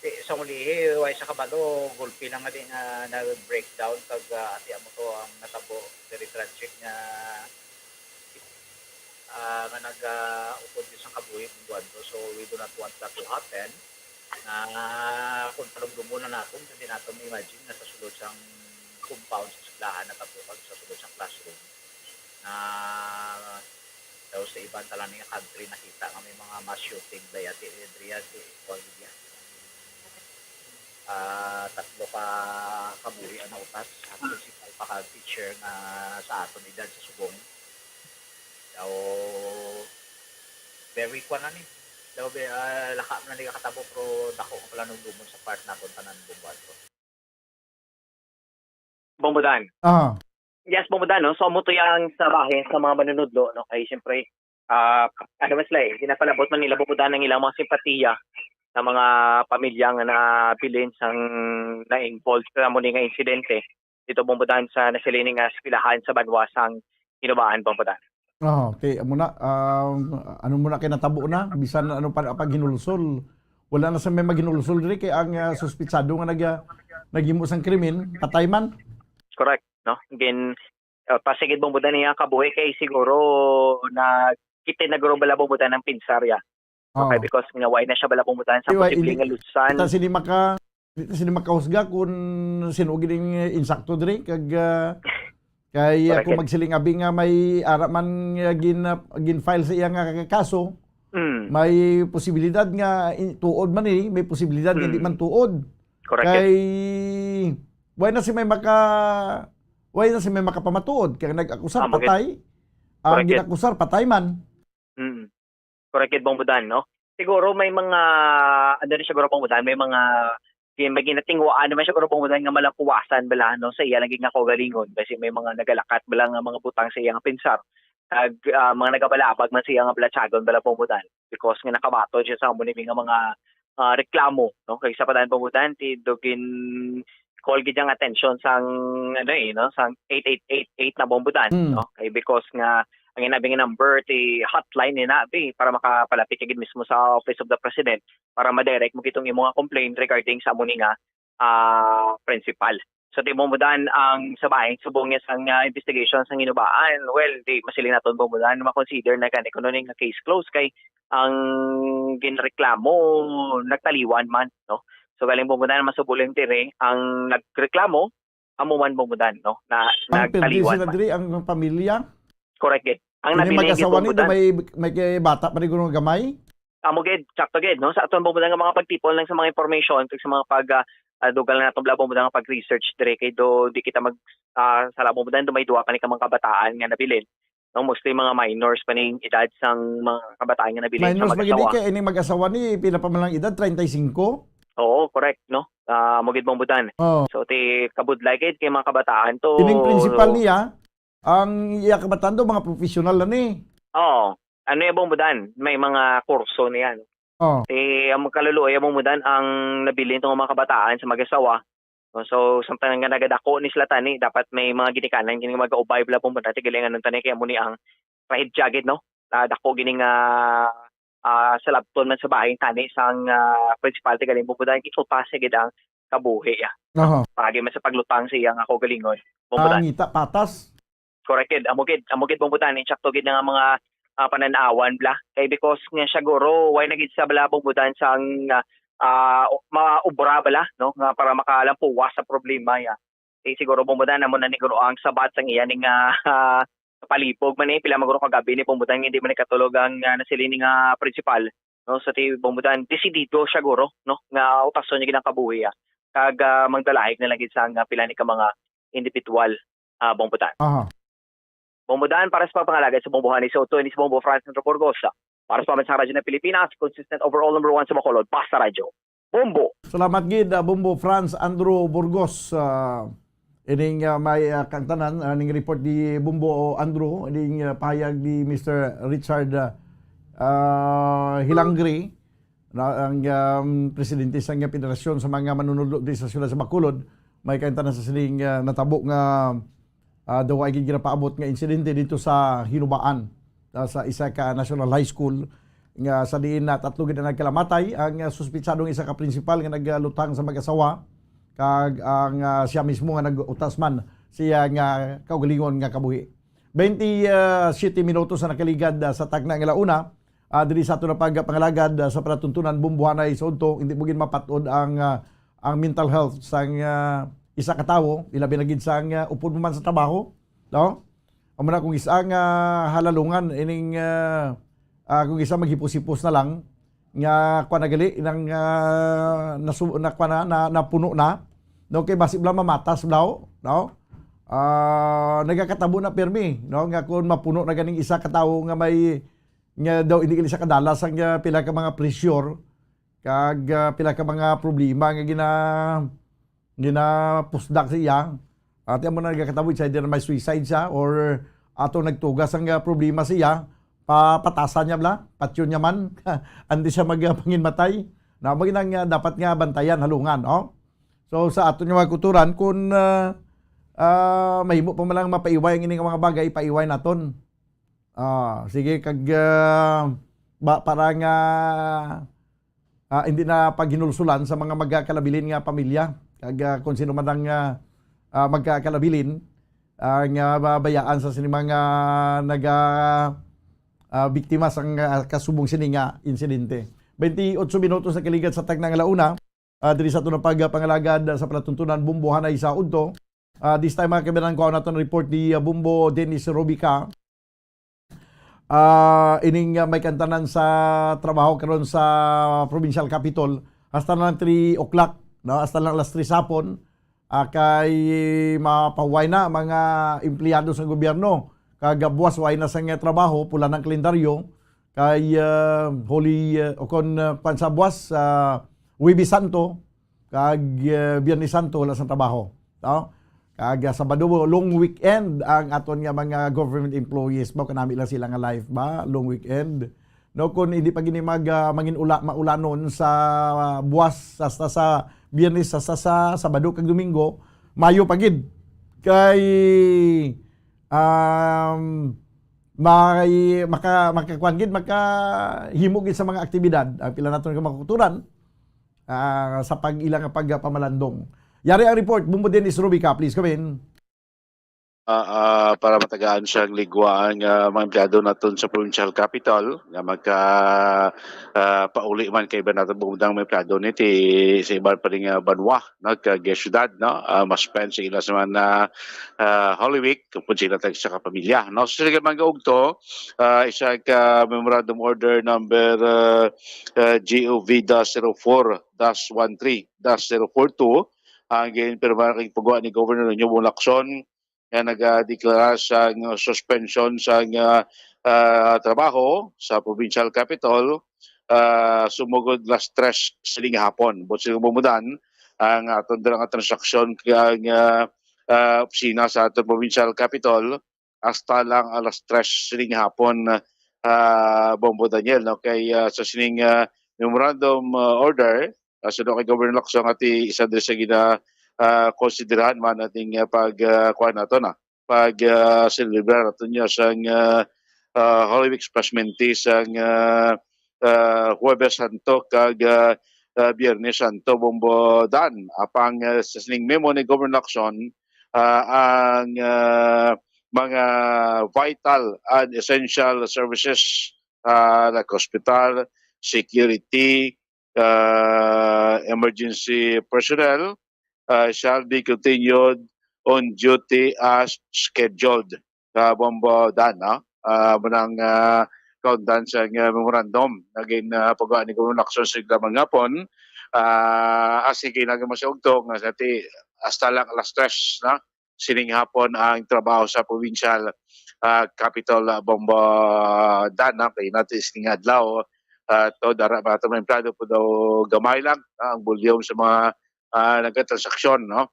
ti, sa ulihi, way sa kabalo, gulpi lang nga di nga nag-breakdown kag, ah, ati amo to ang natabo, very tragic nga, ah, nga nag, ah, upod sa kabuhi kung kuwan to. So, we do not want that to happen. Ah, kung palumdumon na naton, hindi naton ma-imagine nga sa sulod sang compound sa eskwelahan natabo kag sa sulod sang classroom, na daw sa iban tanan nga country nakita nga may mga mass shooting, daya ti Adria, ti Guaglia. Ah, tatlo ka kabuhi ang nautas, ang principal pa kag teacher nga sa aton edad sa subong. Daw, very kwan na ni. Daw, be, ah, laka na ni katabo, pero dako ang palanumdumon sa part naton tanan, Bong Juan. Bong Budan. Ah. Yes, Bong Budan, no? So, amo to yang sa bahin sa mga manunudlo, no? Kay, siyempre, ah, ano man sila, eh, ginapalabot man nila, Bong Budan, ang ilang mga simpatiya sa mga pamilya nga nabilin sang na-involved sa amo ni nga insidente dito, Bong Budan, sa nasiling nga eskwelahan sa banwa sang Hinubaan, Bong Budan. Ah, okay, amo na, um, ano mo na kay natabo na, bisan ano pa ang paghinulsol. Wala na sa may maghinulsol diri kay ang, ah, suspitsado nga nag-, ah, naghimo sang krimen, patay man. Correct, no? Again, uh, pasigid, Bong Budan, niya kabuhi kay siguro na kita na guro bala, Bong Budan, ang pinsar ya. Okay, Oo. Because nga why na siya bala, Bong Budan, sa Anyway, posible hindi nga lutsan. Kita sini maka Di ta sini makahusga kung sino gid ang insakto diri, kag, ah, kay, ah, Correct. Kung magsiling abi nga may ara man nga gin-, gin-file sa iya nga kaso, Mm. may posibilidad nga in-, tuod man ni, may posibilad nga di Mm. man tuod. Correct. Kay, why na si may maka-, why na si may makapamatuod? Kay nag-akusar, Ah, magit-, patay. Ang correct. Gin-akusar, patay man. Mm. Correct gid, Bong Budan, no? Siguro may mga, ano rin siguro, Bong Budan, may mga, may ginatingwaan naman siguro, Bong Budan, nga malampuwasan bala, no, sa iya lagi nga kaugalingon. Kasi may mga nagalakat bala nga mga butang sa iya nga pensar. Kag, ah, mga nagabalabag man sa iya nga balatyagon bala, Bong Budan. Because nga nakabaton siya sa amo ni nga mga, ah, reklamo, no? Kay sa padayon, Bong Budan, ti do gin-call gid ang atensyon sang, ano, eh, no, sang eight eight eight eight na, Bong Budan, Mm. no? Kay because nga ang inabi nga number, ti hotline ni nabi para makapalapit ka gid mismo sa Office of the President para ma-direct mo kitong imong complaint regarding sa amo ni nga, ah, principal. So, ti, Bong Budan, ang sa bahin subong niya sang, ah, investigation sang hinubaan, well, di masiling naton, Bong Budan, ma-consider na gani kuno ni nga case close kay ang ginreklamo nagtaliwan man, no? So, galing, Bong Budan, masubo lang diri, ang nagreklamo amo man, Bong Budan, no, na Ang nagtaliwan perdisi na man. Diri ang pamilya? Correct, eh. Ang Kini nabilin gid, mag-asawa Bong ni, Budan. May, may kay bata pa ni, guro, gamay? Amo gid, sakto gid, no? Sa aton, Bong Budan, nga mga pagtipon lang sa mga information, kag sa mga pag, ah, ah, dugang lang naton bala, Bong Budan, nga pag-research dire, kay do, di kita mag, ah, sala, Bong Budan, do may duha pa ni ka mga kabataan nga nabilin. No, mostly mga minors pa ning edad sang mga kabataan nga nabilin sa Minors pa gid, mag-asawa. Kay ining mag-asawa ni, pila pa man lang edad? Treinta y cinco? Oo, correct, no? Ah, amo gid, Bong Budan. Oh. So, ti kabudlay gid kay mga kabataan to. Ining principal niya, ang iya kabataan to, mga professional na ni. Oo. Ano ya, Bong Budan? May mga kurso niya, no? Oh. Ti ang kaluluoy ya, Bong Budan, ang nabilin to nga mga kabataan sa mag-asawa. No, so, samtang nga nagadako ni sila tani, dapat may mga ginikanan gini nga magaubay bala, Bong Budan, ti galinganon tani kay amo ni ang trahedya gid, no? Ah, dako gini nga, ah, salabton man sa bahin tani sang, ah, principal, ti galing, Bong Budan, gikupas gid ang kabuhi, ah. Aha. Paagi man sa paglutang sa iya nga kaugalingon, Bong Budan. Ang ngita patas. Correct gid. Amo gid, amo gid, Bong Budan, insakto gid na nga mga, ah, panan-awan bala. Kay because nga siguro, why na gid sa bala, Bong Budan, sang, ah, ah, maubra bala, no, nga para makalampuwas sa problema ya. Eh, siguro, Bong Budan, amo na ni guro ang sabat sang iya ning, ah, palibog man, eh, pila man guro ka gabi ni, Bong Budan, nga hindi man nakatulog ang, ah, nasiling ni nga principal, no? So, ti, Bong Budan, desidido siya guro, no, nga utason niya gid ang kabuhi, ah. Kag, ah, magdalahig na lang gid sa nga pila ni ka mga individual, ah, Bong Budan. Aha. Bong Budan, para sa pagpangalagad sa Bombo Honey Soto, ini si Bombo Franz Santo Burgos. Para sa Pamansang Radyo ng Pilipinas, consistent overall number one sa Bacolod, Basta Radyo. Bombo! Salamat gid, ah, Bombo Franz Andrew Burgos. Ah, ining, ah, may, ah, kang tanan, ah, ning report di Bombo Andrew, ining, ah, pahayag di Mister Richard, ah, ah, Hilangre, na ang, um, presidente sang Federasyon sa mga manunudlo di sa siyudad sa Bacolod, may kaintanan sa sining, ah, natabo nga, ah, daw ay gid ginapaabot nga insidente dito sa Hinubaan, ah, sa isa ka national high school nga sa diin na tatlo gid ang nagkalamatay. Ang, ah, suspitsadong isa ka principal nga naglutang sa mag-asawa, kag ang, ah, siya mismo nga nag-utas man siya nga kaugalingon nga kabuhi. Twenty-siyete minutos na nakaligad, ah, sa tagna nga launa. Ah, diri sa aton na pagpangalagad, ah, sa palatuntunan, Bombo Honey Soto, hindi mo gid mapat-od ang, ah, ang mental health sang, ah, isa ka tawo, ilabi na gid sang, ah, upod mo man sa trabaho, no? Amo na kung isa nga halalungan ining, ah, ah, kung isa maghipos-hipos na lang, nga kuwan na gali, nang, ah, nasu-, na, kuwan na, na, napuno na, no? Kay basi bala mamatas bala, no? Ah, nagakatabo na pirmi, no? Nga kung mapuno na ganing isa ka tawo nga may, nga daw hindi gali siya kadala sang, ah, pila ka mga pressure, kag, ah, pila ka mga problema nga gina-, ginapusdak sa iya. Ati amo na nagakatabo, it's either may suicide siya or ato nagtugas ang, ah, problema sa iya, papatasan niya bala, patyon niya man, andi siya mag, ah, panginmatay. Na, amo ginang, ah, dapat nga bantayan, halungan, oh. So, sa aton nga mga kulturan, kung, ah, ah, mahimo pa man lang mapaiway ang ini nga mga bagay, ipaiway naton. Ah, sige, kag, ah, ba, para nga, ah, hindi na paghinulsulan sa mga magkakalabilin nga pamilya. Kag, ah, kung sino man ang, ah, ah, magkakalabilin, ah, nga mabayaan sa sini mga naga, ah, biktima sang, ah, kasubong sini nga insidente. Twenty-eight minutos na kaligad sa tagna nga launa. ah, diri sa aton nga pagpangalagad, ah, sa palatuntunan, Bombo, hanay sa udto. Ah, this time, mga kaibigan, kuha naton report ni, ah, Bombo Dennis Robica. Ah, ining, ah, may kantanan sa trabaho karon sa provincial capitol, hasta lang three o'clock, no? Hasta lang alas tres hapon. Ah, kay mapahuway na mga empleyado sa gobyerno. Kag buwas, way na sang trabaho, pula ng kalendaryo. Kay, ah, Holy, ah, o kon, ah, pansabuas, ah, Huwebes Santo, kag, ah, Biyernes Santo, wala sang trabaho. No? Kag, ah, Sabado, long weekend ang aton nga mga government employees. Ba, kanami lang sila nga life ba? Long weekend. No, kung hindi pa gini mag, ah, mangin ula, maulanon sa, ah, buwas, hasta sa Biyernes, hasta sa Sabado kag Domingo, mayo pa gid. Kay, um, may, maka, makakuan gid, makahimo gid sa mga aktibidad ang pila naton ka makuturan, ah, sa pag-ila nga pagpamalandong. Yari ang report, Bombo Dennis Rubica, please come in. Ah, ah, para matagaan siyang ligwa ang, ah, mga empleyado naton sa provincial capital nga magka, ah, pauli man kay iban naton bumudang mga empleyado ni ti sa iban pa rin nga banwa, no, kag syudad, no, ah, ma-spend sa ila sa mga, ah, Holy Week kung sila tag sa kapamilya, no. So, sige, mga ugto, ah, isa ka memorandum order number, ah, ah, G O V dash zero four dash one three dash zero four two ang ginpirma kay pagwa ni Governor Nunyo Lacson nga nagadeklara sang suspension sang, ah, ah, trabaho sa provincial capitol, ah, sumugod las tres sining hapon. Buot sining bumudan, ang aton dira nga transaksyon kag, ah, ah, opisina sa aton provincial capitol hasta lang alas tres sining hapon, ah, Bombo Daniel, no? Kay, ah, sa sining, ah, memorandum, ah, order, ah, suno kay Governor Lacson, ati isa diri sa gina, ah, konsiderahan man ating, ah, pag, ah, kuwan nato na, pag, ah, celebrar nato niya sang, ah, ah, Holy Week, especialmente sang, ah, ah, Huwebes Santo kag, ah, ah, Biyernes Santo, Bombo Dan. Apang, ah, sa sining memo ni Governor Lacson, ah, ang, ah, mga vital and essential services, ah, like hospital, security, ah, emergency personnel, ah, shall be continued on duty as scheduled. Sa Bombo Dan, no? Ah, munang, ah, kaundan sa, ah, memorandum naging, ah, pagwa ni Governor Lacson sa igla man gapon. Ah, asige na mo sa ugto nga sa ti hasta lang alas tres, no? Sining hapon ang trabaho sa provincial, ah, capital, ah, Bombo Dan, no? Kay natin sining adlaw, ah, to dara ba to may empleyado po daw gamay lang, ah, ang volume sa mga, ah, nagkatransaksyon, no?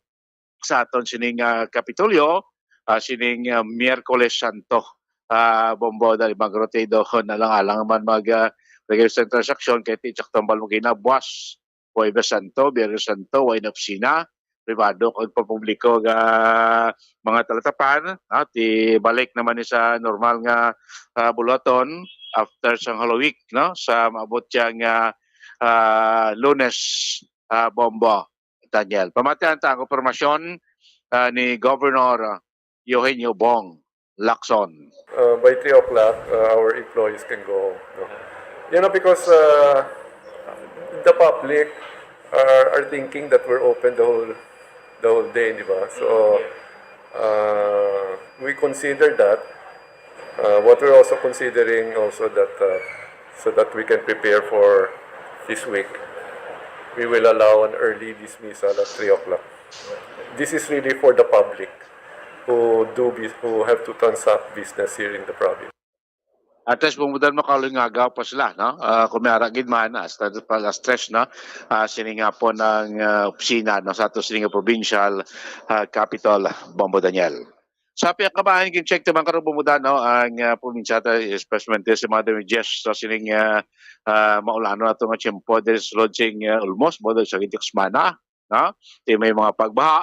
Sa aton sining, ah, Kapitolyo, ah, sining, ah, Miyerkules Santo, ah, Bombo Dali Magrote do na lang alang man mag, ah, lagay sa transaksyon kay ti tambal mo kinabuas, Huwebes Santo, Biyernes Santo, way na opisina, pribado kag pampubliko nga mga talatapan, no? Ti balik naman ni sa normal nga, ah, buluhaton after sang Holy Week, no? Sa maabot siya nga, ah, Lunes, ah, Bombo. Daniel. Pamatian ta ang impormasyon, ah, ni Governor Eugenio Bong Lacson. Uh, by three o'clock, uh, our employees can go home. No? You know, because uh, the public are, are thinking that we're open the whole the whole day, di ba? So, uh, we consider that. Uh, what we're also considering also that, uh, so that we can prepare for this week, we will allow an early dismissal at three o'clock. This is really for the public who do bus-, who have to transact business here in the province. At least, bumudan mo, kaluy nga agaw pa sila, no? Ah, kung may ara gid man, hasta pa alas tres, no? Ah, sining hapon ang, ah, opisina, no, sa ato sining provincial, ah, capital, Bombo Daniel. Sa piyakabahin, gin-check naman karon bumudan, no, ang, ah, probinsya ta, especially sa mga damages sa sining, ah, ah, maulano nato nga tiyempo, diri sa sulod sing, ah, almost, mo, sa gitix semana, no? Ti may mga pagbaha,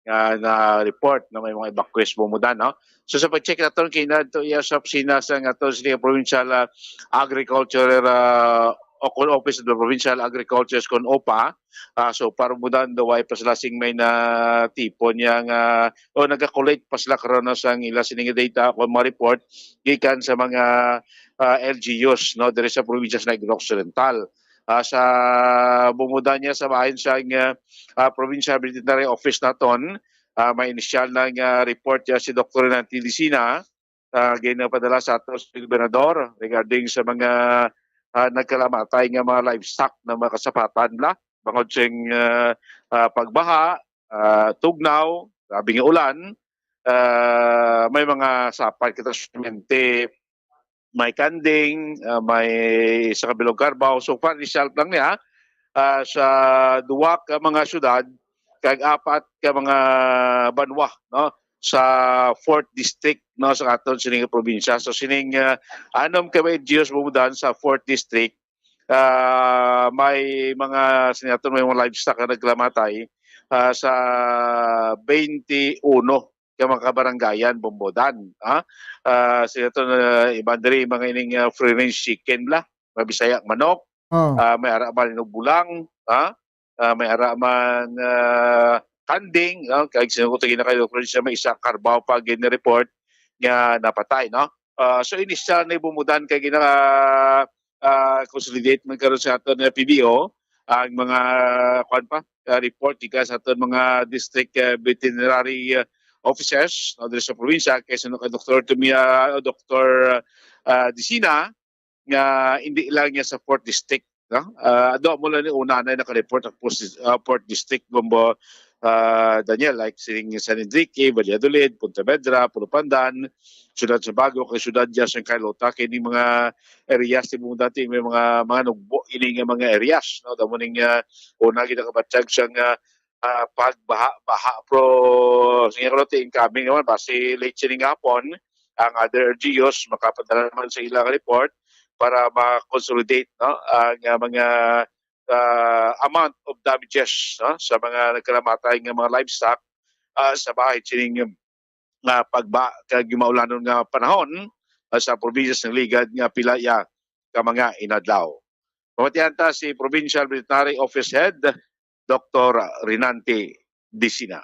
nga na-report na may mga evacuees bumudan, no? So, sa pag-check naton, kinadto iya sa opisina sa nga to, sa provincial, ah, agriculture, ah, o kon office of the provincial agriculture kon opa. Ah, so, para bumudan, daw way pa sila sing may natipon niya nga, o nag-collect pa sila karon, no, sang ila sining data o mga report gikan sa mga, ah, L G Us, no, diri sa probinsya sa Negros Occidental. Ah, sa bumuda niya sa bahin sa, ah, ah, Provincial Veterinary Office naton, ah, may initial na nga report niya si Doktor Renante Dicina, ah, ginapadala sa aton sa gobernador regarding sa mga, ah, nagkalamatay nga mga livestock na makasapatan la bangod sing, ah, ah, pagbaha, ah, tugnaw, grabe nga ulan, ah, may mga sapat kita sa may kanding, ah, may sa kabilog karbaw. So far, result lang niya, ah, sa duwa ka mga syudad kag apat ka mga banwa, no, sa fourth district, no, sa aton sining probinsya. So sining, ah, anom ka mga L G Us bumudan sa fourth district, ah, may mga sinaton may mga livestock nga naglamatay, ah, sa twenty-one ka mga kabarangayan bumudan, ha? Ah, sinaton, ah, iban diri mga ining, ah, free range chicken la, mga Bisaya manok, Oh. ah, may ara man inog bulang, ha? Ah, may ara man, ah, kanding, no? Kag sinugot gina kay Doktor Dicina, may isa karbaw pa gini-report nga napatay, no? Ah, so initial na bumudan kay gina, ah, consolidate man karon sa aton nga P B O ang mga, kuwan pa, ah, report gikan sa aton mga district, ah, veterinary, ah, officers, no, diri sa probinsya, kay suno kay Doktor Tumia, Doktor, ah, Dicina, nga hindi lang niya sa fourth district, no? Ah, ado mo lang ni una na naka-report ang post-, ah, fourth district, Bombo, ah, Daniel, like sining San Enrique, Valladolid, Pontevedra, Pulupandan, Siyudad sa Bago, kay siyudad dyan sa Carlota, kay ning mga areas, di mo dati, may mga, mga nugbo, ini nga mga areas, no? Damo ning, ah, una, ginakabatyag siyang, ah, ah, pagbaha-baha, pero sige ko, incoming naman, basi late sining hapon, ang other L G Us makapadala naman sa ilang report para ma-consolidate, no, ang, ah, mga, ah, amount of damages, no, sa mga nagkalamatay nga mga livestock, ah, sa bahin sining nga pagba-, kag maulanon nga panahon, ah, sa probinsya sang Ligad nga pila ya ka mga inadlaw. Pamatian ta si Provincial Veterinary Office Head, Doktor Renante Dicina.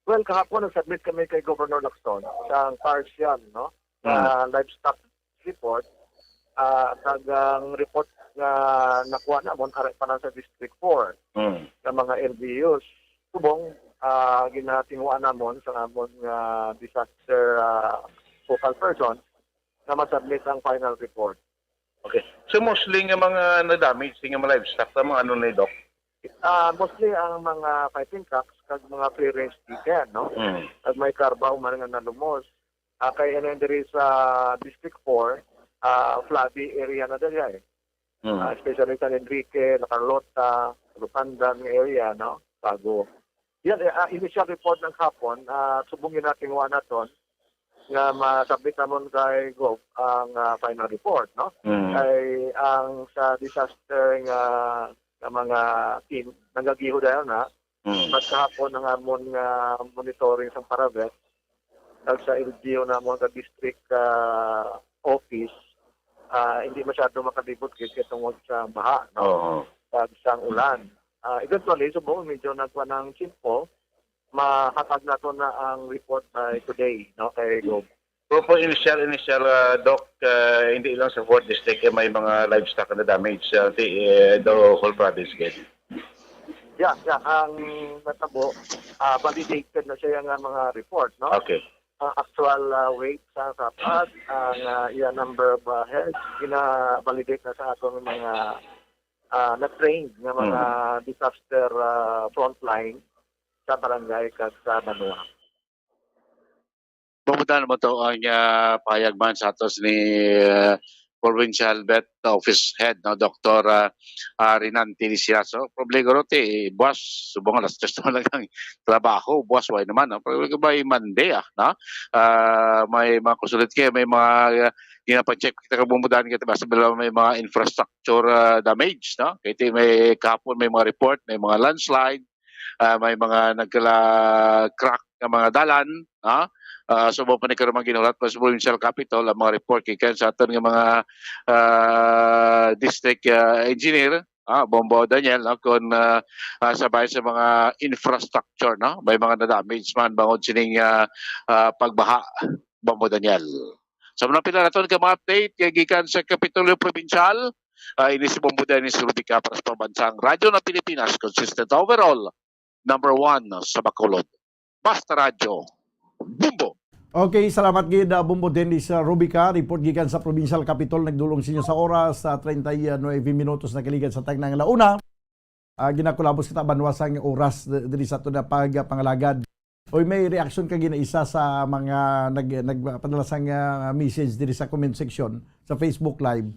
Well, kahapon nag-submit kami kay Governor Lacson sang partial, no, sa Hmm. livestock report. Ah, kag ang report nga nakuha namon, ari pa lang sa District four, Hmm. sa mga L G Us. Subong, ah, ginatinguha namon sa amon nga disaster, ah, focal person nga ma-submit ang final report. Okay. So, mostly nga mga na-damage, nga mga livestock, sa mga ano ni, Doc? Ah, mostly ang mga fighting cocks kag mga free range chicken, no? Hmm. Kag may karbaw man nga nalumos. Ah, kay ano diri sa District four, ah, floody area na dali eh. Hmm. Ah, especially San Enrique, La Carlota, Lupandan nga area, no? Bago. Yan, eh, ah, initial report ng hapon, ah, subong yun natin wa naton nga ma-submit namon kay Gov ang, ah, final report, no? Hmm. Kay ang sa disaster nga, nga mga team, nagagiho dayon na, Hmm. mas kahapon ang amon nga monitoring sa Paravet, kag sa L G U namon ka district, ah, office, ah, hindi masyado makalibot gid kay tungod sa baha, no? Oo. Kag sang ulan. Ah, eventually, subong medyo nagkuha ng simple, mahatag nato na ang report by today, no, kay Gov. Pero po initial, initial, ah, Doc, ah, hindi lang sa fourth district, eh, may mga livestock na damage, ah, the, eh, the whole province gid. Yeah, yeah. Ang natabo, ah, validated na siya nga mga report, no? Okay. Ang actual, ah, weight sa sapat, ang, ah, iya number of, ah, heads, gina-validate na sa atong mga, ah, na-trained nga mga Hmm. disaster, ah, frontline sa barangay kag sa banwa. Bumutan naman to ang, ah, pahayag man sa atos ni, ah, Provincial Vet Office Head, no, Doktor, ah, ah, Renan Tinisia. So, problema ro ti, buwas, subong alas tres naman lang ang trabaho, buwas, way naman, no? Pero ba, Monday, ah, no? Ah, may mga kusulit kayo, may mga, ah, ginapang-check kita kabumutan kita, basta bila may mga infrastructure, ah, damage, no? Kaya ti, may kahapon, may mga report, may mga landslide, ah, may mga nagkala-crack nga mga dalan, ha? Ah, subong pa ni karon man ginahulat pa sa provincial capitol ang mga report gikan sa aton nga mga, ah, district, ah, engineer, ah, Bombo Daniel, no? Kung, ah, ah, sabay sa mga infrastructure, no? May mga na-damage man bangod sining, ah, ah, pagbaha, Bombo Daniel. Sa mga pila naton ka mga update kay gikan sa Kapitolyo Probinsyal, Ah, ini si Bombo Dennis Rubica para sa pambansang Radyo na Pilipinas, consistent overall, number one sa Bacolod. Basta Radyo, Bombo! Okay, salamat gid, ah, Bombo Dennis, ah, Rubica. Report gikan sa Provincial Capitol, nagdulong sa inyo sa oras, sa treinta y nueve minutos na kaligad sa tagnang ala una. Ah, ginakulabos kita banwa sang oras di-, diri sa aton nga pagpangalagad. Oy, may reaction ka gina isa sa mga nag-, nagpadala sang, ah, message diri sa comment section sa Facebook Live.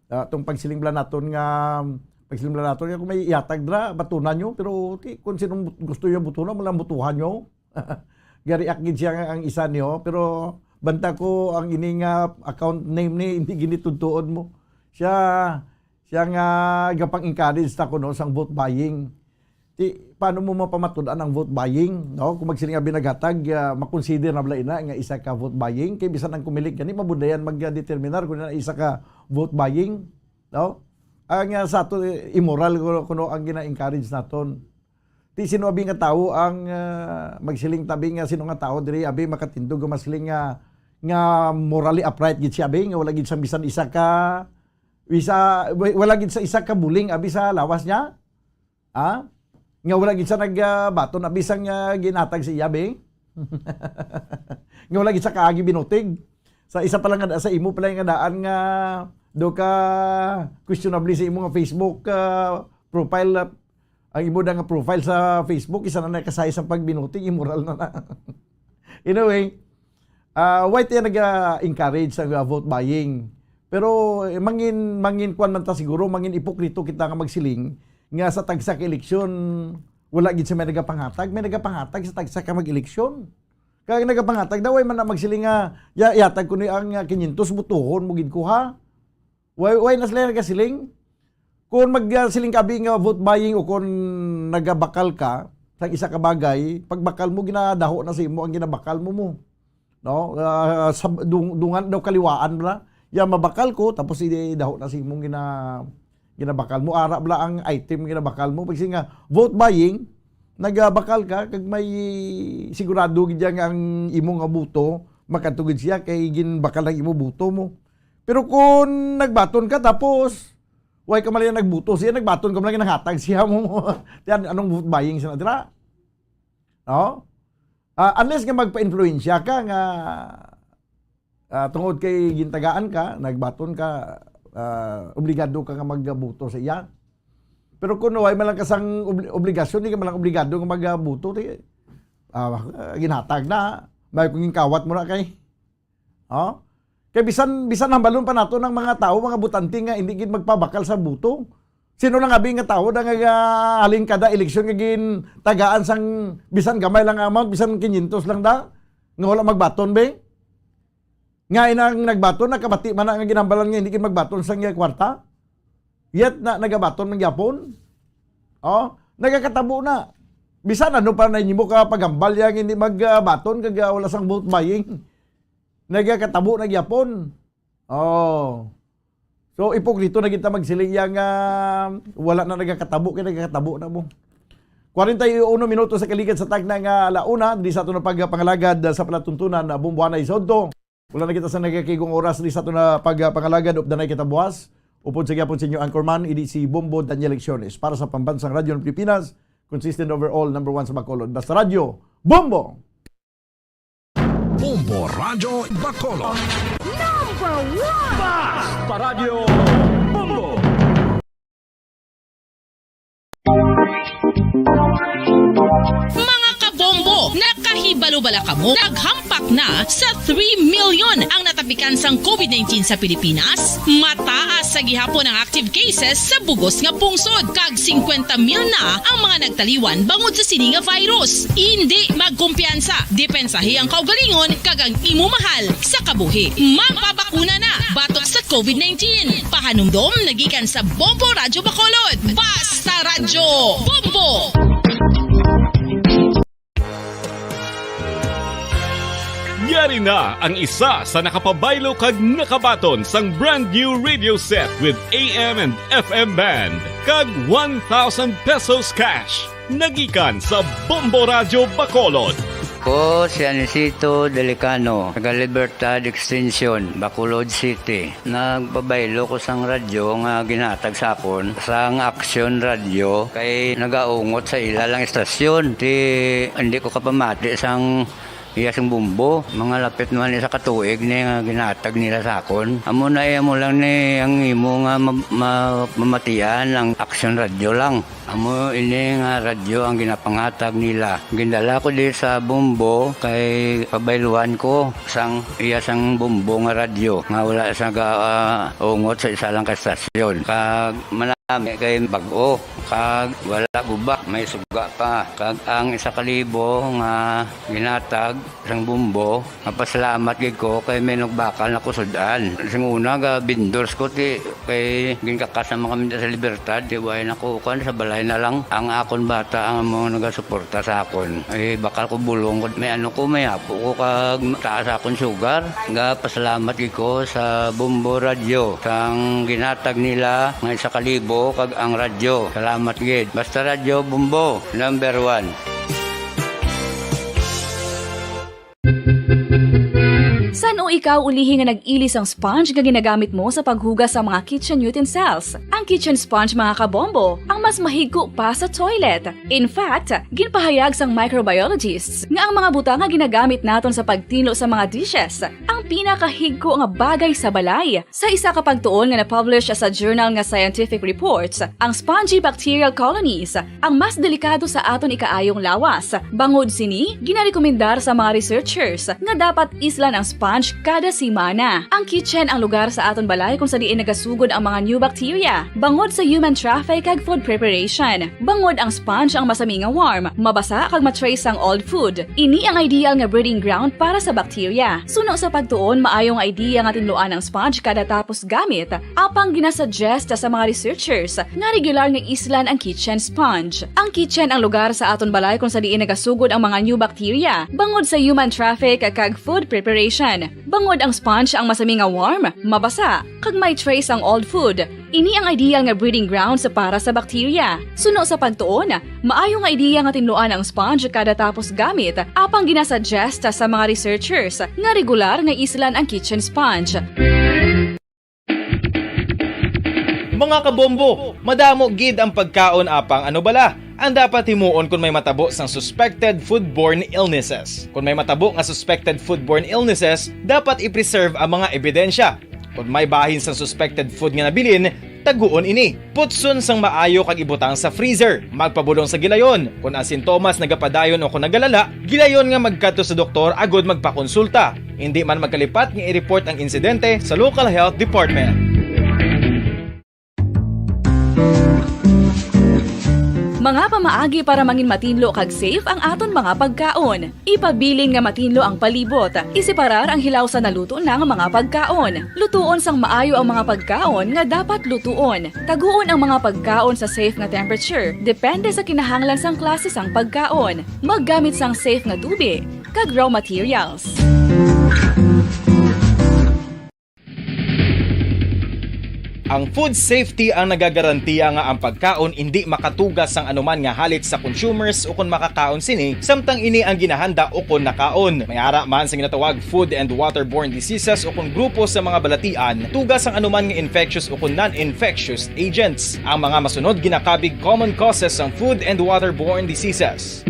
Ah, tong pagsiling bala naton nga, pagsiling bala naton nga kung may ihatag dira, batunan nyo, pero ti-, kung sinong but-, gusto nyo butunan, mo lang butuhan nyo. Ga-react gid siya nga ang isa niyo, pero banta ko ang ini nga account name ni hindi gini tudtuon mo. Siya, siya nga gapang-encourage ta kuno sang vote buying. Ti, paano mo mapamatud-an ang vote buying, no? Kung magsiling abi naghatag, ah, makonsider na bala ina nga isa ka vote buying, kay bisan ang kumilik gani mabudayan magdeterminar kung na isa ka vote buying, no? Ang, ah, sa ato, eh, immoral kuno, kuno ang gina-encourage naton. Ti sino abi nga tawo ang, ah, magsiling tabi nga sino nga tawo diri abi makatindog nga magsiling nga, nga morally upright gid siya abi nga wala gid sang bisan isa ka, isa, wa-, wala gid sa isa ka buling abi sa lawas niya? Ha? Nga wala gid sa nag, ah, baton abi sang, ah, ginatag sa iya abi? Nga wala gid sa kaagi binutig? Sa isa pa lang nga da-, sa imo pala nga daan nga do ka questionable sa imo nga Facebook, ah, profile, ah, ang imo da nga profile sa Facebook, isa na nakasay sa pagbinuting, immoral na na. Anyway, ah, why tayo nag-encourage sa, ah, vote buying? Pero, eh, mangin, mangin kwan man ta siguro, mangin ipokrito kita nga magsiling nga sa tagsa ka eleksyon, wala gid sa may nagapanghatag, may nagapanghatag sa tagsa ka mag-eleksyon. Kag nagapanghatag daw, way man na magsiling nga, ya-, yatag ko ni ang, ah, kinyentos, butuhon mo gid ko, ha? Way, way na sila nagasiling. Kung mag, ah, siling ka, abi, nga vote buying o kung nagabakal ka sa isa ka bagay, pagbakal mo, ginadaho na sa imo ang ginabakal mo mo. No? Ah, sa dung-, dungan daw kaliwaan bala. Ya, mabakal ko, tapos idaho na sa imong gina-, ginabakal mo. Ara bala ang item ginabakal mo. Pag nga vote buying, nagabakal ka, kag may sigurado gid ya nga ang imo nga buto, makatugid siya kay ginbakal ang imo buto mo. Pero kung nagbaton ka, tapos, way ka man lang nagbuto siya, nagbaton ka man lang, nanghatag siya mo. Yan, anong vote buying siya na dira? No? Ah, unless nga magpa-influensya ka nga, ah, tungod kay gintagaan ka, nagbaton ka, ah, obligado ka nga magbuto sa iya. Pero kung way man lang ka sang obli-, obligasyon, di ka man lang obligado nga magbuto, di, ah, ginhatag na, may kung ginkawat mo na kay, oh? Kay bisan, bisan hambalon pa nato ng mga tao, mga butante nga hindi gid magpabakal sa buto. Sino lang abi nga tao da nga, ah, halin kada eleksyon nga gintagaan sang bisan gamay lang nga amount, bisan kinyentos lang da, nga wala magbaton, be? Nga inang nagbaton, nakabati man na nga ginhambalan nga hindi gid magbaton sang iya kwarta. Yet na nagabaton man gyapon. Oh, nagakatabo na. Bisan ano pa na inyo mo ka paghambal ya nga hindi magbaton kag, ah, wala sang vote buying. Nagakatabo na gyapon. Oh. So, ipokrito na kita magsiling ya nga wala na nagakatabo, kay nagakatabo na mo. Kwarenta y uno minutos sa kaligad sa tagna nga ala una, di sa ato na pagpangalagad sa palatuntunan na Bumbuanay Sodto. Wala na kita sa nagakigong oras, di sa ato na pagpangalagad, updanay kita buwas. Upod sa gyapon sa inyo anchorman, idi si Bombo Daniel Lecciones. Para sa Pambansang Radyo ng Pilipinas, consistent overall, number one sa Bacolod. Basta Radyo, Bombo! Bombo Radyo Bacolod. Number one! Basta Radyo Bombo! Mga kabombo, nakahibalo bala kamo? Naghampak na sa three million ang natapikan sang COVID nineteen sa Pilipinas. Mataas sa gihapon ang active cases sa bugos nga pungsod, kag singkwenta mil na ang mga nagtaliwan bangod sa sini nga virus. Indi magkumpiyansa, depensahi ang kaugalingon kag ang imo mahal sa kabuhi. Magpabakuna na batok sa COVID nineteen. Pahanumdom nagikan sa Bombo Radyo Bacolod. Basta Radyo Bombo! Yari na ang isa sa nakapabaylo kag nakabaton sang brand new radio set with A M and F M band kag one thousand pesos cash. Nagikan sa Bombo Radyo Bacolod. Ko si Anisito Delicano, taga Libertad Extension, Bacolod City. Nagpabaylo ko sang radyo nga ginhatag sa akon sang Aksyon Radyo kay nagaungot sa ila lang estasyon. Ti, hindi ko kapamati sang iya sing bumbo. Mga lapit naman isa ka tuig ni nga ginhatag nila sa akon. Amo na, eh, amo lang ni ang imo nga ma-, ma-, mamatian ang Aksyon Radyo lang. Amo ini nga radyo ang ginapanghatag nila. Gindala ko di sa bumbo kay pabayluan ko sang iya sang bumbo nga radyo nga wala sa ga-, ah, ungot sa isa lang ka estasyon. Kag manami kay bag-o, kag wala guba, may suga pa. Kag ang isa ka libo nga ginatag sang bumbo, mapasalamat gid ko kay may nagbakal na kusud-an. Sing una, ga vendors ko, ti, kay ginkakas naman kami sa Libertad, ti, way na ko, kuwan, sa balay na lang. Ang akon bata ang amo nagasuporta sa akon. Ay, bakal ko bulong ko. May ano ko, may apo ko, kag taas akon sugar. Ga pasalamat gid ko sa Bombo Radyo, sang ginatag nila nga isa ka libo, kag ang radyo. Salamat gid. Basta Radyo Bombo, number one. San-o ikaw ulihi nga nag-ili sang sponge nga ginagamit mo sa paghugas sa mga kitchen utensils? Ang kitchen sponge, mga kabombo, ang mas mahigko pa sa toilet. In fact, ginpahayag sang microbiologists nga ang mga butang nga ginagamit naton sa pagtinlo sa mga dishes ang pinakahigko nga bagay sa balay. Sa isa ka pagtuon nga na-publish sa journal nga Scientific Reports, ang spongy bacterial colonies ang mas delikado sa aton ikaayong lawas. Bangod sini, ginarekomendar sa mga researchers nga dapat islan ang sponge kada semana. Ang kitchen ang lugar sa aton balay kung sa diin nagasugod ang mga new bacteria, bangod sa human traffic kag food preparation. Bangod ang sponge ang masami nga warm, mabasa kag ma-trace sang old food. Ini ang ideal nga breeding ground para sa bacteria. Suno sa pagtuon, maayo nga idea nga tinluan ang sponge kada tapos gamit, apang ginasuggest sa mga researchers nga regular nga islan ang kitchen sponge. Ang kitchen ang lugar sa aton balay kung sa diin nagasugod ang mga new bacteria, bangod sa human traffic kag food preparation. Bangod ang sponge ang masami nga warm, mabasa, kag may trace ang old food. Ini ang ideal nga breeding grounds para sa bacteria. Suno sa pagtuon, maayo nga ideya nga tinluan ang sponge kada tapos gamit, apang ginasuggest sa mga researchers nga regular nga islan ang kitchen sponge. Mga kabombo, madamo gid ang pagkaon, apang ano bala ang dapat himuon kon may matabo sang suspected foodborne illnesses? Kon may matabo nga suspected foodborne illnesses, dapat i-preserve ang mga ebidensya. Kon may bahin sang suspected food nga nabilin, taguon ini. Putson sang maayo kag ibutang sa freezer. Magpabulong sa gilayon. Kon ang sintomas nagapadayon o kon nagalala, gilayon nga magkadto sa doktor agud magpakonsulta. Indi man magkalipat nga i-report ang insidente sa local health department. Mga pamaagi para mangin matinlo kag safe ang aton mga pagkaon. Ipabilin nga matinlo ang palibot. Iseparar ang hilaw sa naluto na nga mga pagkaon. Lutuon sang maayo ang mga pagkaon nga dapat lutuon. Taguon ang mga pagkaon sa safe nga temperature, depende sa kinahanglan sang klase sang pagkaon. Maggamit sang safe nga tubig kag raw materials. Ang food safety ang nagagarantiya nga ang pagkaon indi makatuga sang anuman nga halit sa consumers ukon makakaon sini, samtang ini ang ginahanda ukon nakaon. May ara man sa ginatawag food and waterborne diseases ukon grupo sa mga balatian, tuga sang anuman nga infectious ukon non-infectious agents. Ang mga masunod ginakabig common causes sang food and waterborne diseases.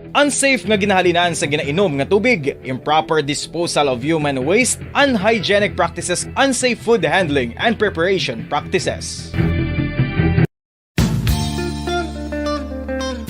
Unsafe nga ginahalinan sa ginainom nga tubig, improper disposal of human waste, unhygienic practices, unsafe food handling and preparation practices.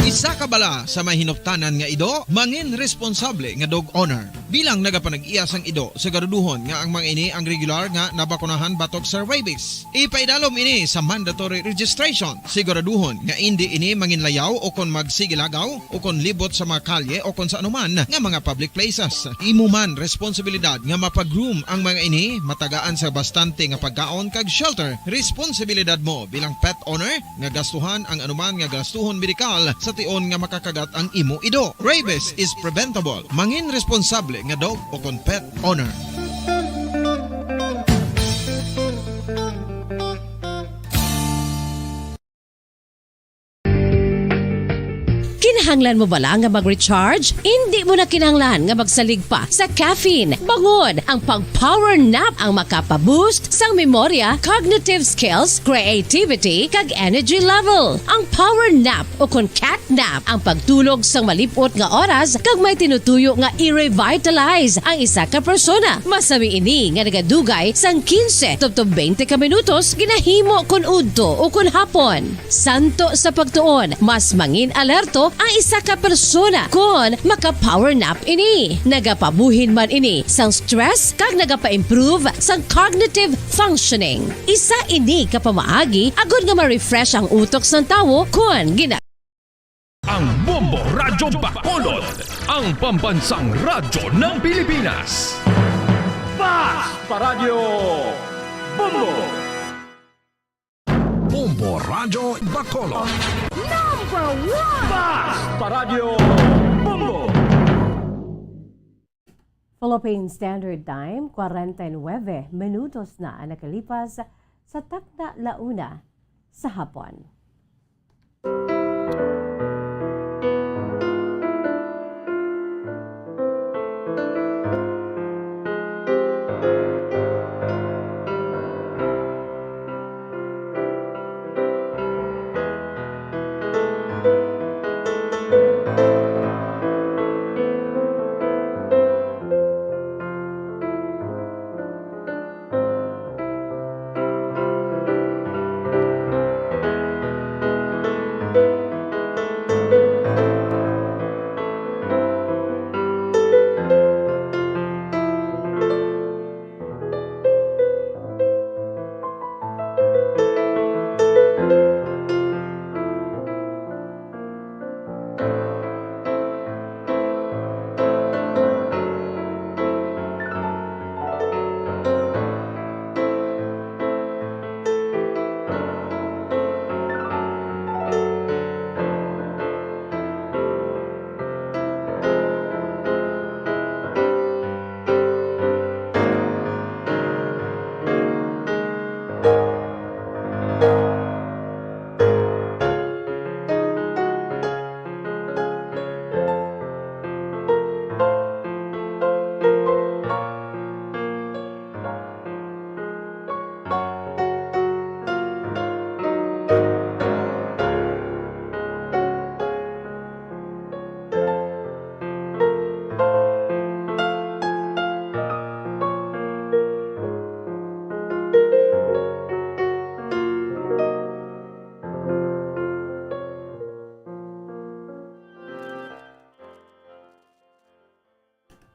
Isa ka bala sa may hinuptanan nga ido, mangin responsable nga dog owner. Bilang nagapanag-iya sang ido, siguraduhon nga ang mga ini ang regular nga nabakunahan batok sa rabies. Ipaidalom ini sa mandatory registration. Siguraduhon nga indi ini manginlayaw o kon magsigilagaw o kon libot sa mga kalye o kon sa anuman nga mga public places. Imo man responsibilidad nga mapag-groom ang mga ini, matagaan sa bastante nga pagkaon kag shelter. Responsibilidad mo bilang pet owner nga gastuhan ang anuman nga gastuhon medikal sa tion nga makakagat ang imo ido. Rabies is preventable. Mangin responsable nga dog o kon pet owner. Kinahanglan mo bala nga mag-recharge? Indi mo na kinahanglan nga magsalig pa sa caffeine. Bangod, ang pag-power nap ang makapa-boost sang memorya, cognitive skills, creativity, kag energy level. Ang power nap, o kon cat nap, ang pagtulog sang malip-ot nga oras kag may tinutuyo nga i-revitalize ang isa ka persona. Masami ini nga nagadugay sang quince tubtob twenty ka minutos, ginahimo kon udto o kon hapon. Santo sa pagtuon, mas mangin alerto ang isa ka persona kon maka-power nap ini. Nagapabuhin man ini sang stress kag nagapa-improve sang cognitive functioning. Isa ini ka pamaagi agud nga ma-refresh ang utok sang tawo kon gina- Ang Bombo Radyo Bacolod, ang pambansang radyo ng Pilipinas. Fast Paradyo Bombo! Bombo Radyo Bacolod. Number one! Fast Paradyo Bombo! Philippine Standard Time, kwarenta y nuebe minutos na ang nakalipas sa takna la una sa hapon.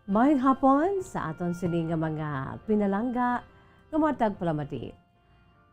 Maayong hapon sa aton sini nga mga pinalangga nga matag palamati.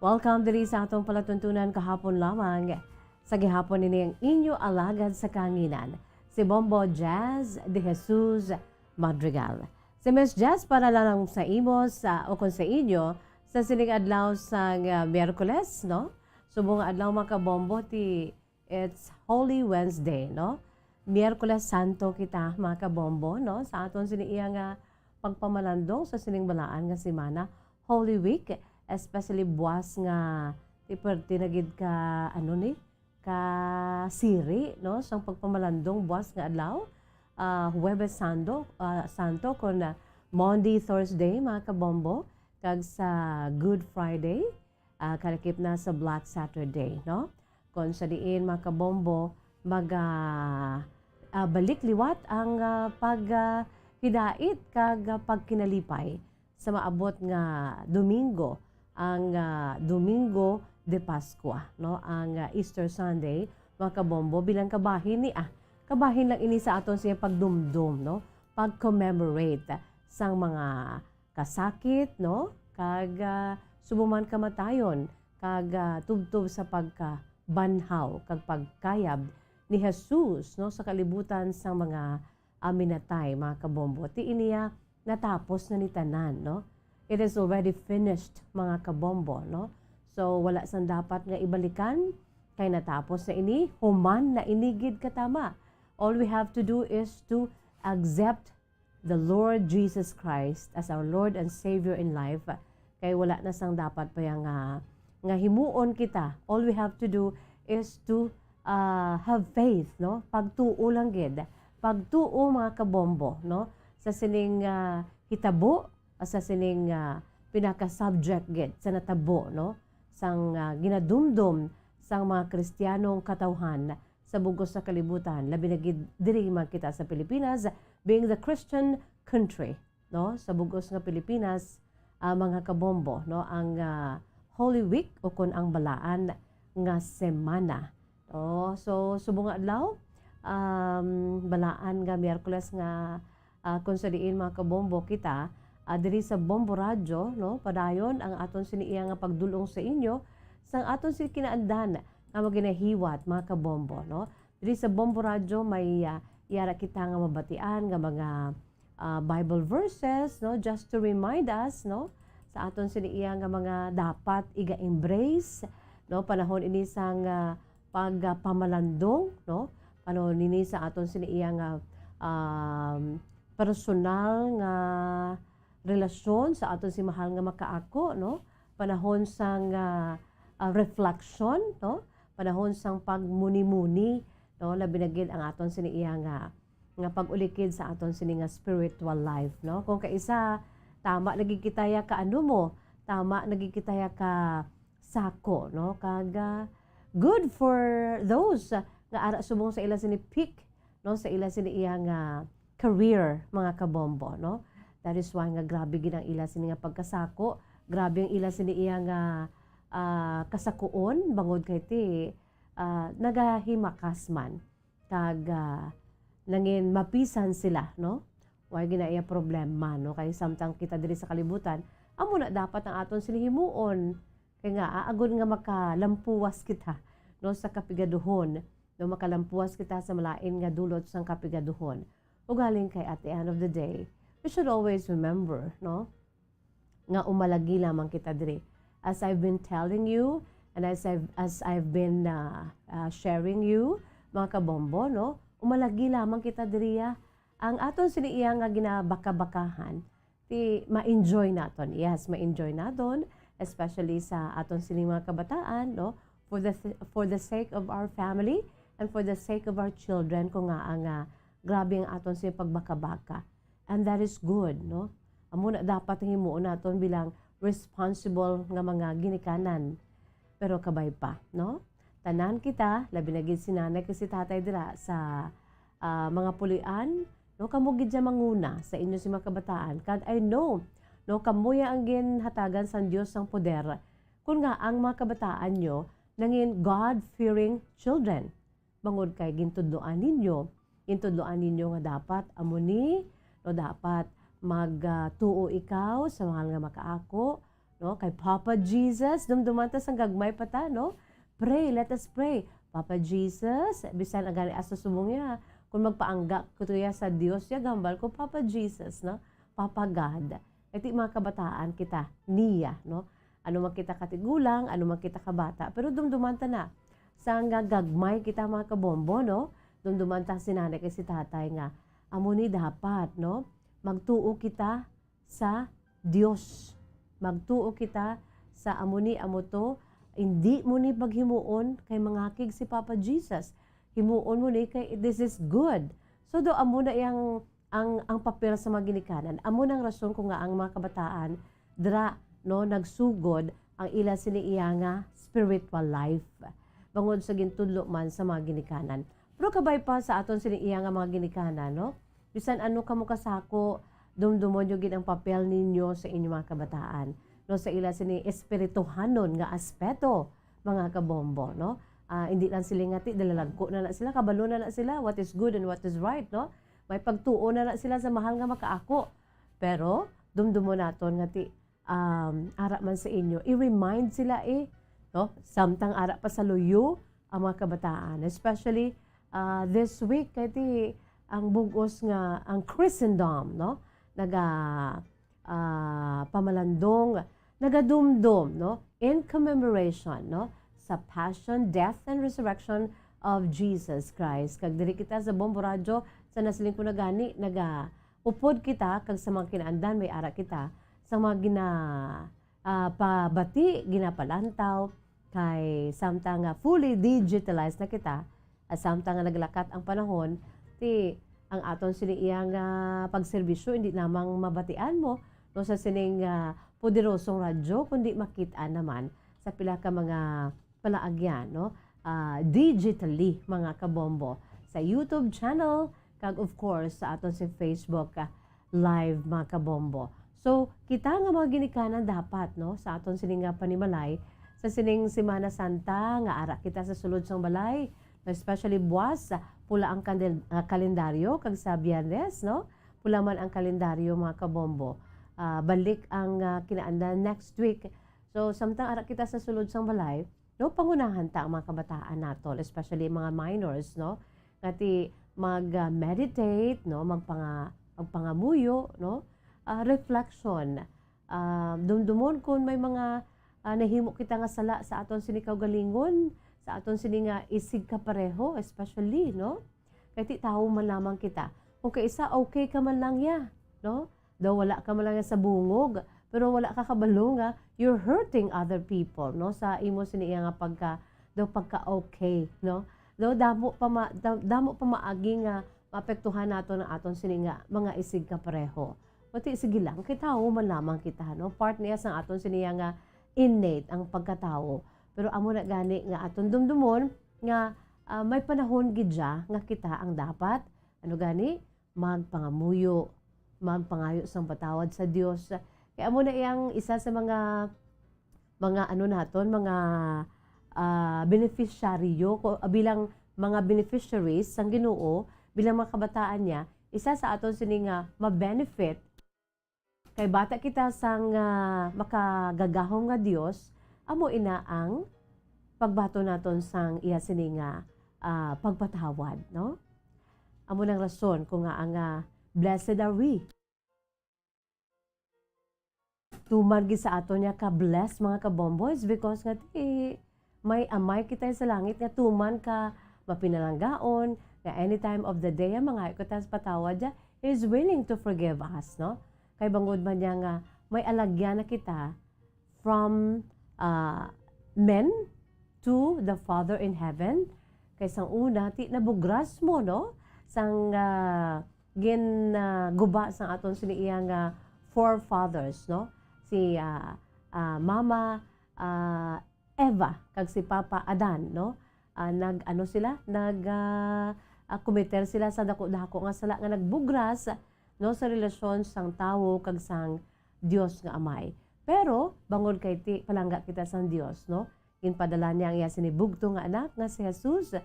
Welcome diri sa atong palatuntunan kahapon lamang. Sa gihapon ini ang inyo alagad sa kahanginan, si Bombo Jazz de Jesus Madrigal. Si Miss Jazz para lang sa imo sa, o kung sa inyo, sa sining adlaw sang, ah, Miyerkules, no? Subong nga adlaw, mga kabombo, ti it's Holy Wednesday, no? Miyerkules Santo kita, mga kabombo, no? Sa aton sini iya nga pagpamalandong sa sining balaan nga semana, Holy Week, especially buwas nga ti perti na gid ka, ano ni, ka siri, no? Sang pagpamalandong buwas nga adlaw, ah, Huwebes Sando, ah, Santo, kon, ah, Maundy Thursday, mga kabombo, kag sa Good Friday, ah, kalakip na sa Black Saturday, no? Kon sa diin, mga kabombo, mag, ah, ah, balik liwat ang, ah, pag, ah, hidait kag, ah, pagkinalipay sa maabot nga Domingo, ang, ah, Domingo de Pascua, no? Ang, ah, Easter Sunday, mga kabombo, bilang kabahin ni, ah, kabahin lang ini sa aton siya pagdumdom, no? Pag-commemorate sang mga kasakit, no? Kag, ah, subong man kamatayon, kag, ah, tubtob sa pagkabanhaw kag pagkayab ni Jesus, no, sa kalibutan sang mga, ah, minatay, mga kabombo. Ti iniya natapos na ni tanan, no? It is already finished, mga kabombo, no? So, wala sang dapat nga ibalikan, kay natapos na ini, human na ini gid katama. All we have to do is to accept the Lord Jesus Christ as our Lord and Savior in life, kay wala na sang dapat pa yang, ah, nga himuon kita. All we have to do is to ah, have faith, no? Pagtuo lang gid. Pagtuo, mga kabombo, no? Sa sining, ah, hitabo, o sa sining, ah, pinaka-subject gid sa natabo, no? Sang, ah, ginadumdom sang mga Kristiyanong katawhan sa bug-os nga kalibutan, labi na gid diri man kita sa Pilipinas, being the Christian country, no? Sa bug-os nga Pilipinas, ah, mga kabombo, no? Ang, ah, Holy Week o kon ang balaan nga semana. Oh, so, subong nga adlaw, um, balaan nga Miyerkules nga, ah, kung sa diin, mga kabombo, kita, ah, diri sa Bombo Radyo, no? Padayon ang aton sini iya nga pagdul-ong sa inyo sang aton sini kinaandan nga maginahiwat, mga kabombo, no? Diri sa Bombo Radyo may, ah, yara kita nga mabatian nga mga, ah, Bible verses, no, just to remind us, no, sa aton sini iya nga mga dapat iga-embrace, no, panahon ini sang, ah, pagpamalandong, no, panahon ini sa aton sini iya nga, um, personal nga relasyon sa aton si mahal nga makaako, no, panahon sang, ah, ah, reflection, no, panahon sang pagmuni-muni, no, labi na gid ang aton sini iya nga nga pag-ulikid sa aton sini nga spiritual life, no? Kung kaisa, tama na gid kita ya ka ano mo, tama na gid kita ya ka sako, no? Kag, ah, good for those, ah, nga ara subong sa ila sini peak, no? Sa ila sini iya nga career, mga kabombo, no? That is why nga grabe gid ang ila sini nga pagkasako, grabe ang ila sini iya nga, ah, kasakuon, bangod kay ti, ah, nagahimakas man. Kag, ah, nangin mapisan sila, no? Way gid na iya problema, no? Kay samtang kita diri sa kalibutan, amo na dapat ang aton sini himuon. Kay nga, ah, agod nga makalampuwas kita, no, sa kapigaduhon, no, makalampuwas kita sa malain nga dulot sang kapigaduhon. Ugaling kay at the end of the day, we should always remember, no, nga umalagi lamang kita diri. As I've been telling you, and as I've, as I've been, uh, uh, sharing you, mga kabombo, no? Umalagi lamang kita diri, ah. Ang aton sini iya nga ginabakabakahan, ti ma-enjoy naton. Yes, ma-enjoy naton, especially sa aton sini mga kabataan, no? For the th-, for the sake of our family and for the sake of our children, kung nga ang, ah, grabe ang aton sini pagbakabaka. And that is good, no? Amo na dapat ang himuon naton bilang responsible nga mga ginikanan. Pero kabay pa, no? Tanan kita, labi na gid si nanay kag si tatay dira sa, ah, mga pulian, no? Kamo gid siya manguna sa inyo si mga kabataan. Kag I know, no, kamo ya ang ginhatagan sang Dios sang poder. Kun nga ang mga kabataan nyo nangin God-fearing children. Bangod kay gintudloan ninyo, gintudloan ninyo nga dapat amo ni, no, dapat mag, ah, tuo ikaw sa mahal nga makaako, no, kay Papa Jesus. Dumduman ta sang gagmay pa ta, no? Pray, let us pray. Papa Jesus, bisan ang gani aso subong niya, kung magpaangga ko tuya sa Dios, ya gambal ko, Papa Jesus, no? Papa God. Iti mga kabataan kita niya, no? Ano man kita katigulang, ano man kita kabata, pero dumduman ta na. Sa nga gagmay kita, mga kabombo, no? Dumduman ta si nanay kag si tatay nga, amo ni dapat, no? Magtuo kita sa Dios. Magtuo kita sa amo ni, amo to. Hindi mo ni paghimuon kay mangakig si Papa Jesus. Himuon mo ni kay this is good. So, do amo na yang ang, ang papel sa mga ginikanan. Amo nang rason ko nga ang mga kabataan dira, no, nagsugod ang ila sini iya nga spiritual life, bangod sa gintudlo man sa mga ginikanan. Pero kabay pa sa aton sini iya nga mga ginikanan, no? Bisan ano kamo kasako, dumdumon nyo gid ang papel ninyo sa inyong mga kabataan, no, sa ila sini espirituhanon nga aspeto, mga kabombo, no? Ah, hindi lang sila nga ti, dalalagko na na sila, kabalo na na sila, what is good and what is right, no? May pagtuo na na sila sa mahal nga makaako. Pero, dumdumon naton nga ti, um, ara man sa inyo, i-remind sila, eh, no? Samtang ara pa sa luyo ang mga kabataan, especially, ah, this week, kay ti ang bug-os nga, ang Christendom, no? Naga, ah, pamalandong, nagadumdom, no? In commemoration, no? Sa passion, death, and resurrection of Jesus Christ. Kag diri kita sa Bombo Radyo, sa nasiling ko na gani, nagaupod kita, kag sa mga kinaandan, may ara kita, sa mga gina-, ah, pabati, ginapalantaw, Kay samtang nga fully digitalized na kita, at samtang nga naglakat ang panahon, ti ang aton sini iya nga pagserbisyo hindi lamang mabatian mo, no, sa sining, ah, poderosong radyo, kundi makit-an naman sa pila ka mga palaagyan, no? Ah, digitally, mga kabombo, sa YouTube channel, kag of course, sa aton si Facebook, ah, Live, mga kabombo. So, kita nga mga ginikanan dapat, no, sa aton sini nga panimalay, sa sining Semana Santa, nga ara kita sa sulod sang balay, especially buwas, pula ang kandel-, ah, kalendaryo, kag sa Biyernes, no, pula man ang kalendaryo, mga kabombo. Ah, balik ang, ah, kinaandan next week. So, samtang ara kita sa sulod sang balay, no, pangunahan ta ang mga kabataan naton, especially mga minors, no, nga ti mag, ah, meditate, no, magpanga-, magpangamuyo, no, ah, reflection. Ah, dumdumon kung may mga, ah, nahimo kita nga sala sa aton sini kaugalingon, sa aton sini nga isigkapareho, especially, no? Kay ti tawo man lamang kita. Kung kaisa, okay ka man lang ya, no? Daw wala ka man lang sa bungog, pero wala ka kabalo nga you're hurting other people, no? Sa imo sini iya nga pagka, daw pagka okay, no? Daw damo pa ma-, da-, damo pa maagi nga maapektuhan naton ang aton sini nga mga isigkapareho. Pati sige lang, kay tawo man lamang kita, no? Part niya sang aton sini nga innate ang pagkatawo. Pero amo na gani nga aton dumdumon nga, ah, may panahon gid siya nga kita ang dapat, ano gani, magpangamuyo, magpangayo sang patawad sa Dios. Kay amo na iyang isa sa mga, mga ano naton, mga, ah, beneficiaryo ko, ah, bilang mga beneficiaries sang Ginoo, bilang mga kabataan niya, isa sa aton sini nga ma-benefit kay bata kita sang, ah, makagagahom nga Dios, amo ina ang pagbaton naton sang iya sini nga, ah, pagpatawad, no? Amo nang rason kung nga ang, ah, blessed are we. Tuman gid sa aton niya ka bless, mga kabomboys, because nga ti may Amay kita sa langit nga tuman ka mapinalanggaon, nga any time of the day, ang mga ikot patawad niya, He is willing to forgive us, no? Kay bangod man niya nga may alagyan na kita from, ah, men to the Father in Heaven. Kay sang una, ti nabugras mo, no? Sang, ah, gin, ah, guba sang aton sini iya nga forefathers, no? Si, ah, ah, Mama, ah, Eva kag si Papa Adan, no? Ah, nag-, ano sila? Nag, ah, ah, kometer sila sa dako-dako nga sala nga nagbugras, no, sa relasyon sang tawo kag sang Dios nga Amay. Pero bangod kay ti palangga kita sang Dios, no? Ginpadala niya ang iya sini bugtong nga anak nga si Jesus.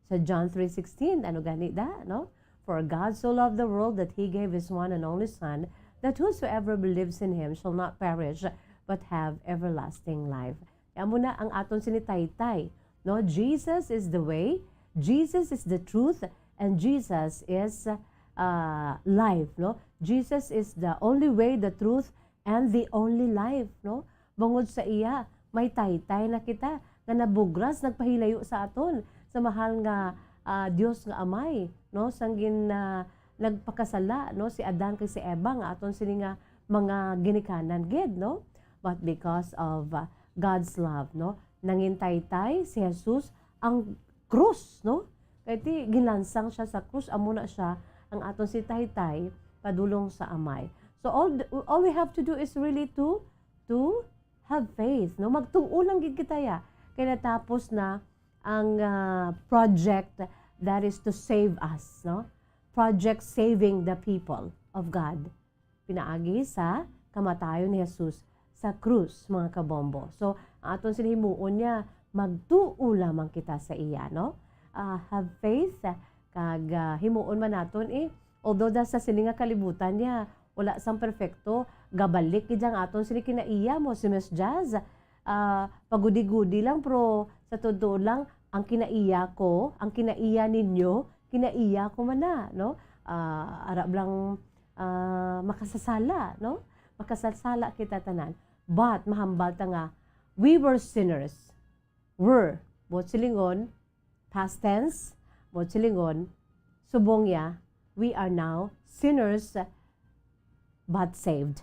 Sa John three sixteen, ano gani da, no? "For God so loved the world that He gave His one and only Son, that whosoever believes in Him shall not perish, but have everlasting life." Amo na ang aton sini taytay, no? Jesus is the way, Jesus is the truth, and Jesus is, uh, life, no? Jesus is the only way, the truth, and the only life, no? Bangod sa iya, may taytay na kita nga nabugras, nagpahilayo sa aton sa mahal nga, ah, Dios nga Amay, no? Sang gin-, ah, nagpakasala, no, si Adan kag si Eva nga aton sini nga mga ginikanan gid, no? But because of, ah, God's love, no, nangin taytay si Jesus ang krus, no? Kay ti ginlansang siya sa krus, amo na siya ang aton si taytay padulong sa Amay. So all th-, all we have to do is really to, to have faith, no? Magtuo lang gid kita ya. Kay natapos na ang, ah, project that is to save us, no? Project saving the people of God. Pinaagi sa kamatayon ni Jesus sa krus, mga kabombo. So, ang aton sini himuon niya, magtuo lamang kita sa iya, no? Ah, have faith, kag, ah, himuon man naton, eh, although da sa sini nga kalibutan niya, wala sang perfecto, gabalik gid ang aton sini kinaiya mo, si Miss Jazz. Ah, pagudi-gudi lang, pero sa totoo lang, ang kinaiya ko, ang kinaiya ninyo, kinaiya ko man na, no? Ah, ara lang, ah, makasasala, no? Makasasala kita tanan. But, mahambal ta nga, we were sinners. Were. Buot silingon, past tense, buot silingon, subong ya, we are now sinners, but saved.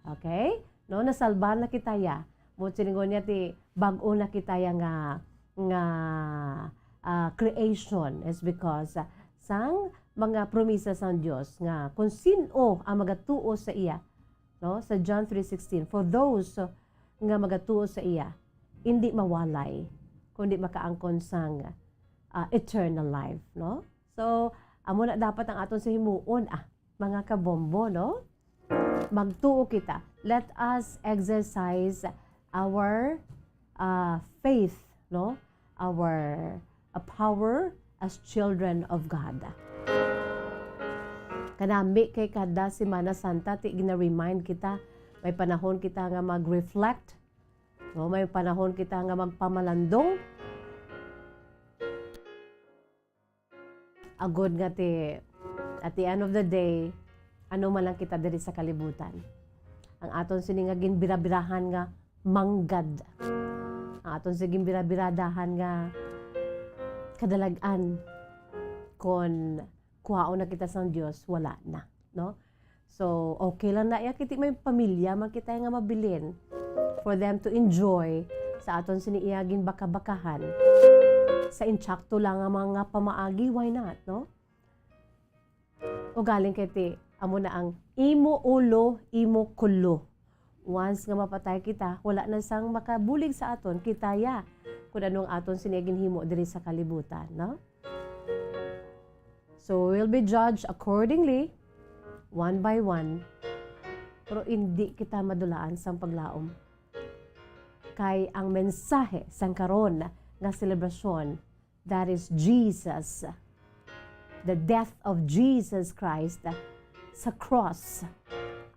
Okay? No, nasalbar na kita ya. Buot silingon niya ti, bag-o na kita ya nga, nga, ah, creation is because, ah, sang mga promisa sang Dios nga kung sin-o ang magatuo sa iya, no? Sa John three sixteen, "For those nga magatuo sa iya, indi mawalay, kundi makaangkon sang, ah, eternal life," no? So, amo na dapat ang aton sa himuon, ah, mga kabombo, no? Magtuo kita. Let us exercise our, ah, faith, no? Our, ah, power as children of God. Kanami kay kada Semana Santa, ti gina-remind kita, may panahon kita nga mag-reflect, no? May panahon kita nga magpamalandong. Agod nga ti, at the end of the day, ano man lang kita diri sa kalibutan. Ang aton sini nga ginbirabirahan nga manggad. Ang aton sini ginbirabiradahan nga kadalag-an, kon kuhaon na kita sang Dios, wala na, no? So, okay lang na iya, kiti may pamilya man kita nga mabilin for them to enjoy sa aton sini iya ginbakabakahan. Sa insakto lang nga mga pamaagi, why not, no? Ugaling kay ti, amo na ang imo ulo, imo kulo. Once nga mapatay kita, wala na sang makabulig sa aton, kita ya kung ano ang aton sini ginhimo diri sa kalibutan, no? So, we'll be judged accordingly, one by one. Pero indi kita madulaan sang paglaom. Kay ang mensahe sang karon nga selebrasyon, that is Jesus, the death of Jesus Christ sa cross,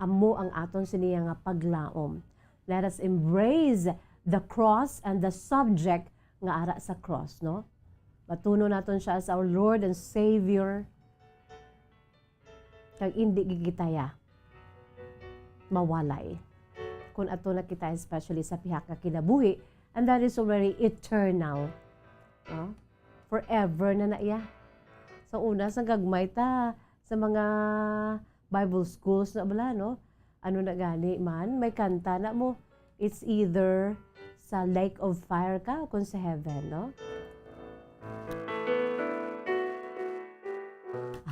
amo ang aton siniya nga paglaom. Let us embrace the cross and the subject nga ara sa cross, no? Batunon naton siya as our Lord and Savior. Kag indi gid kita ya mawalay. Kung ato na kita, especially sa pihak nga kinabuhi, and that is already eternal. No? Forever na na iya. Sa una, sa gagmay ta, sa mga Bible schools na bala, no? Ano na gani man, may kanta na mo, it's either sa lake of fire ka o kung sa heaven, no?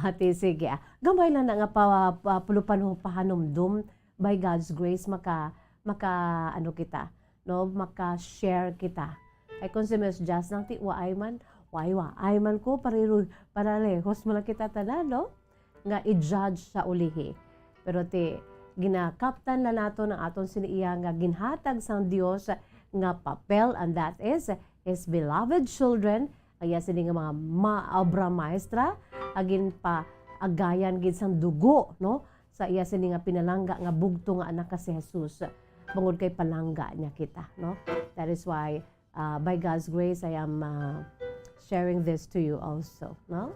Ate, sige, ah. Gamay lang na nga pa, pa, pulupan ho, pahanumdum, by God's grace, maka, maka, ano kita, no? Maka-share kita. Kay kung si Miss Jazz lang, ti, waay man, waay, waay man ko, pariro, paralehos mo lang kita tanan, no? Nga i-judge sa ulihi. Pero ti, ginakaptan na naton ang aton sini iya nga ginhatag sang Dios nga papel, and that is His beloved children, ang iya sini nga mga ma-, obra maestra, nga ginpaagayan gid sang dugo, no? Sa iya sini nga pinalangga nga bugtong nga anak nga si Jesus, bangod kay palangga niya kita, no? That is why, uh, by God's grace, I am, uh, sharing this to you also, no?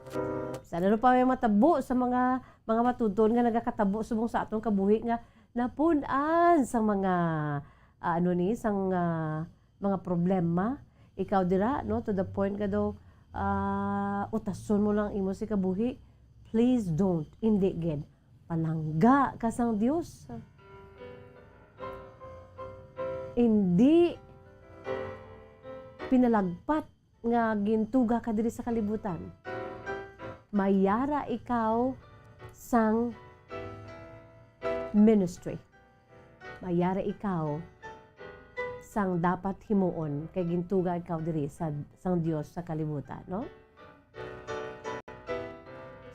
Sana ano pa may matabo sa mga, mga matuton nga nagakatabo subong sa aton kabuhi nga napun-an sa mga, uh, ano ni, sang, uh, mga problema. Ikaw dira, no, to the point nga daw, ah, utason mo lang imo si kabuhi. Please don't. Indi gid. Palangga ka sang Dios. Indi pinalagpat nga gintuga ka diri sa kalibutan. Mayara ikaw sang ministry. Mayara ikaw sang dapat himuon kay gintuga ikaw diri sa, sang Dios sa kalibutan, no?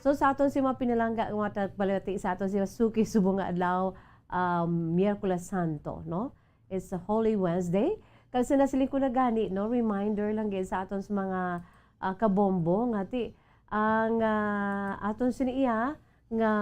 So, sa aton si mga pinalangga nga ta-, balati sa aton si suki subong nga adlaw, um, Miyerkules Santo, no? It's a Holy Wednesday. Kag sa nasiling ko na gani, no, reminder lang gid sa aton sa mga, ah, kabombo nga ti, ang, ah, aton sini iya nga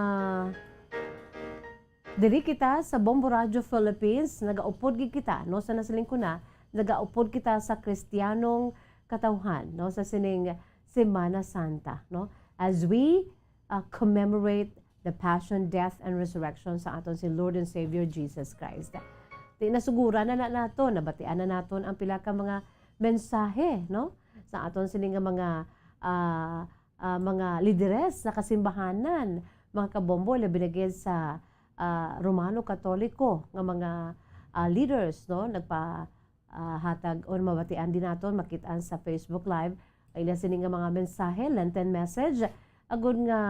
diri kita sa Bombo Radio Philippines, nagaupod gid kita, no, sa nasiling ko na, nagaupod kita sa Kristiyanong katawhan, no, sa sining Semana Santa, no, as we, uh, commemorate the passion, death, and resurrection sa aton si Lord and Savior Jesus Christ. Di nasuguran na, na naton, nabatian na naton ang pila ka mga mensahe, no, sa aton sini nga mga, ah, ah, mga lideres sa kasimbahanan, mga kabombo, labi na gid sa, ah, Romano Katoliko nga mga, ah, leaders, no? Nagpa-, ah, hatag or mabatian din naton, makit-an sa Facebook Live, ang ila sini nga mga mensahe, Lenten message, agud nga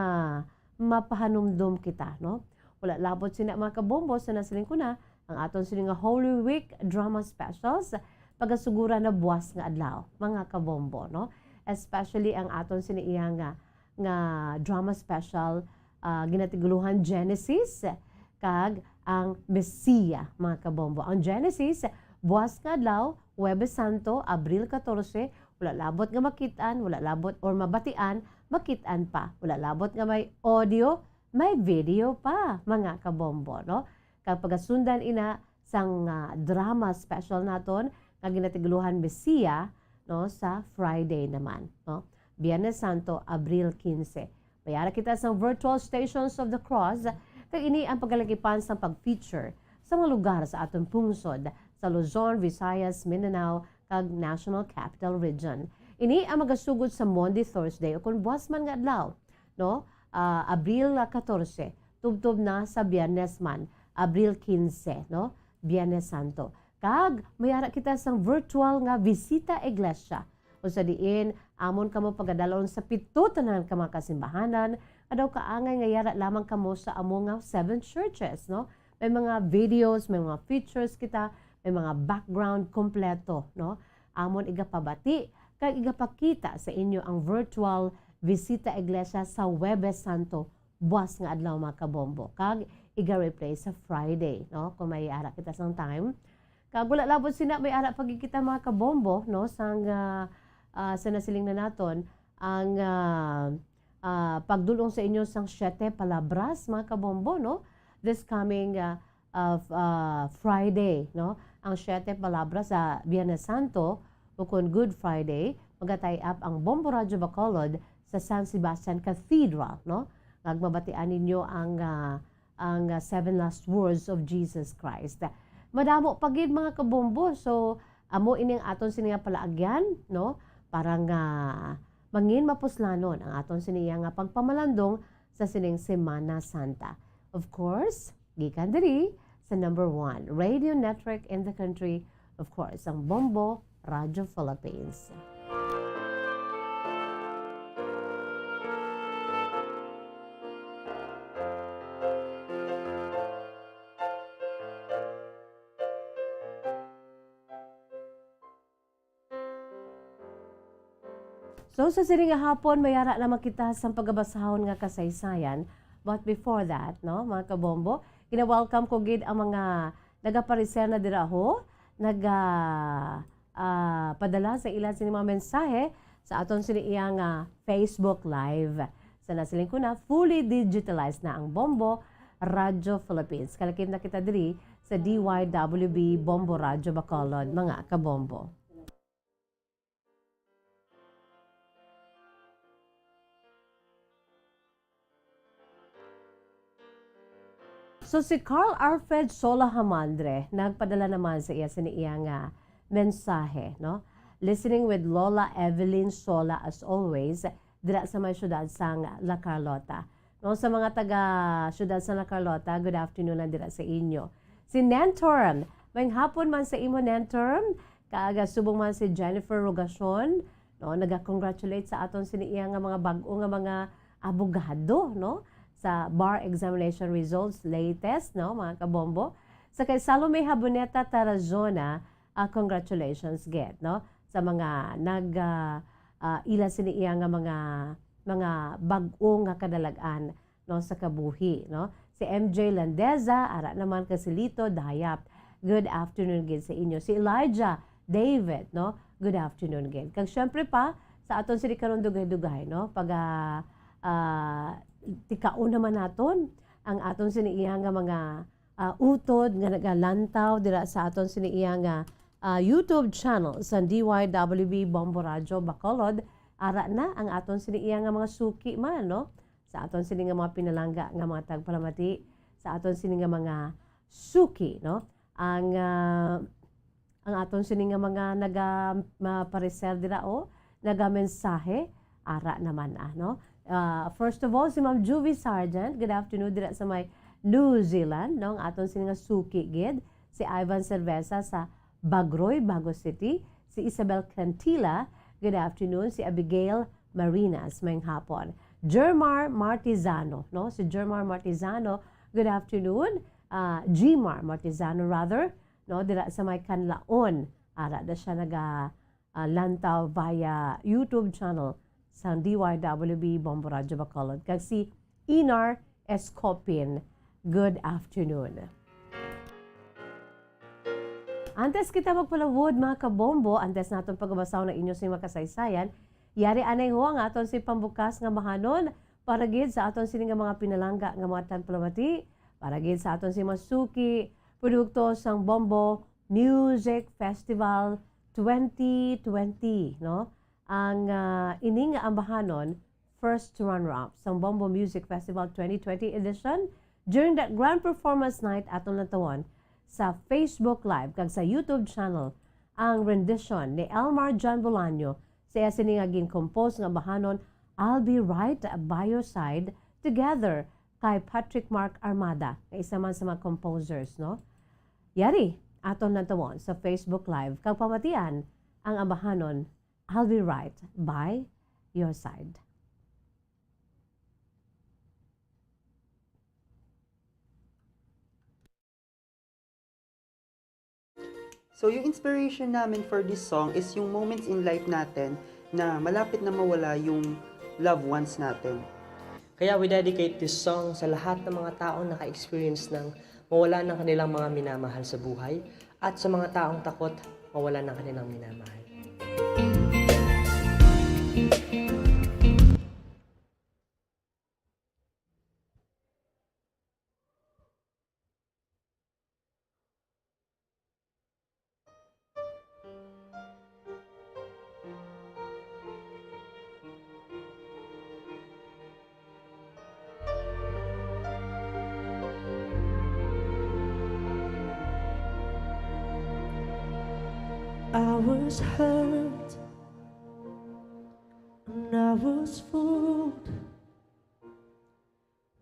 mapahanumdom kita, no? Wala labot sina, mga kabombo, sa nasiling ko na, ang aton sini nga Holy Week drama specials, pagasuguran na buwas nga adlaw, mga kabombo, no? Especially ang aton sini iya nga, nga drama special, ah, ginatiguluhan Genesis, kag ang Messiah, mga kabombo. Ang Genesis, buwas nga adlaw, Huwebes Santo, Abril katorse, wala labot nga makit-an, wala labot or mabatian, makit-an pa. Wala labot nga may audio, may video pa, mga kabombo, no? Kag pagasundan ina sang, ah, drama special naton nga ginatiguluhan Messiah, no, sa Friday naman, no? Biyernes Santo, Abril kinse. May ara kita sang Virtual Stations of the Cross, kag ini ang pagalagipan sang pag-feature sa mga lugar sa aton pungsod, sa Luzon, Visayas, Mindanao, kag National Capital Region. Ini ang magasugod sa Monday, Thursday, o kon buwas man nga adlaw, no? Ah, Abril katorse, tubtob na sa Biyernes man, Abril kinse, no? Biyernes Santo. Kag may ara kita sang virtual nga Visita Iglesia, kung sa diin amon kamo pagadalon sa pito tanan ka mga kasimbahanan, nga daw kaangay nga yara lamang kamo sa amo nga seven churches, no? May mga videos, may mga features kita, may mga background kompleto, no? Amon igapabati kag igapakita sa inyo ang virtual Visita Iglesia sa Huwebes Santo, buwas nga adlaw, mga kabombo, kag iga-replay sa Friday, no? Kung may ara kita sang time. Kag wala labot sina, may ara pa gid kita, mga kabombo, no? Sang, ah, ah, sa nasiling na naton, ang, ah, ah, pagdulong sa inyo sang Siete Palabras, mga kabombo, no? This coming, ah, ah, f-, ah, Friday, no? Ang Siete Palabras sa Biyernes Santo, ukon Good Friday, maga-tie up ang Bombo Radyo Bacolod sa San Sebastian Cathedral, no? Kag mabatian ninyo ang, ah, ang, ah, Seven Last Words of Jesus Christ. Madamo pa gid, mga kabombo. So, amo ini ang aton sini nga palaagyan, no? Para nga mangin mapuslanon ang aton sini nga pagpamalandong sa sining Semana Santa. Of course, gikan diri sa number one radio network in the country, of course, ang Bombo Radyo Philippines. So, sa sini nga hapon, may ara naman kita sa pagabasahon nga kasaysayan. But before that, no, mga kabombo, gina-welcome ko gid ang mga nagapareser na dira ho, naga, ah, padala sa ila sini mga mensahe sa aton sini iya nga Facebook Live. Sa nasiling ko na, fully digitalized na ang Bombo Radyo Philippines. Kalakip na kita diri sa D Y W B Bombo Radyo Bacolod, mga kabombo. So, si Carl Alfred Sola Hamandre nagpadala naman sa iya sini iya nga mensahe, no? Listening with Lola Evelyn Sola as always, dira sa may siyudad sang La Carlota. No, sa mga taga siyudad sa La Carlota, good afternoon lang dira sa inyo. Si Nentorm, maayong hapon man sa imo, Nentorm. Kag subong man si Jennifer Rogacion, no, naga-congratulate sa aton sini iya nga mga bag-o nga mga abogado, no, sa bar examination results latest, no, mga kabombo. Sa kay Salome Haboneta Tarazona, ah, congratulations gid, no, sa mga nag, ah, ah, ila sini iya nga mga, mga bag-o nga kadalag-an, no, sa kabuhi, no? Si M J Landeza, ara naman kay si Lito Dayap. Good afternoon gid sa inyo. Si Elijah David, no? Good afternoon gid. Kag syempre pa, sa aton sini karon dugay-dugay, no? Pag, ah, ah, tikaon naman naton ang aton sini iya nga mga, ah, utod nga nagalantaw dira sa aton sini iya nga, ah, YouTube channel sa D Y W B Bombo Radyo Bacolod. Ara na ang aton sini iya nga mga suki man, no? Sa aton sini nga mga pinalangga nga mga tagpalamati, sa aton sini nga mga suki, no? Ang, ah, ang aton sini nga mga naga-, mapareser dira, o, nagamensahe, ara naman, ah, no? Ah, first of all, si Ma'am Juvie Sargent, good afternoon dira sa may New Zealand, no? Ang aton sini nga suki gid, si Ivan Cerveza sa Bagroy, Bago City, si Isabel Cantila, good afternoon, si Abigail Marinas, maayong hapon. Jermar Martizano, no? Si Jermar Martizano, good afternoon. Ah, Gmar Martizano, rather, no? Dira sa may Canlaon. Ara na siya naga, ah, lantaw via YouTube channel sang D Y W B Bombo Radyo Bacolod. Kag si Inar Escopin, good afternoon. Antes kita magpalawod, mga kabombo, antes naton pagabasahon ang inyo sing mga kasaysayan, yari anay ho ang aton sing pambukas nga bahanon para gid sa aton sini nga mga pinalangga nga mga tanpalamati, para gid sa aton sing mga suki, produkto sang Bombo Music Festival twenty twenty, no? Ang, ah, ini nga ambahanon, first runner-up sang Bombo Music Festival twenty twenty edition, during the grand performance night aton lantawon sa Facebook Live kag sa YouTube channel ang rendition ni Elmar John Bolaño sa iya sini nga gin-compose nga ambahanon, I'll Be Right by Your Side, together kay Patrick Mark Armada, nga isa man sa mga composers, no? Yari, aton lantawon sa Facebook Live kag pamatian ang ambahanon, I'll Be Right by Your Side. So, yung inspiration namin for this song is yung moments in life natin na malapit na mawala yung loved ones natin. Kaya we dedicate this song sa lahat ng mga taong naka-experience ng mawala ng kanilang mga minamahal sa buhay at sa mga taong takot mawala ng kanilang minamahal. I was hurt and I was fooled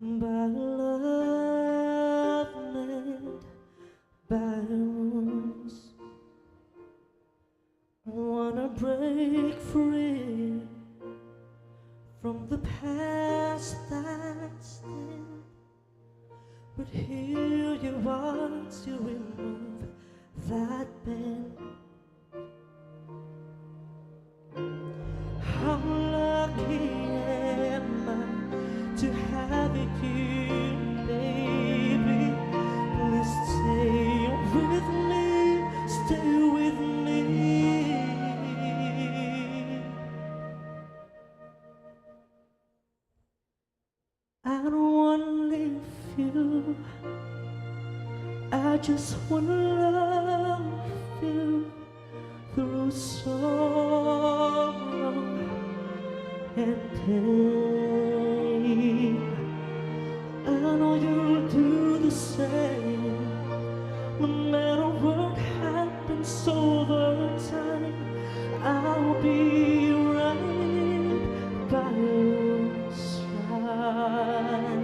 by love made by wounds. Wanna break free from the past that's dead, but here you are to remove that pain. How lucky am I to have you, baby. Please stay with me, stay with me. I don't wanna leave you. I just wanna love you through sorrow and pain. I know you'll do the same, no matter what happens over time. I'll be right by your side.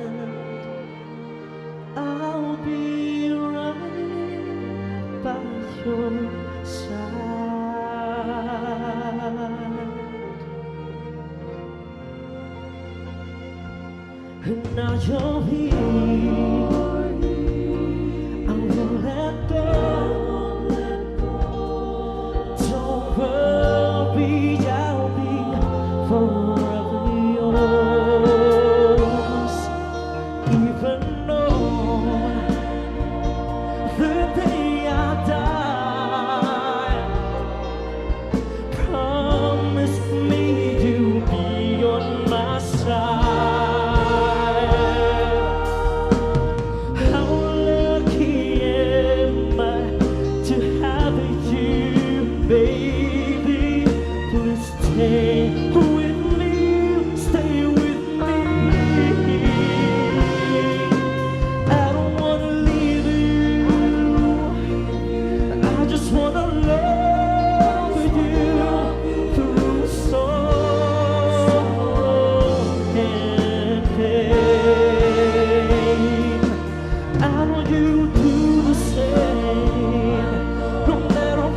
I'll be right by your side. And now you're here. I won't let go. Don't worry, I'll be forever yours. Even on the day I die, promise me you'll be on my side. How lucky am I to have you, baby. Please stay with me, stay with me. I don't wanna leave you. I just wanna love you through sorrow and pain. I know you do the same, no matter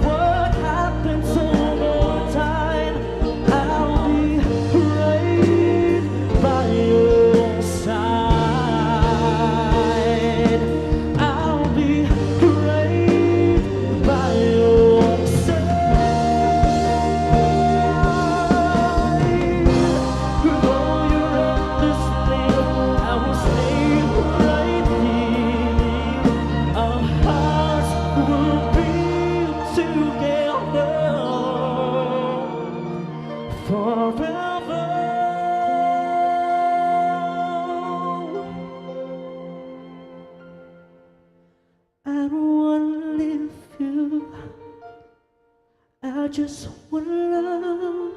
Just wanna love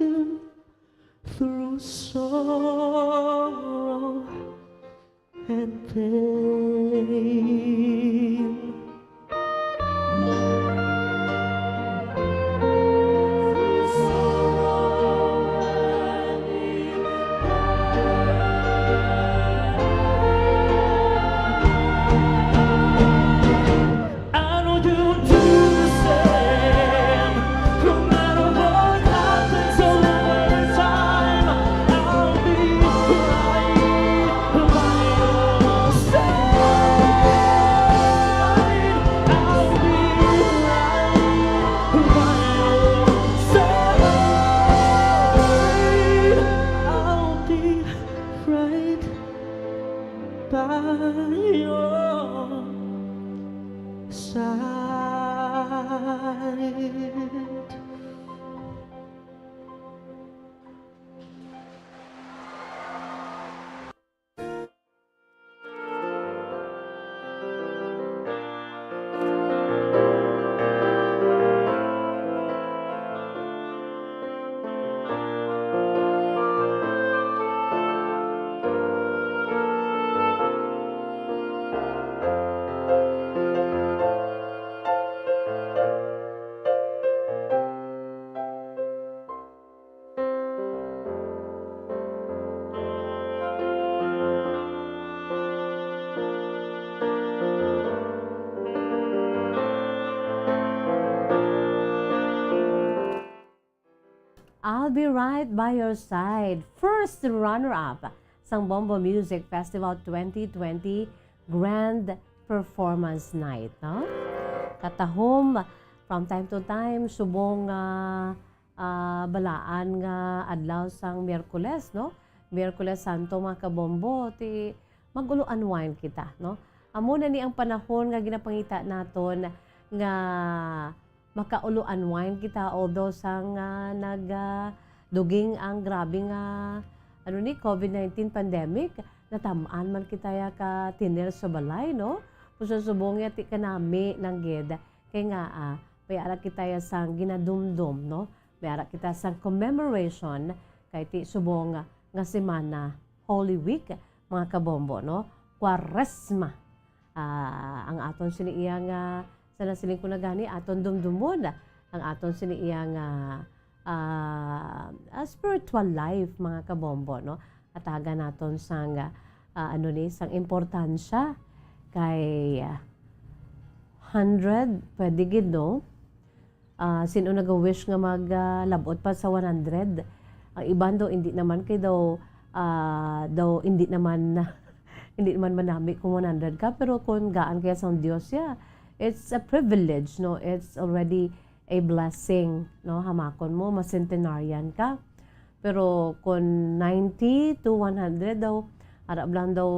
you through sorrow and pain. I know you do the same. No matter what happens over time, I'll be right by your side. I'll be right by your side. I'll be right by your side. I'll be right by your side. First runner-up sang Bombo Music Festival twenty twenty Grand Performance Night, no? Katahom, from time to time, subong nga, ah, balaan nga adlaw sang Miyerkules, no? Miyerkules Santo, mga kabombo, ti mag-ulo unwind kita, no? Amo na ni ang panahon nga ginapangita naton nga makaulo unwind kita, although sang, ah, nag, ah, duging ang grabe nga, ano ni, covid nineteen pandemic, natam-an man kita ya ka tinir sa balay, no? Kung sa subong ya, ti kanami lang gid. Kay nga, ah, may ara kita ya sang ginadumdom, no? May ara kita sang commemoration kay ti subong nga semana, Holy Week, mga kabombo, no? Kwaresma. Ah, ang aton sini iya nga, sa nasiling ko na gani, aton dumdumon ang aton sini iya nga, ah, ah, spiritual life, mga kabombo, no? Atagan naton sang, ah, ano ni, sang importansya kay, ah, hundred, pwede gid, no? Ah, sin-o naga-wish nga mag, ah, lab-ot pa sa one hundred? Ang iban daw, hindi naman kay daw, ah, daw hindi naman, hindi naman manami kung one hundred ka, pero kung gaan kaya sang Dios, yeah, it's a privilege, no? It's already a blessing, no? Hamakon mo, ma-centenarian ka. Pero kung ninety to one hundred daw, ara lang daw,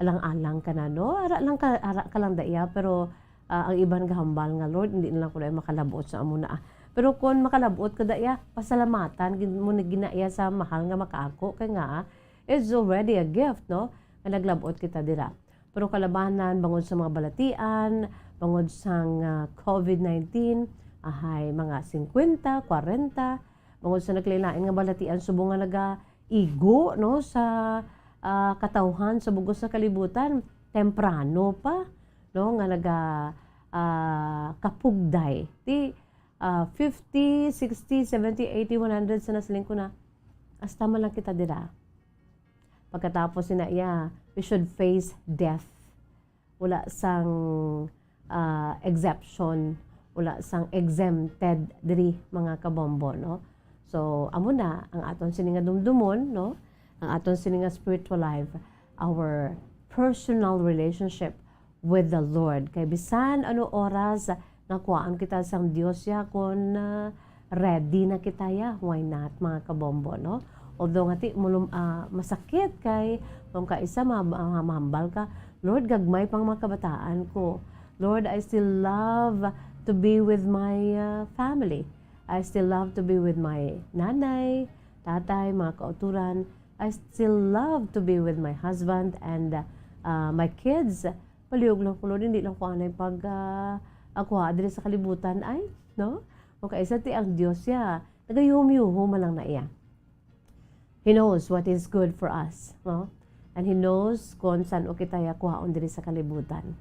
alang-alang ka na, no? Ara lang ka, ara ka lang da iya, pero, ah, ang iban gahambal nga, "Lord, hindi na lang ko na makalabot sa amo na, ah." Pero kung makalabot ka da iya, pasalamatan gid mo na gina iya sa mahal nga makaako, kay nga, ah, it's already a gift, no? Nga naglabot kita dira. Pero kalabanan, bangod sa mga balatian, bangod sang, ah, covid nineteen, ahay, mga singkwenta, kwarenta, bangod sa naglain-lain nga balatian, subong nga nagaigo, no, sa, ah, katawhan sa bugos nga kalibutan, temprano pa, no, nga naga, ah, kapugday. Ti, ah, fifty, sixty, seventy, eighty, one hundred sa nasiling ko na, hasta man lang kita dira. Pagkatapos sina iya, we should face death. Wala sang, ah, exception, wala sang exempted diri, mga kabombo, no? So, amo na ang aton sini nga dumdumon, no? Ang aton sini nga spiritual life, our personal relationship with the Lord. Kay bisan ano oras nga kuhaan kita sang Dios ya, kung, ah, ready na kita ya, why not, mga kabombo, no? Although nga ti, mulum-, ah, masakit kay kung kaisa ma-, ma-, mahambal ka, "Lord, gagmay pang mga kabataan ko. Lord, I still love to be with my, ah, family. I still love to be with my nanay, tatay, mga kauturan. I still love to be with my husband and, ah, my kids." Palihog lang ko, Lord, hindi lang ko anay pag, ah, agwa diri sa kalibutan, ay, no? Okay, sa ti ang Dios siya, nagayuhom-yuhom man lang na iya. He knows what is good for us, no? And He knows kung saan o kita ya kuhaon diri sa kalibutan.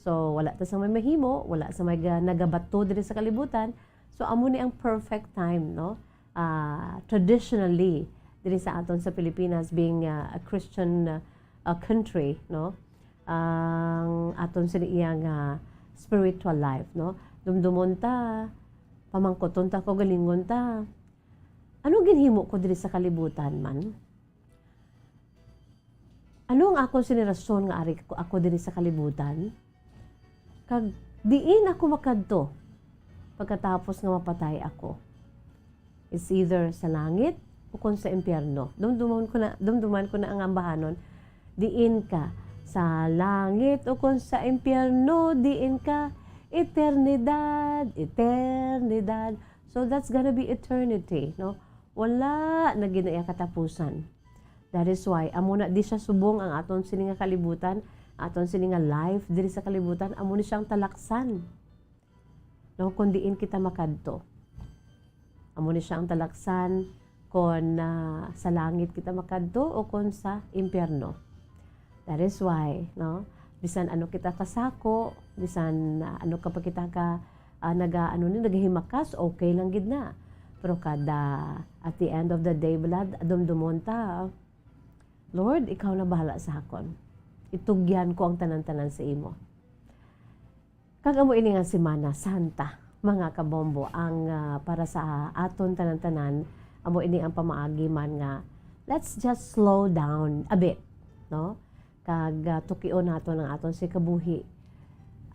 So, wala ta sa may mahimo, wala sa may ga-, nagabato diri sa kalibutan. So, amo ni ang perfect time, no? Ah, traditionally, diri sa aton sa Pilipinas, being, ah, a Christian, ah, country, no? Ang aton sini iya nga spiritual life, no? Dumdumon ta, pamangkuton ta, kaugalingon ta. Ano ginhimo ko diri sa kalibutan man? Ano ang akon sini rason nga ari ko, ako diri sa kalibutan? Kag diin ako makadto pagkatapos nga mapatay ako? It's either sa langit o kon sa impyerno. Dumduman ko na, dumduman ko na ang ambahanon. Diin ka, sa langit o kon sa impyerno, diin ka, eternidad, eternidad. So that's gonna be eternity, no? Wala na gid na iya katapusan. That is why, amo na di siya subong ang aton sini nga kalibutan, aton sini nga life diri sa kalibutan, amo ni siya ang talaksan. No, kung diin kita makadto. Amo ni siya ang talaksan kung, ah, sa langit kita makadto o kung sa impyerno. That is why, no, bisan ano kita kasako, bisan, ah, ano ka pa kita ka, ah, naga-, ano ni, nagahimakas, okay lang gid na. Pero kada, at the end of the day, balad, dumdumon ta, "Lord, ikaw na bahala sa akon. Itugyan ko ang tanan-tanan sa imo." Kag amo ini nga Semana Santa, mga kabombo, ang, ah, para sa aton tanan-tanan, amo ini ang pamaagi man nga, let's just slow down a bit, no? Kag, ah, tukion naton ang aton sini kabuhi.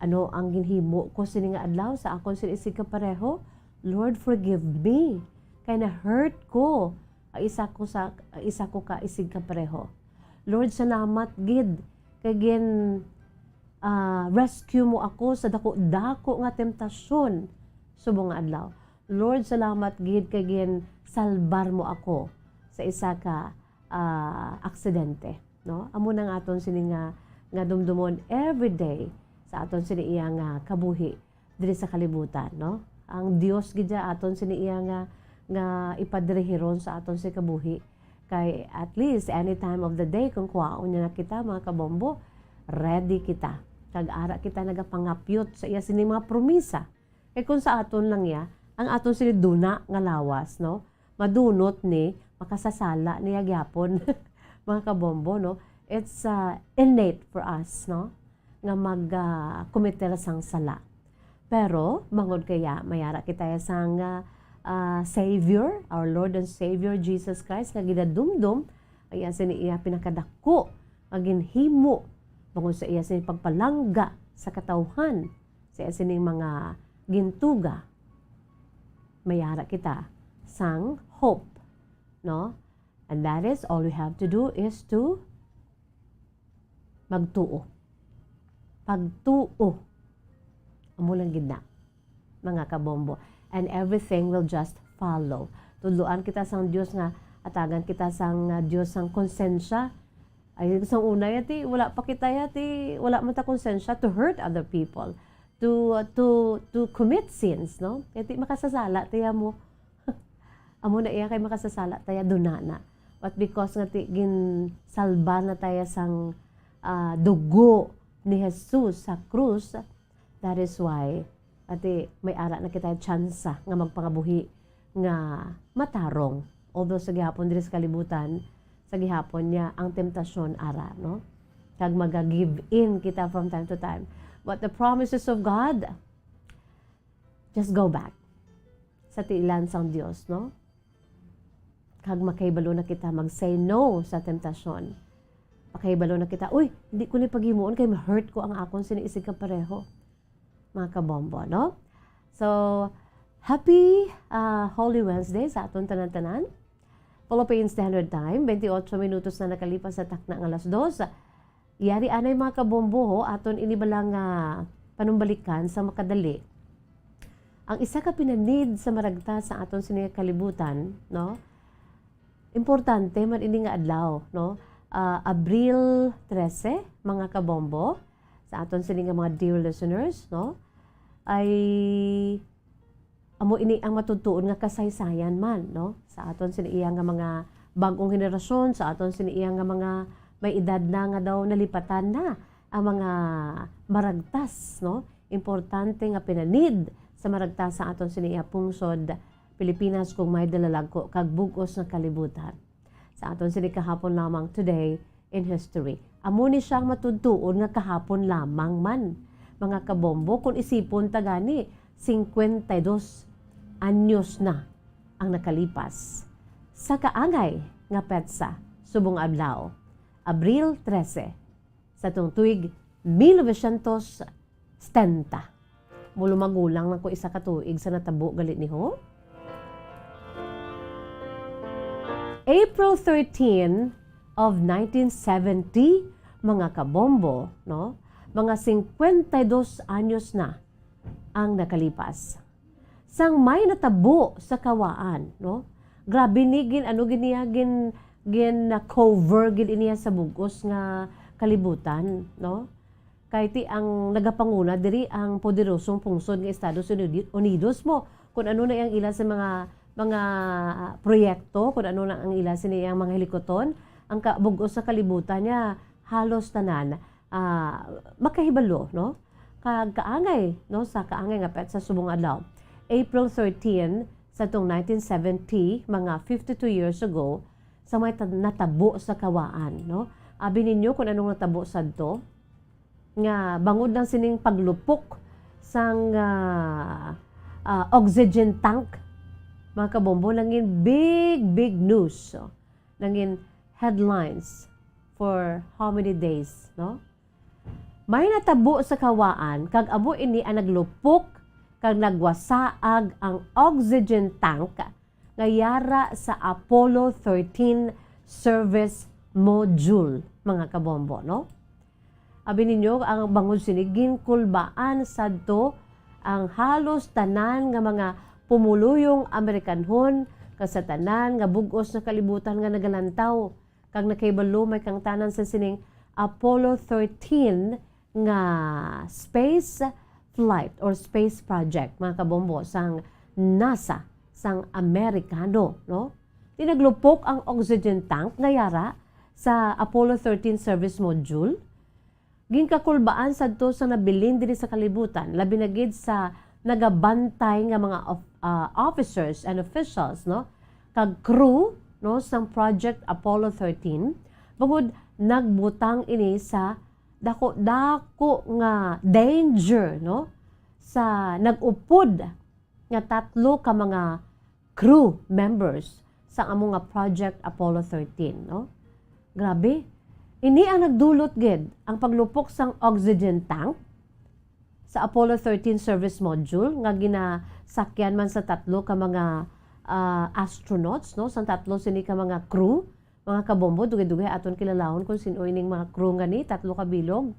Ano ang ginhimo ko sini nga adlaw sa akon sini isig kapareho? Lord, forgive me. Kay na-hurt ko ang isa ko sa, ang isa ko ka isig kapareho. Lord, salamat gid kay gin, ah, rescue mo ako sa dako-dako nga temptasyon subong nga adlaw. Lord, salamat gid kay gin salbar mo ako sa isa ka, ah, aksidente, no? Amo na nga aton sini nga, nga dumdumon every day sa aton sini iya nga kabuhi diri sa kalibutan, no? Ang Dios gid siya aton sini iya nga, nga ipadirihiron sa aton sini kabuhi. Kay at least any time of the day, kung kuhaon niya na kita, mga kabombo, ready kita. Kag ara kita nagapangapyot sa iya sini mga promisa. Kay kung sa aton lang ya, ang aton sini duna nga lawas, no? Madunot ni, makasasala niya gyapon. Mga kabombo, no? It's, uh, innate for us, no? Nga mag, uh, committer sang sala. Pero, bangod kaya, mayara kita sang, uh, uh, Savior, our Lord and Savior, Jesus Christ, nga ginadumdom, ang iya sini iya pinakadako nga ginhimo, bangod sa iya sini pagpalangga sa katawhan, sa iya sining mga gintuga, mayara kita sang hope, no? And that is, all we have to do is to magtuo. Pagtuo. Amo lang gid na, mga kabombo. And everything will just follow. Tudloan kita sang Dios nga, atagan kita sang, ah, Dios sang konsensya. Ay, sang una, yati, wala pa kita, yati, wala man ta konsensya to hurt other people, to, to, to commit sins, no? Yati, makasasala, tiya mo. Amo na iya kay makasasala ta ya, duna na. But because nga ti, ginsalba na ta ya sang, ah, dugo ni Jesus sa krus, that is why, ati, may ara na kita tsansa nga magpangabuhi nga matarong. Although sa gihapon diri sa kalibutan, sa gihapon niya ang temptasyon ara, no? Kag maga-give in kita from time to time. But the promises of God, just go back sa tiilan sang Dios, no? Kag makahibalo na kita mag-say no sa temptasyon. Makahibalo na kita, "Uy, hindi ko ni paghimuon kay ma-hurt ko ang akon sini isig kapareho." Mga kabombo, no? So, happy, ah, Holy Wednesday sa aton tanan-tanan. Philippine Standard Time, twenty-eight minutos na nakalipas sa takna nga alas dos. Yari anay, mga kabombo, ho, aton ini bala nga panumbalikan sa makadali. Ang isa ka pinanid sa maragta sa aton sini nga kalibutan, no? Importante man ini nga adlaw, no? Ah, Abril trese, mga kabombo, sa aton sini nga mga dear listeners, no? Ay amo ini ang matutuon nga kasaysayan man, no? Sa aton sini iya nga mga bag-ong henerasyon, sa aton sini iya nga mga may edad na nga daw nalipatan na ang mga maragtas, no? Importante nga pinanid sa maragtas sa aton sini iya pungsod, Pilipinas, kung may dalalagko kag bug-os nga kalibutan. Sa aton sini kahapon lamang, today in history. Amo ni siyang matutuon nga kahapon lamang man, mga kabombo, kung isipon ta gani, cincuenta y dos anyos na ang nakalipas sa kaangay nga petsa subong adlaw, Abril trese, sa tung tuig mil novecientos setenta. Mulo magulang lang ko isa ka tuig sa natabo gali ni ho. April thirteen of nineteen seventy, mga kabombo, no? Mga cincuenta y dos anyos na ang nakalipas. Sang may natabo sa kawaan, no? Grabe ni gin, ano gid niya, gin, gin, na cover gid niya sa bugos nga kalibutan, no? Kay ti ang nagapanguna diri ang poderosong pungsod nga Estados Uni-, Unidos mo. Kung ano na ang ila sa mga, mga proyekto, kung ano na ang ila sa niyang mga hilikoton, ang ka-, bug-os sa kalibutan niya, halos tanan, ah, makahibalo, no? Kag kaangay, no, sa kaangay nga petsa subong adlaw, April thirteen, sa tong nineteen seventy, mga fifty-two years ago, sa may ta-, natabo sa kawaan, no? Abi ninyo kung anong natabo sadto? Nga bangod lang sining paglupok sang, ah, ah, oxygen tank, mga kabombo, nangin big, big news. So, nangin headlines for how many days, no? May natabo sa kawaan, kag amo ini ang naglupok kag nagwasaag ang oxygen tank nga yara sa Apollo thirteen service module, mga kabombo, no? Abi ninyo, ang bangod sini, ginkulbaan sadto ang halos tanan nga mga pumuluyong Amerikanhon kag sa tanan nga bug-os nga kalibutan nga nagalantaw, kag nakahibalo may kangtanan sa sining Apollo thirteen nga space flight or space project, mga kabombo, sang NASA, sang Amerikano, no? Ti naglupok ang oxygen tank nga yara sa Apollo thirteen service module. Ginkakulbaan sadto sa nabilin diri sa kalibutan, labi na gid sa nagabantay nga mga of-, ah, officers and officials, no, kag crew, no, sang Project Apollo thirteen, bangod nagbutang ini sa dako-dako nga danger, no, sa nag-upod nga tatlo ka mga crew members sang amo nga Project Apollo thirteen, no? Grabe. Ini ang nagdulot gid ang paglupok sang oxygen tank sa Apollo thirteen service module nga ginasakyan man sa tatlo ka mga, ah, astronauts, no? Sang tatlo sini ka mga crew, mga kabombo, dugay-dugay aton kilalahon kung sin-o ining mga crew nga ni, tatlo ka bilog.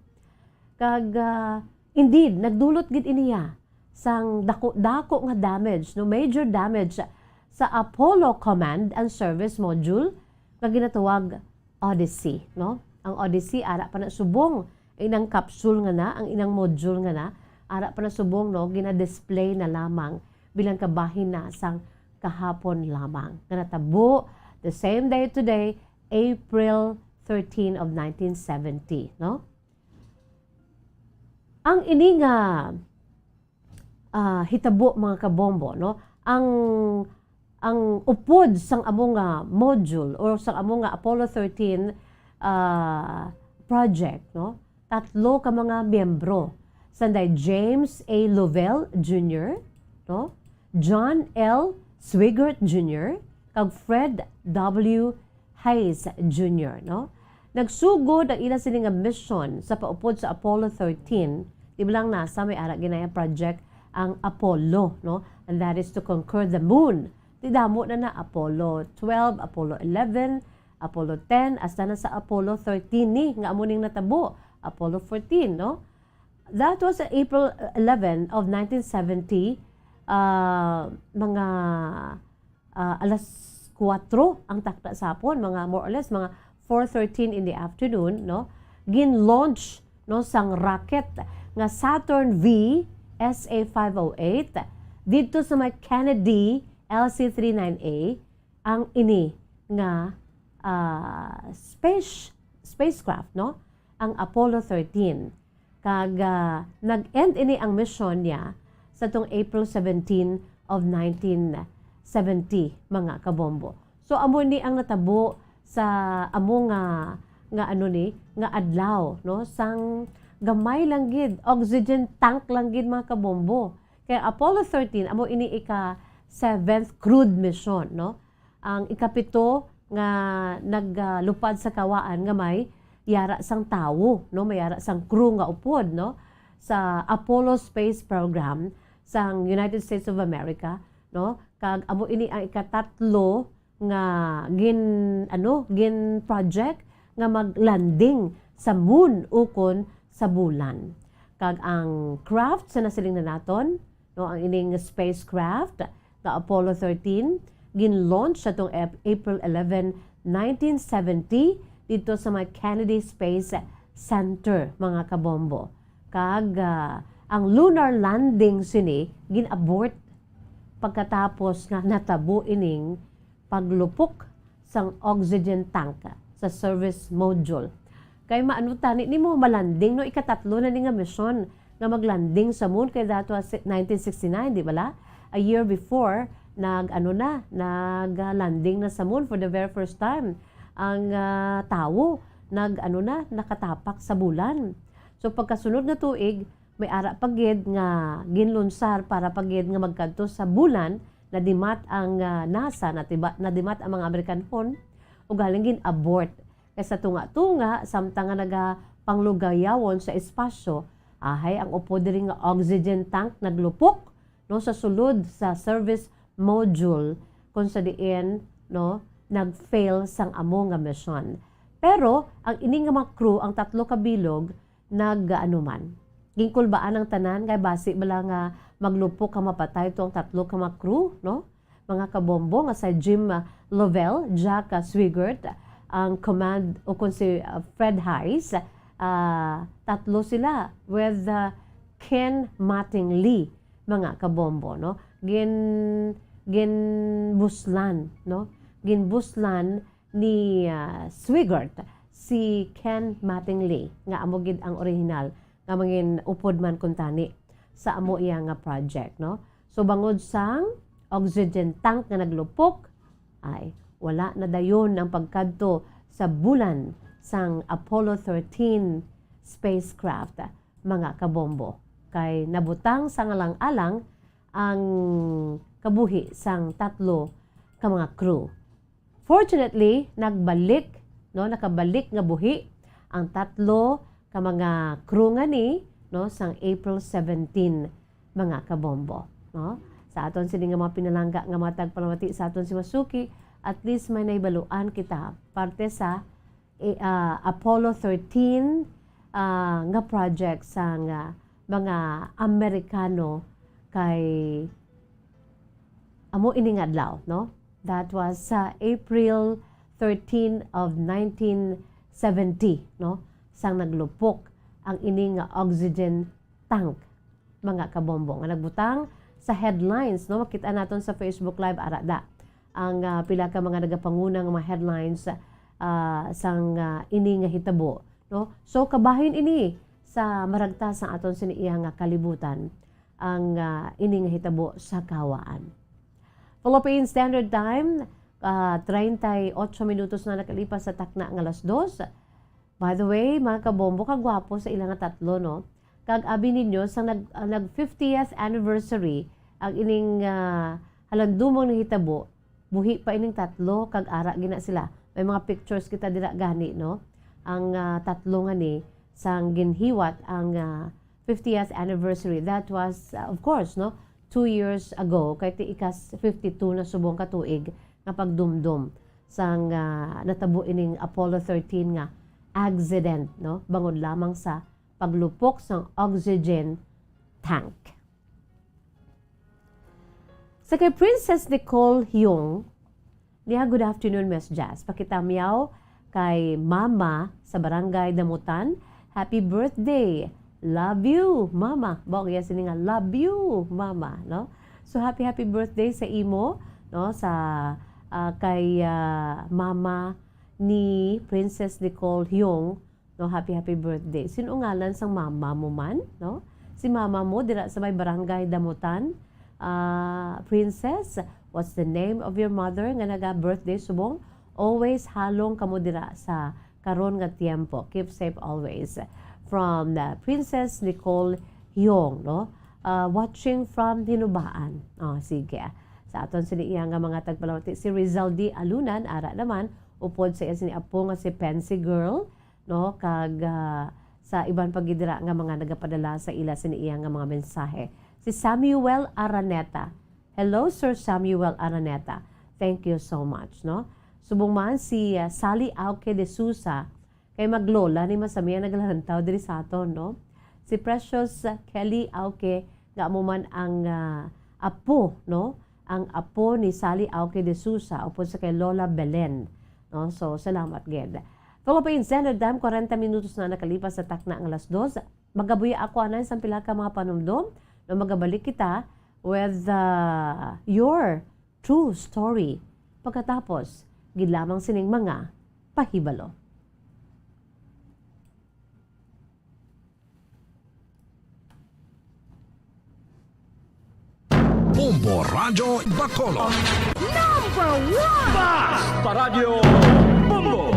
Kag, ah, indeed, nagdulot gid iniya sang dako-dako nga damage, no, major damage sa Apollo Command and Service Module nga ginatawag Odyssey, no? Ang Odyssey ara pa na subong, inang capsule nga na, ang inang module nga na, ara pa na subong, no, gina-display na lamang bilang kabahin na sang kahapon lamang nga natabo the same day today, April thirteen of nineteen seventy, no? Ang ini nga, ah, hitabo, mga kabombo, no? Ang, ang upod sang amo nga module or sang amo nga Apollo thirteen, ah, project, no? Tatlo ka mga miyembro. Sanday James A. Lovell Junior, no? John L. Swigert Junior, kag Fred W. Hayes Junior, no? Nagsugod ang ila sini nga mission sa paupod sa Apollo thirteen. Di ba lang NASA may ara ginaya project ang Apollo, no? And that is to conquer the moon. Di damo na na, Apollo twelve, Apollo eleven, Apollo ten, hasta na sa Apollo thirteen ni, nga amo ning natabo, Apollo fourteen, no? That was April eleven of nineteen seventy, ah, mga ah, alas kuwatro ang takna sa hapon, mga more or less, mga four thirteen in the afternoon, no? Gin-launch, no, sang rocket nga Saturn V S A five oh eight, Didto sa may Kennedy L C thirty-nine A ang ini nga, ah, space, spacecraft, no? Ang Apollo thirteen. Kag, ah, nag-end ini ang mission niya sa tong April seventeen of nineteen seventy, mga kabombo. So, amo ni ang natabo sa amo nga, nga ano ni, nga adlaw, no? Sang gamay lang gid, oxygen tank lang gid, mga kabombo. Kay Apollo thirteen, amo ini ika-seventh crewed mission, no? Ang ikapito nga naglupad sa kawaan nga may yara sang tawo, no? May yara sang crew nga upod, no? Sa Apollo Space Program sang United States of America, no? Kag amo ini ang ikatatlo nga gin-, ano, gin-project nga mag-landing sa moon ukon sa bulan. Kag ang craft sa nasiling na naton, no, ang ining spacecraft nga Apollo thirteen, gin-launch sa tong Ap-, April eleven, nineteen seventy, dito sa may Kennedy Space Center, mga kabombo. Kag, ah, ang lunar landing sini gin-abort pagkatapos nga natabo ining paglupok sang oxygen tank sa service module. Kay maano tani nimo malanding, no? Ikatatlo na ni nga mission nga maglanding sa moon, kay that was nineteen sixty-nine, di ba la? A year before, nag, ano na, nag-landing na sa moon for the very first time. Ang, ah, tawo, nag, ano na, nakatapak sa bulan. So, pagkasunod nga tuig, may ara pa gid nga ginlunsar para pa gid nga magkadto sa bulan, nadimat ang, ah, NASA, natiba-, nadimat ang mga Amerikanhon, ugaling gin-abort. Kay sa tunga-tunga, samtang nga nagapanglugayawon sa espasyo, ahay ang upod diri nga oxygen tank naglupok, no, sa sulod sa service module, kung sa diin, no, nag-fail sang amo nga mission. Pero ang ini nga mga crew, ang tatlo ka bilog, nag-, ano man, ginkulbaan ang tanan, kay basi bala nga maglupok ka mapatay to ang tatlo ka mga crew, no? Mga kabombo nga sa Jim, ah, Lovell, Jack, ah, Swigert, ang command, o kung si, ah, Fred Hayes, ah, tatlo sila with, ah, Ken Mattingly, mga kabombo, no? Gin-, ginbuslan, no? Ginbuslan ni, ah, Swigert si Ken Mattingly, nga amo gid ang orihinal nga mangin upod man kuntani sa amo iya nga project, no? So, bangod sang oxygen tank nga naglupok, ay wala na dayon ang pagkadto sa bulan sang Apollo thirteen spacecraft, mga kabombo, kay nabutang sa ngalang-alang ang kabuhi sang tatlo ka mga crew. Fortunately, nagbalik, no, nakabalik nga buhi ang tatlo ka mga crew nga ni, no, sang April seventeen, mga kabombo, no? Sa aton sini nga mga pinalangga nga mga tagpalamati sa aton si Masuki, at least may nahibaluan kita parte sa, eh, ah, Apollo thirteen, ah, nga project sang mga Amerikano kay amo ini nga adlaw, no? That was sa April thirteen of nineteen seventy, no? Sang naglupok ang ini nga oxygen tank, mga kabombo, nga nagbutang sa headlines, no? Makita naton sa Facebook Live, ara da ang, ah, pila ka mga nagapanguna nga mga headlines, ah, sang, ah, ini nga hitabo, no? So, kabahin ini sa maragta sa aton sini iya nga kalibutan, ang, ah, ini nga hitabo sa kawaan. Philippine Standard Time, ah, treinta y ocho minutos na nakalipas sa takna nga alas dos. By the way, mga kabombo, kagwapo sa ila nga tatlo, no? Kag abi ninyo, sa nag-, ah, nag fiftieth anniversary ang ining, ah, halandumang nahitabo, buhi pa ining tatlo, kag ara gina sila. May mga pictures kita dira gani, no? Ang, ah, tatlo nga ni, sang ginhiwat ang, ah, fiftieth anniversary. That was, uh, of course, no, two years ago, kay ti ikas fifty-two na subong ka tuig nga pagdumdom sang, uh, natabo ining Apollo thirteen nga accident, no, bangod lamang sa paglupok sang oxygen tank. Sa kay Princess Nicole Hyung, niya, "Good afternoon, Miss Jazz. Pakitamiyaw kay Mama sa Barangay Damutan. Happy birthday. Love you, Mama." Mao iya sini nga, "Love you, Mama," no? So, happy, happy birthday sa imo, no, sa, ah, kay, ah, mama ni Princess Nicole Hyung, no, happy, happy birthday. Sino ngalan sang mama mo man, no? Si mama mo dira sa may barangay Damutan. Ah, Princess, what's the name of your mother nga naga-birthday subong? Always halong kamo dira sa karon nga tiempo. Keep safe always. From the Princess Nicole Hyung, no? Ah, watching from Hinubaan. Oh, sige. Sa aton sini iya nga mga tagpalamati, si Rizal D Alunan, ara naman, upod sa iya sini apo nga si Pensy Girl, no? Kag, ah, sa iban pa gid dira nga mga nagapadala sa ila sini iya nga mga mensahe. Si Samuel Araneta. Hello, Sir Samuel Araneta. Thank you so much, no? Subong man si, ah, Sally Auque de Sousa, kay maglola ni Masamiya naglalantaw diri sa aton, no? Si Precious, ah, Kelly Auque, nga amo man ang, ah, apo, no? Ang apo ni Sally Auque de Sousa, upod sa kay Lola Belen, no? So, salamat gid. Philippine Standard Time, kwarenta minutos na nakalipas sa takna nga alas dos. Magabuya ako anay sang pila ka mga panumdom, no? Magabalik kita with, ah, your true story pagkatapos gid lamang sining mga pahibalo. Bombo Radyo Bacolod. Number one! Bas! Paradyo Bombo!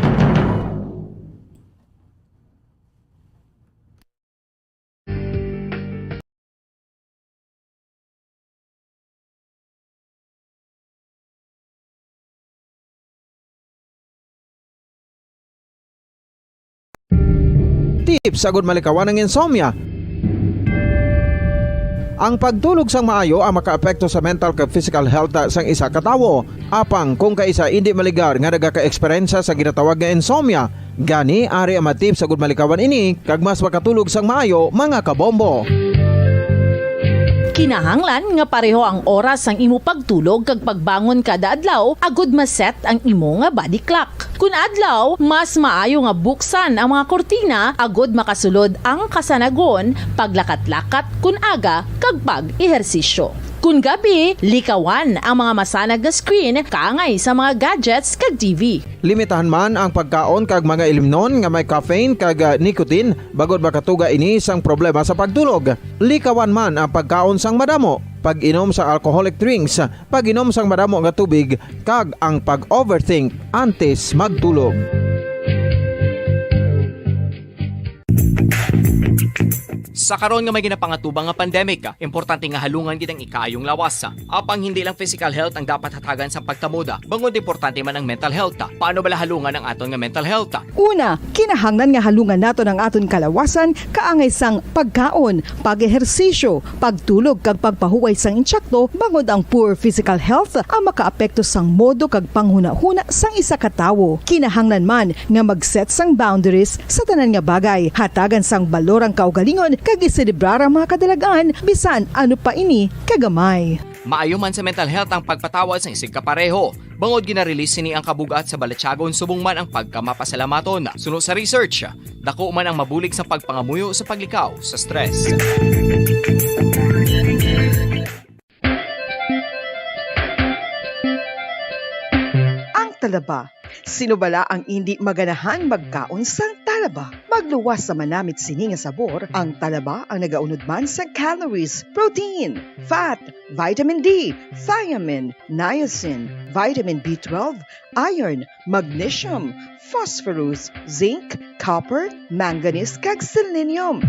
Tips agud malikawan ang insomnia. Ang pagtulog sang maayo ang makaapekto sa mental kag physical health sang isa ka tawo. Apang kung kaisa indi maligar nga nagaka-eksperyensya sa ginatawag nga insomnia, gani ari ang mga tips agud malikawan ini kag mas makatulog sang maayo, mga kabombo. Kinahanglan nga pareho ang oras sang imo pagtulog kag pagbangon kada adlaw agud ma-set ang imo nga body clock. Kun adlaw, mas maayo nga buksan ang mga kurtina agud makasulod ang kasanagon, paglakat-lakat kun aga, kag pag-ehersisyo. Kun gabi, likawan ang mga masanag nga screen kaangay sa mga gadgets kag T V. Limitahan man ang pagkaon kag mga ilimnon nga may caffeine kag, ah, nicotine, bangod makatuga ini sang problema sa pagtulog. Likawan man ang pagkaon sang madamo, pag-inom sa alcoholic drinks, pag-inom sang madamo nga tubig, kag ang pag-overthink antes magtulog. Sa karon nga may ginapangatubang nga pandemic, importante nga halungan gid ang ikaayong lawas. Apang hindi lang physical health ang dapat hatagan sa pagtamod, bangod importante man ang mental health. Paano bala halungan ang aton nga mental health? Una, kinahanglan nga halungan naton ang aton kalawasan kaangay sang pagkaon, pag-ehersisyo, pagtulog kag pagpahuway sang insakto, bangod ang poor physical health ang makaapekto sang modo kag panghunahuna sang isa ka tawo. Kinahanglan man nga mag-set sang boundaries sa tanan nga bagay, hatagan sang balor ang kaugalingon kag iselebrar ang mga kadalag-an bisan ano pa ini kagamay. Maayo man sa mental health ang pagpatawad sang isigkapareho, bangod gina-release sini ang kabug-at sa balatyagon subong man ang pagkamapasalamaton. Suno sa research, dako man ang mabulig sa pagpangamuyo sa paglikaw sa stress. Ang talaba. Sino bala ang indi maganahan magkaon sang talaba? Magluwas sa manamit sini nga sabor, ang talaba ang nagaunod man sa calories, protein, fat, vitamin D, thiamine, niacin, vitamin B twelve, iron, magnesium, phosphorus, zinc, copper, manganese, kag selenium.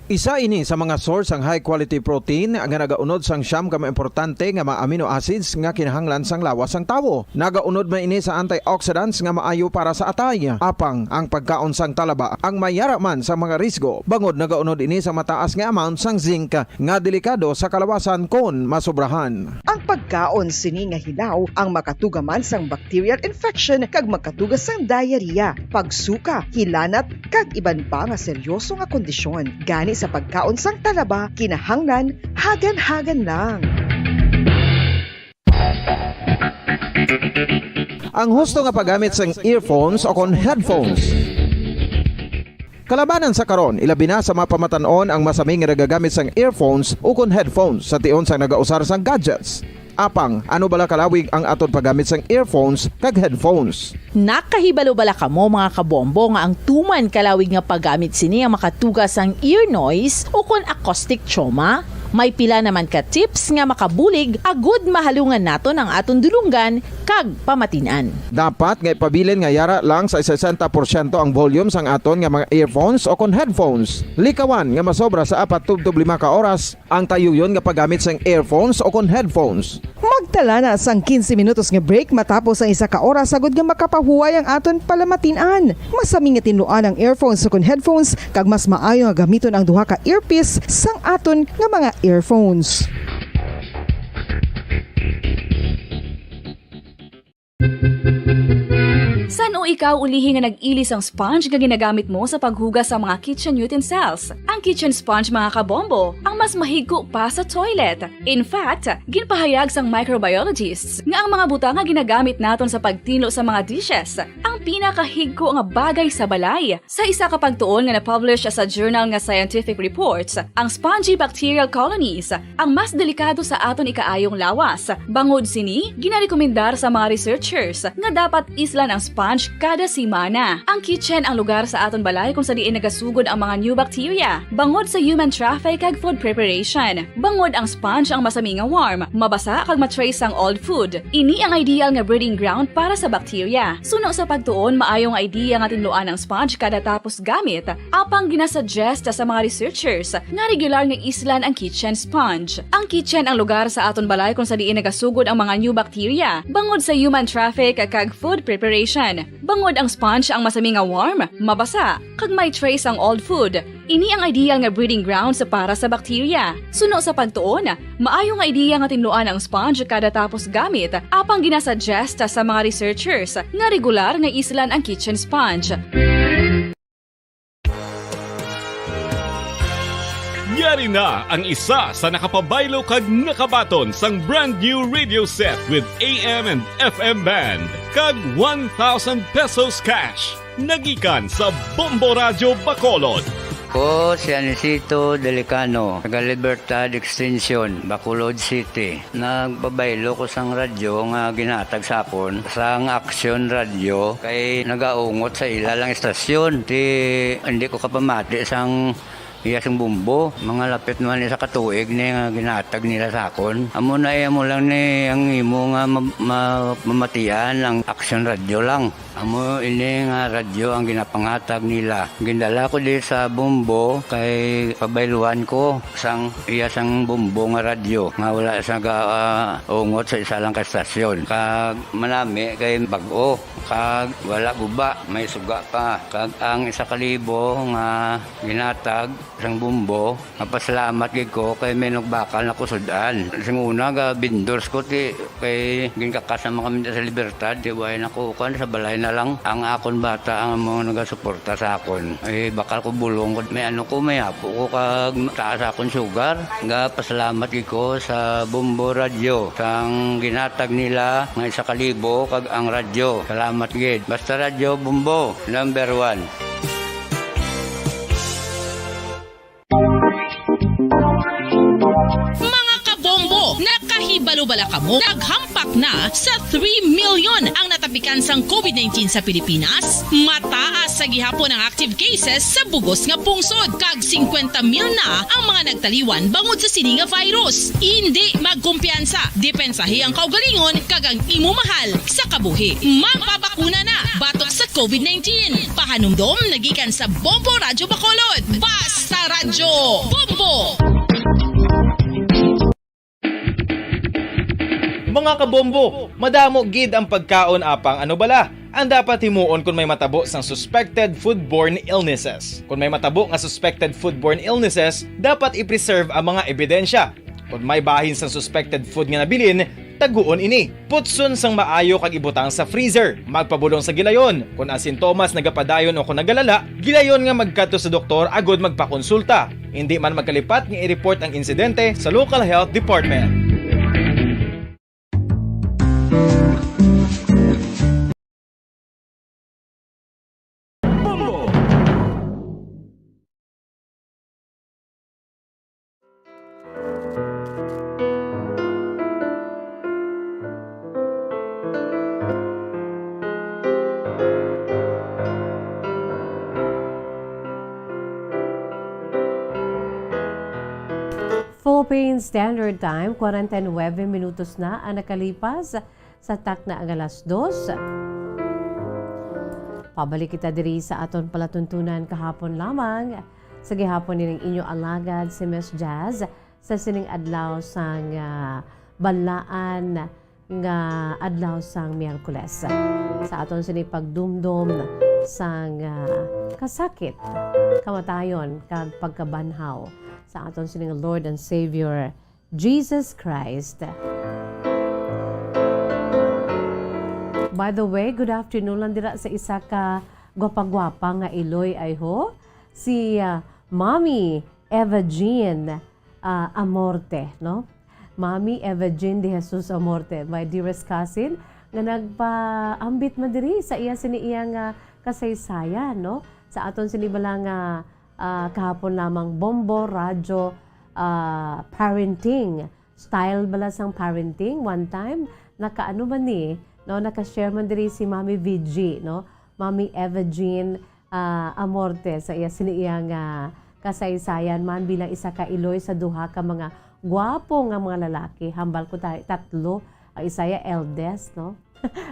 Isa ini sa mga source sang high quality protein nga nagaunod sang siyam ka mga importante nga mga amino acids nga kinahanglan sang lawas sang tawo. Nagaunod man ini sa antioxidants nga maayo para sa atay. Apang ang pagkaon sang talaba ang may yara man sa mga risgo, bangod nagaunod ini sa mataas nga amount sang zinc nga delikado sa kalawasan kon masobrahan. Ang pagkaon sini nga hilaw ang makatuga man sang bacterial infection kag makatuga sang diarrhea, pagsuka, hilanat, kag iban pa nga seryoso nga kondisyon. Gani sa pagkaon sang talaba, kinahanglan hagan-hagan lang. Ang husto nga paggamit sang earphones o kon headphones. Kalabanan sa karon, ilabi na sa mga pamatan-on ang masami nga nagagamit sang earphones ukon headphones sa tion sang nagausar sang gadgets. Apang, ano bala kalawig ang aton paggamit sang earphones kag headphones? Nakahibalo bala kamo, mga kabombo, nga ang tuman kalawig nga paggamit sini ang makatuga sang ear noise ukon acoustic trauma? May pila naman ka tips nga makabulig agud mahalungan naton ang aton dulonggan kag pamatin-an. Dapat nga ipabilin nga yara lang sa sesenta porsyento ang volume sang aton nga mga earphones ukon headphones. Likawan nga masobra sa apat tubtob lima ka oras ang tayuyon nga paggamit sang earphones ukon headphones. Magtala na sang quince minutos nga break matapos ang isa ka oras, agud nga makapahuway ang aton palamatin-an. Masami nga tinluan ang earphones ukon headphones, kag mas maayo nga gamiton ang duha ka earpiece sang aton nga mga earphones. San-o ikaw ulihi nga nag-ili sang sponge nga ginagamit mo sa paghugas sa mga kitchen utensils? Ang kitchen sponge, mga kabombo, ang mas mahigko pa sa toilet. In fact, ginpahayag sang microbiologists nga ang mga butang nga ginagamit naton sa pagtinlo sa mga dishes ang pinakahigko nga bagay sa balay. Sa isa ka pagtuon nga na-publish sa journal nga Scientific Reports, ang spongy bacterial colonies ang mas delikado sa aton ikaayong lawas. Bangod sini, ginarekomendar sa mga researchers nga dapat islan ang sponge kada semana. Ang kitchen ang lugar sa aton balay kung sa diin nagasugod ang mga new bacteria, bangod sa human traffic kag food preparation. Bangod ang sponge ang masami nga warm, mabasa kag ma-trace sang old food. Ini ang ideal nga breeding ground para sa bacteria. Suno sa pagtuon, maayo nga idea nga tinluan ang sponge kada tapos gamit. Apang ginasuggest sa mga researchers nga regular nga islan ang kitchen sponge. Ang kitchen ang lugar sa aton balay kung sa diin nagasugod ang mga new bacteria, bangod sa human traffic kag food preparation. Bangod ang sponge ang masami nga warm, mabasa, kag may trace ang old food. Ini ang ideal nga breeding grounds para sa bacteria. Suno sa pagtuon, maayo nga idea nga tinluan ang sponge kada tapos gamit, apang ginasuggest sa mga researchers nga regular nga islan ang kitchen sponge. Yari na ang isa sa nakapabaylo kag nakabaton sang brand new radio set with A M and F M band kag one thousand pesos cash. Nagikan sa Bombo Radyo Bacolod. Ko si Anisito Delicano, taga Libertad Extension, Bacolod City. Nagpabaylo ko sang radyo nga ginhatag sa akon sang Aksyon Radyo, kay nagaungot sa ila lang istasyon. Ti, hindi ko kapamati sang iya sing bombo. Mga lapit naman isa ka tuig ni nga ginhatag nila sa akon. Amo na, eh, amo lang ni ang imo nga ma-, ma-, mamatian ang Aksyon Radyo lang. Amo ini nga radyo ang ginapangatag nila. Gindala ko di sa bombo kay pabayluan ko sang iya sang bombo nga radyo nga wala sa ga, ah, ungot sa isa lang ka estasyon. Kag manami kay bag-o, kag wala guba, may suga pa. Kag ang isa ka libo nga ginatag sang bombo, mapasalamat gid ko kay may nagbakal na ko sud-an. Sing una, ga vendors ko, ti, kay ginkakas naman kami sa Libertad, ti, way na ko, kuan, sa balay na lang. Ang akon bata ang mga nagasuporta sa akon. Eh, bakal ko bulong ko. May ano ko, may apo ko, kag taas akon sugar. Ga pasalamat gid ko sa Bombo Radyo, sang ginatag nila nga isa ka libo, kag ang radyo. Salamat gid. Basta Radyo Bombo, number one. Mga kabombo, nakahibalo bala kamo? Naghampak na sa three million ang natapikan sang covid nineteen sa Pilipinas. Mataas sa gihapon ang active cases sa bugos nga pungsod, kag singkwenta mil na ang mga nagtaliwan bangod sa sini nga virus. Indi magkumpiyansa, depensahi ang kaugalingon kag ang imo mahal sa kabuhi. Magpabakuna na batok sa covid nineteen. Pahanumdom nagikan sa Bombo Radyo Bacolod. Basta Radyo Bombo! Mga kabombo, madamo gid ang pagkaon, apang ano bala ang dapat himuon kon may matabo sang suspected foodborne illnesses? Kon may matabo nga suspected foodborne illnesses, dapat i-preserve ang mga ebidensya. Kon may bahin sang suspected food nga nabilin, taguon ini. Putson sang maayo kag ibutang sa freezer. Magpabulong sa gilayon. Kon ang sintomas nagapadayon o kon nagalala, gilayon nga magkadto sa doktor agud magpakonsulta. Indi man magkalipat nga i-report ang insidente sa local health department. Bombo! Philippine Standard Time, kwarenta y nuebe minutos na ang nakalipas sa takna nga alas dos. Pabalik kita diri sa aton palatuntunan kahapon lamang. Sa gihapon nining inyo alagad si Miss Jazz sa sining adlaw sang, ah, balaan nga adlaw sang Miyerkules. Sa aton sini pagdumdom sang, ah, kasakit, kamatayon, kag pagkabanhaw sa aton sining Lord and Savior, Jesus Christ. By the way, good afternoon lang dira sa isa ka gwapa-gwapa nga iloy, ay ho, si, ah, Mommy Eva Jean, ah, Amorte, no? Mommy Eva Jean de Jesus Amorte, my dearest cousin, nga nagpaambit man diri sa iya sini iya nga kasaysayan, no? Sa aton sini bala nga, ah, kahapon lamang Bombo Radyo, ah, Parenting. Style bala sang parenting, one time, nakaano man ni, no? Naka-share man diri si Mommy V G, no? Mommy Eva Jean, ah, Amorte sa iya sini iya nga kasaysayan man bilang isa ka iloy sa duha ka mga gwapo nga mga lalaki. Hambal ko ta-, tatlo, ang isaya eldest, no?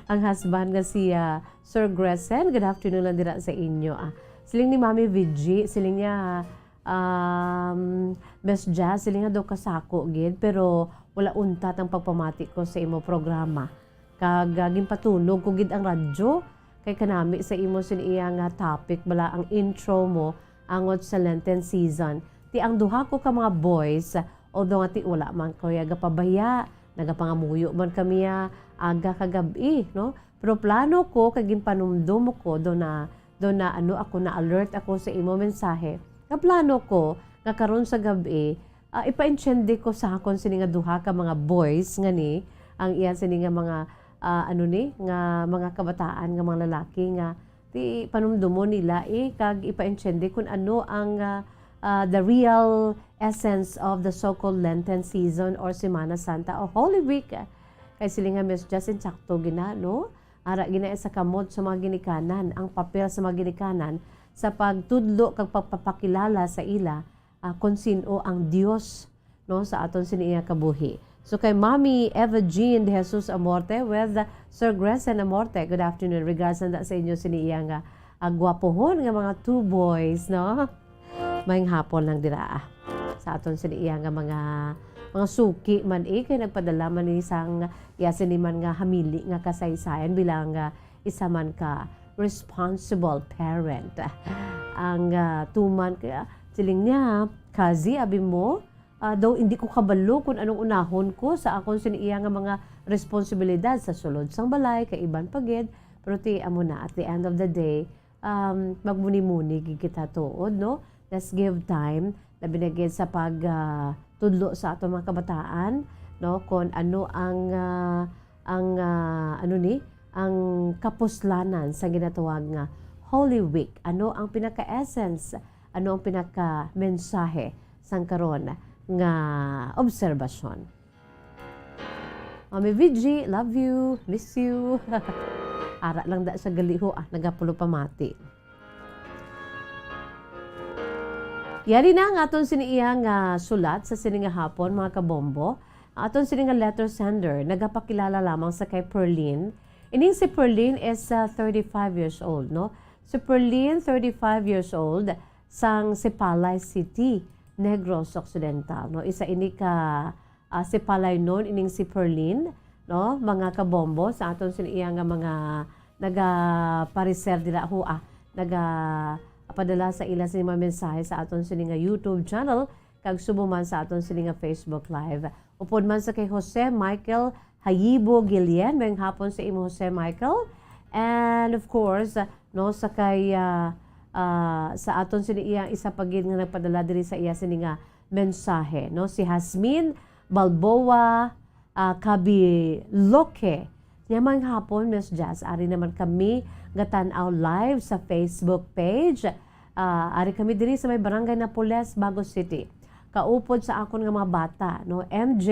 Ang husband nga si, ah, Sir Gresen. Good afternoon lang dira sa inyo, ah. Siling ni Mami Vigi, siling niya, um, Miss Jazz, siling nga daw kasako gid, pero wala untat ang pagpamati ko sa imo programa. Kag, ah, ginpatunog ko gid ang radyo, kay kanami sa imo sin iya nga topic bala ang intro mo angot sa Lenten season. Ti ang duha ko ka mga boys, although nga ti wala man ko ya gapabahiya, nagapangamuyo man kami, ah, aga kag gab-i, no? Pero plano ko kay ginpanumdom ko do na, do na ano ako, na alert ako sa imo mensahe. Nga plano ko nga karon sa gab-i, ah, ipaintiende ko sa akon sini nga duha ka mga boys nga ni, ang iya sini nga mga, ah, ano ni, nga mga kabataan nga mga lalaki nga ti panumdomon nila, eh, kag ipaintiende kun ano ang, ah, ah, the real essence of the so-called Lenten season or Semana Santa o Holy Week. Kay siling nga Miss Jazz, insakto gina, no? Ara gina sa kamot sa mga ginikanan, ang papel sa mga ginikanan sa pagtudlo kag pagpapakilala sa ila, ah, kon sin-o ang Dios, no, sa aton sini iya kabuhi. So kay Mami Eva Jean de Jesus Amorte with Sir Gresen Amorte, good afternoon. Regards na sa inyo sini iya nga, ah, gwapohon nga mga two boys, no? Maayong hapon lang dira, ah. Sa aton sini iya nga mga, mga suki man, eh, kay nagpadala man ni sang iya sini man nga hamili nga kasaysayan bilang, ah, isa man ka responsible parent. Ang, ah, tuman kaya siling niya, "Kazi, abi mo, ah, daw hindi ko kabalo kung anong unahon ko sa akon sini iya nga mga responsibilidad sa sulod sang balay, kay iban pa gid." Pero ti amo na, at the end of the day, um, magmuni-muni gid kita tuod, no? Let's give time, labi na gid sa pag, ah, tudlo sa aton mga kabataan, no? Kon ano ang, ah, ang, ah, ano ni, ang kapuslanan sa ginatawag nga Holy Week. Ano ang pinaka-essence? Ano ang pinaka-mensahe sang karon nga obserbasyon? Mami Vigi, love you, miss you. Ara lang da sa galiho, ah, nagapulo pamati. Yari na ang aton sini iya nga sulat sa sini nga hapon, mga kabombo. Ang aton sini nga letter sender, nagapakilala lamang sa kay Perlin. Ining si Perlin is, ah, thirty-five years old, no? Si Perlin, thirty-five years old, sang Sipalay City, Negros Occidental, no? Isa ini ka, ah, Sipalaynon ining si Perlin, no? Mga kabombo, sa aton sin iya nga mga nagapareser dira ho, ah, nagapadala sa ila sa mga mensahe sa aton sini nga YouTube channel, kag subong man sa aton sini nga Facebook Live. Upod man sa kay Jose Michael Hayibo Guillen, maayong hapon sa imo, Jose Michael. And of course, no, sa kay, ah, ah, sa aton sini iya isa pa gid nga nagpadala diri sa iya sini nga mensahe, no, si Hasmin Balboa, ah, Kabiloke. Niya, maayong hapon, Miss Jazz. Ari naman kami gatan-aw live sa Facebook page. Ah, ari kami diri sa may Barangay Napoles, Bago City. Kaupod sa akon nga mga bata, no? M J,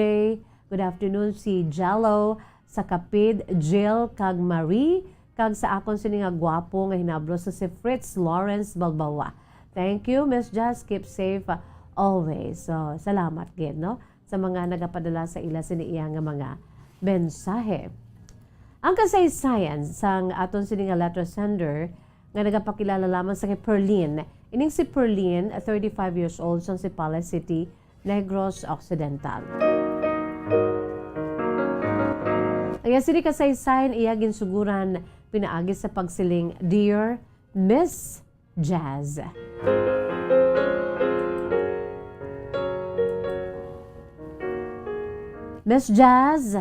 good afternoon, si Jello, sa kapid, Jill, kag Marie, kag sa akon sini nga gwapo nga hinablo sa si Fritz Lawrence Balbawa. Thank you, Miss Jazz. Keep safe, ah, always. So, salamat gid, no, sa mga nagapadala sa ila sini iya nga mga mensahe. Ang kasaysayan sang aton sini nga letter sender nga nagapakilala lamang sa kay Perlin. Ining si Perlin, thirty-five years old, sang Sipala City, Negros Occidental. Ang iya sini kasaysayan, iya ginsuguran pinaagi sa pagsiling, "Dear Miss Jazz." Miss Jazz,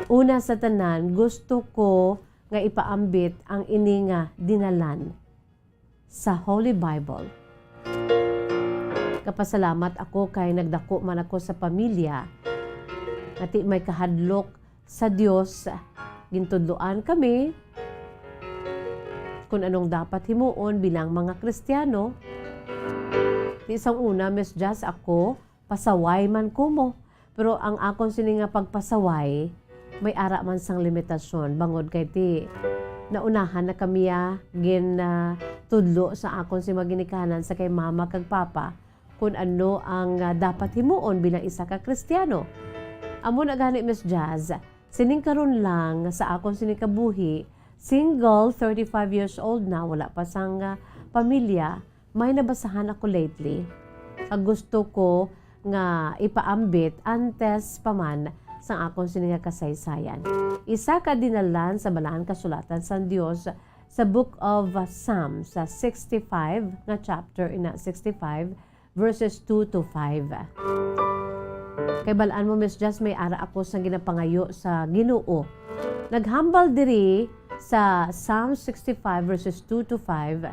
una sa tanan, gusto ko nga ipaambit ang ini nga dinalan sa Holy Bible. Kapasalamat ako kay nagdako man ako sa pamilya nga ti may kahadlok sa Dios. Gintudloan kami kung anong dapat himuon bilang mga Kristiyano. Di sang una, Miss Jazz, ako, pasaway man ko mo. Pero ang akon sini nga pagpasaway, may ara man sang limitasyon. Bangod kay ti, naunahan na kami, ah, gin, ah, tudlo sa akon si maginikanan sa kay mama kag papa kung ano ang, ah, dapat himuon bilang isa ka Kristiyano. Amo na gani, Miss Jazz, sining karon lang sa akon sini kabuhi, single, thirty-five years old na, wala pa sang, ah, pamilya, may nabasahan ako lately. Kag gusto ko nga ipaambit antes pa man sang akon sini nga kasaysayan. Isa ka dinalan sa Balaan Kasulatan sang Dios sa Book of Psalms, sa sixty-five nga chapter, ina sixty-five, verses two to five. Kay bal-an mo, Miss Jazz, may ara ako sang ginapangayo sa Ginoo. Naghambal diri sa Psalm sixty-five, verses two to five,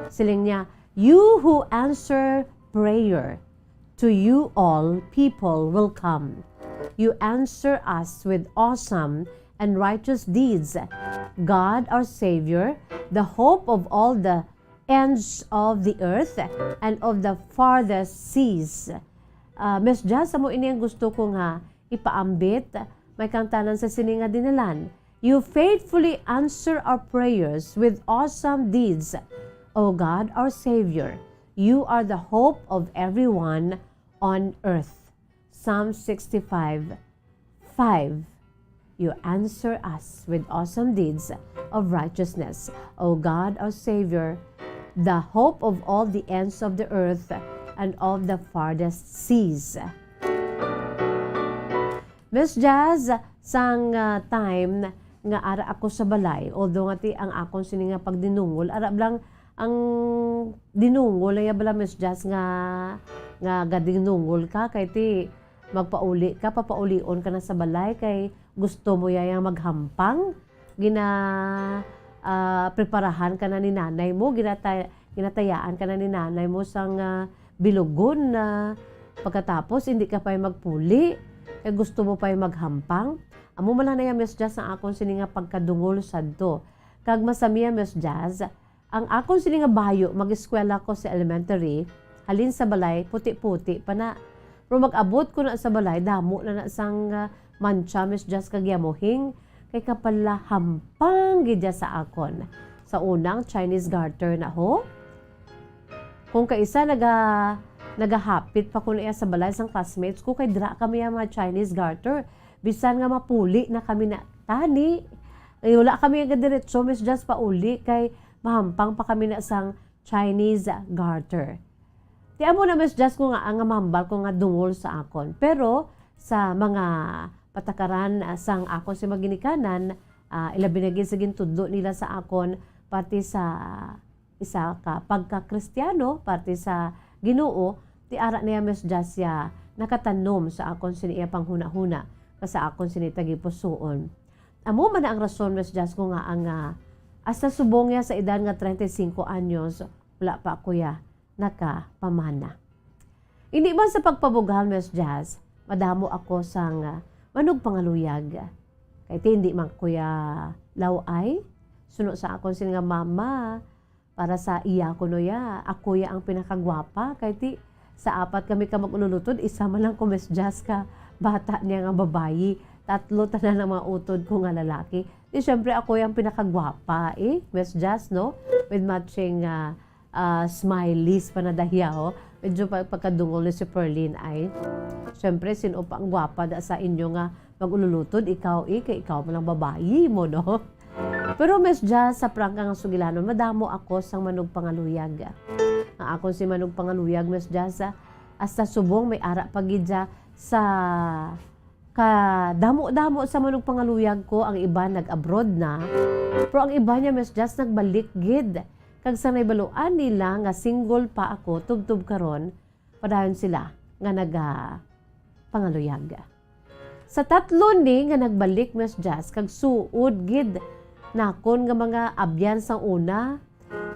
siling niya, "You who answer prayer, to you all people will come. You answer us with awesome and righteous deeds. God, our Savior, the hope of all the ends of the earth and of the farthest seas." Ah, Miss Jazz, amo ini ang gusto ko nga ipaambit. May kangtanan sa sini nga dinalan. "You faithfully answer our prayers with awesome deeds. O God, our Savior, you are the hope of everyone on earth." Psalm sixty-five, five. "You answer us with awesome deeds of righteousness, O God, our Savior, the hope of all the ends of the earth and of the farthest seas." Miss Jazz, sang, ah, time nga ara ako sa balay, although nga ti ang akon sini nga pagdinungol, ara lang ang dinungol, iya bala, Miss Jazz, nga, nga gadinungol ka, kay ti magpauli ka, papaulion ka na sa balay, kay gusto mo ya yang maghampang, gina, ah, preparahan ka na ni nanay mo, ginata-, ginatayaan ka na ni nanay mo sang, ah, bilugon na pagkatapos hindi ka pa'y magpuli, kay gusto mo pa'y maghampang. Amo man lang na ya, Miss Jazz, ang akon sini nga pagkadungol sadto. Kag masamiya, Miss Jazz, ang akon sini nga bayo, mag-eskwela ko sa elementary, halin sa balay, puti-puti pa na. Pero mag-abot ko na sa balay, damo na na sang, ah, mancha, Miss Jazz, kag yamuhing, kay kapalahampang gid ya sa akon. Sa unang Chinese garter na ho. Kung kaisa naga-, nagahapit pa ko na iya sa balay sang classmates ko, kay dira kami ang mga Chinese garter. Bisan nga mapuli na kami na tani, eh, wala kami nga diretso, Miss Jazz, pauli, kay mahampang pa kami na sang Chinese garter. Ti amo na, Miss Jazz, ko nga, nga mahambal ko nga dungol sa akon. Pero sa mga patakaran, ah, sang akon si maginikanan, ah, ilabi na gid sa gintudlo nila sa akon, parte sa isa ka pagka-Kristiyano, parte sa Ginoo, ti ara niya, Miss Jazz, ya nakatanom sa akon sini iya panghunahuna, ka sa akon sini tagipusoon. Amo man na ang rason, Miss Jazz, ko nga ang, ah, hasta subong ya sa edad nga treinta y cinco anyos, wala pa ako ya nakapamana. Hindi man sa pagpabugal, Miss Jazz, madamo ako sang, ah, manugpangaluyag. Kay ti hindi man ko ya law-ay, suno sa akon sini nga mama, para sa iya kuno ya, ako ya ang pinakagwapa. Kay ti sa apat kami ka mag-ululutod, isa man lang ko, Miss Jazz, ka bata niya nga babayi. Tatlo tanan ang mga utod ko nga lalaki. Di syempre ako ya ang pinakagwapa, eh, Miss Jazz, no? With matching, ah, ah, smileys pa na dayaw. Medyo pa-, pagkadungol ni si Perlin ay. Siyempre, sino pa ang gwapa da sa inyo nga mag-ululutod? Ikaw, eh, kay ikaw man lang babayi mo, no? Pero, Miss Jazz, sa prangka nga sugilanon, madamo ako sang manugpangaluyag. Ang akon si manugpangaluyag, Miss Jazz, ah, hasta subong may ara pa gid siya sa kadamo-damo sa manugpangaluyag ko. Ang iban nag-abroad na, pero ang iban niya, Miss Jazz, nagbalik gid. Kag sa naibaluan nila nga single pa ako tubtob karon, padayon sila nga naga-, pangaluyag. Sa tatlo ni nga nagbalik, Miss Jazz, kag suod gid nakon nga mga abyan sang una,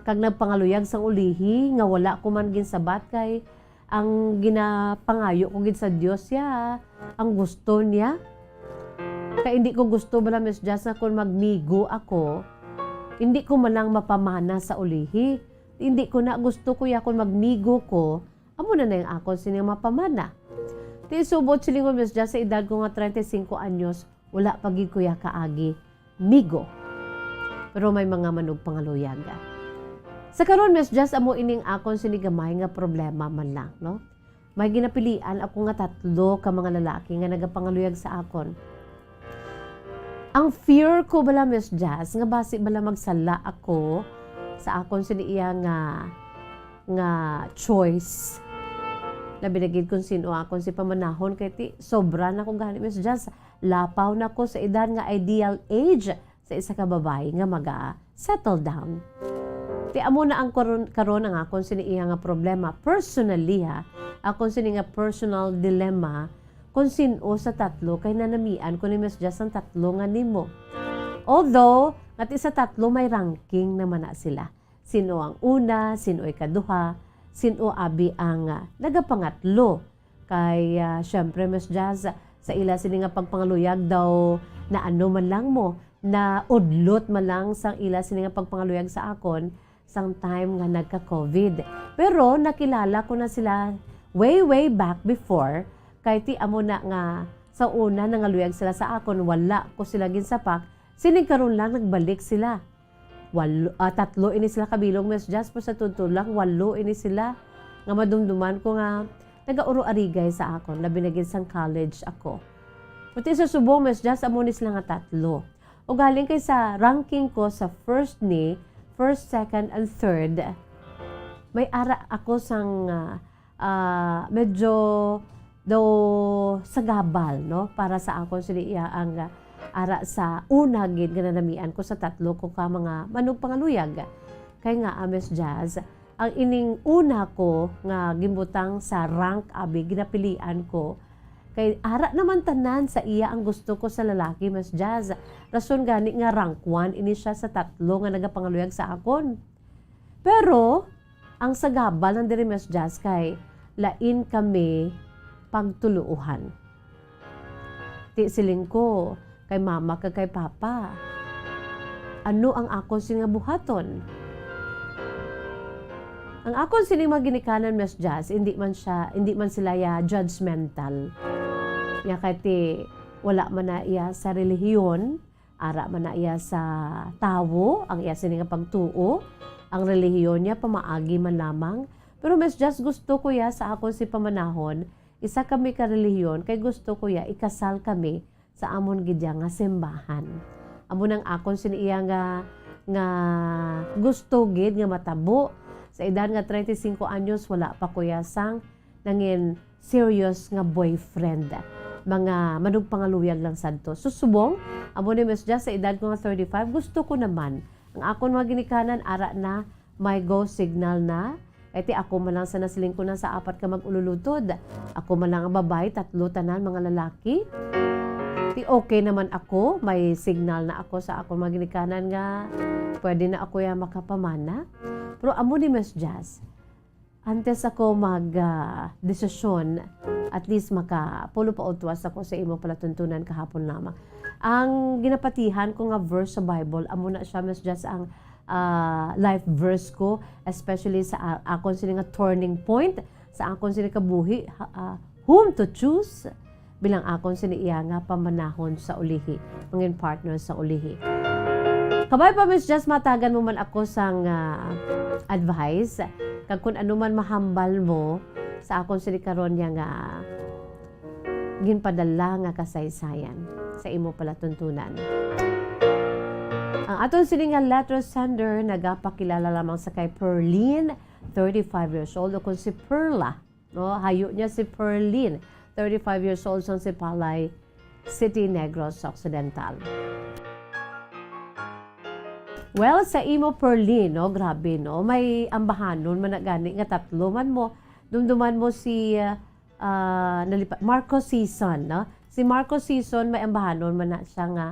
kag nagpangaluyag sang ulihi nga wala ko man ginsabat, kay ang ginapangayo ko gid sa Dios ya ang gusto niya. Kay hindi ko gusto bala, Miss Jazz, nga kon magmigo ako, hindi ko man lang mapamana sa ulihi. Hindi ko na gusto ko ya kon magmigo ko, amo na na ang akon sini nga mapamana. Ti subot silingon, Miss Jazz, sa edad ko nga treinta y cinco anyos, wala pa gid ko ya kaagi migo. Pero may mga manugpangaluyag. Sa karon, Miss Jazz, amo ining akon sini gamay nga problema man lang, no? May ginapilian ako nga tatlo ka mga lalaki nga nagapangaluyag sa akon. Ang fear ko bala, Miss Jazz, nga basi bala magsala ako sa akon sini iya nga, nga choice. Labi na gid kung sino akon si pamanahon, kay ti sobra na ko gani, Miss Jazz. Lapaw na ko sa edad nga ideal age sa isa ka babayi nga maga-settle down. Ti amo na ang karon, karon ang akon sini iya nga problema. Personally, ha, akon sini nga personal dilemma, kung sin-o sa tatlo kay nanamian ko ni Miss Jazz ang tatlo nga nimo. Although, nga ti sa tatlo may ranking naman na sila. Sin-o ang una, sin-o ikaduha, sin-o abi ang, ah, nagapangatlo. Kay, ah, syempre, Miss Jazz, sa ila sini nga pagpangaluyag daw, naano man lang mo, naudlot man lang sang ila sini nga pagpangaluyag sa akon sang time nga nagka-covid. Pero nakilala ko na sila way, way back before, kay ti amo na nga sa una nangaluyag sila sa akon, wala ko sila ginsapak, sining karon lang nagbalik sila. Walo, ah, tatlo ini sila kabilog, Miss Jazz, pero sa totoo lang, walo ini sila nga madumduman ko nga nagauro-arigay sa akon, labi na gid sang college ako. Pati sa subong, Miss Jazz, amo ni sila nga tatlo. Ugaling kay sa ranking ko sa first ni, first, second, and third, may ara ako sang, ah, ah, medyo daw sagabal, no, para sa akon sini iya ang, ah, ara sa una gid nga nanamian ko sa tatlo ko ka mga manugpangaluyag. Kay nga, ah, Miss Jazz, ang ining una ko nga ginbutang sa rank, abi, ginapilian ko, kay ara naman tanan sa iya ang gusto ko sa lalaki, Miss Jazz. Rason gani nga rank one ini siya sa tatlo nga nagapangaluyag sa akon. Pero, ang sagabal lang diri, Miss Jazz, kay lain kami pagtuluohan. Ti siling ko, kay mama kag kay papa, ano ang akon sini nga buhaton? Ang akon sini mga ginikanan, Miss Jazz, hindi man siya, hindi man sila ya judgmental. Ya kay ti, wala man na iya sa relihiyon, ara man na iya sa tawo, ang iya sini nga pagtuo, ang relihiyon niya pamaagi man lamang. Pero, Miss Jazz, gusto ko ya sa akon si pamanahon, isa kami ka relihiyon, kay gusto ko ya ikasal kami sa amon gid ya nga simbahan. Amo nang akon sini iya nga, nga gusto gid nga matabo. Sa edad nga treinta y cinco anyos, wala pa ko ya sang nangin serious nga boyfriend. Mga manugpangaluyag lang sadto. So, subong, amo ni Miss Jazz, sa edad ko nga thirty-five, gusto ko naman. Ang akon mga ginikanan, ara na, may go signal na. Kay ti ako man lang sa nasiling ko na sa apat ka mag-ululutod. Ako man lang ang babae, tatlo tanan, mga lalaki. Ti okay naman ako, may signal na ako sa akon mga ginikanan nga pwede na ako ya makapamana. Pero amo ni Miss Jazz, antes ako mag, ah, desisyon, at least makapulo pa utwas ako sa imo palatuntunan kahapon lamang. Ang ginapatihan ko nga verse sa Bible, amo na siya, Miss Jazz, ang, ah, life verse ko, especially sa a-, akon sini nga turning point, sa akon sini kabuhi, ha, ah, whom to choose bilang akon sini iya nga pamanahon sa ulihi, mangin partner sa ulihi. Kabay pa, Miss Jazz, matagan mo man ako sang, ah, advice, kag kun ano man mahambal mo sa akon sini karon niya nga ginpadala nga kasaysayan sa imo palatuntunan. Ang aton sini nga letter sender nagapakilala lamang sa kay Perlin, thirty-five years old, o kung si Perla, no? Hayo niya si Perlin, thirty-five years old, sang Sipalay City, Negros Occidental. Well, sa imo, Perlin, no? Grabe, no? May ambahanon man na gani nga tatlo man mo. Dumduman mo si, ah, ah, nalipa-, Marco Sison, no? Si Marco Sison, may ambahanon man na siya nga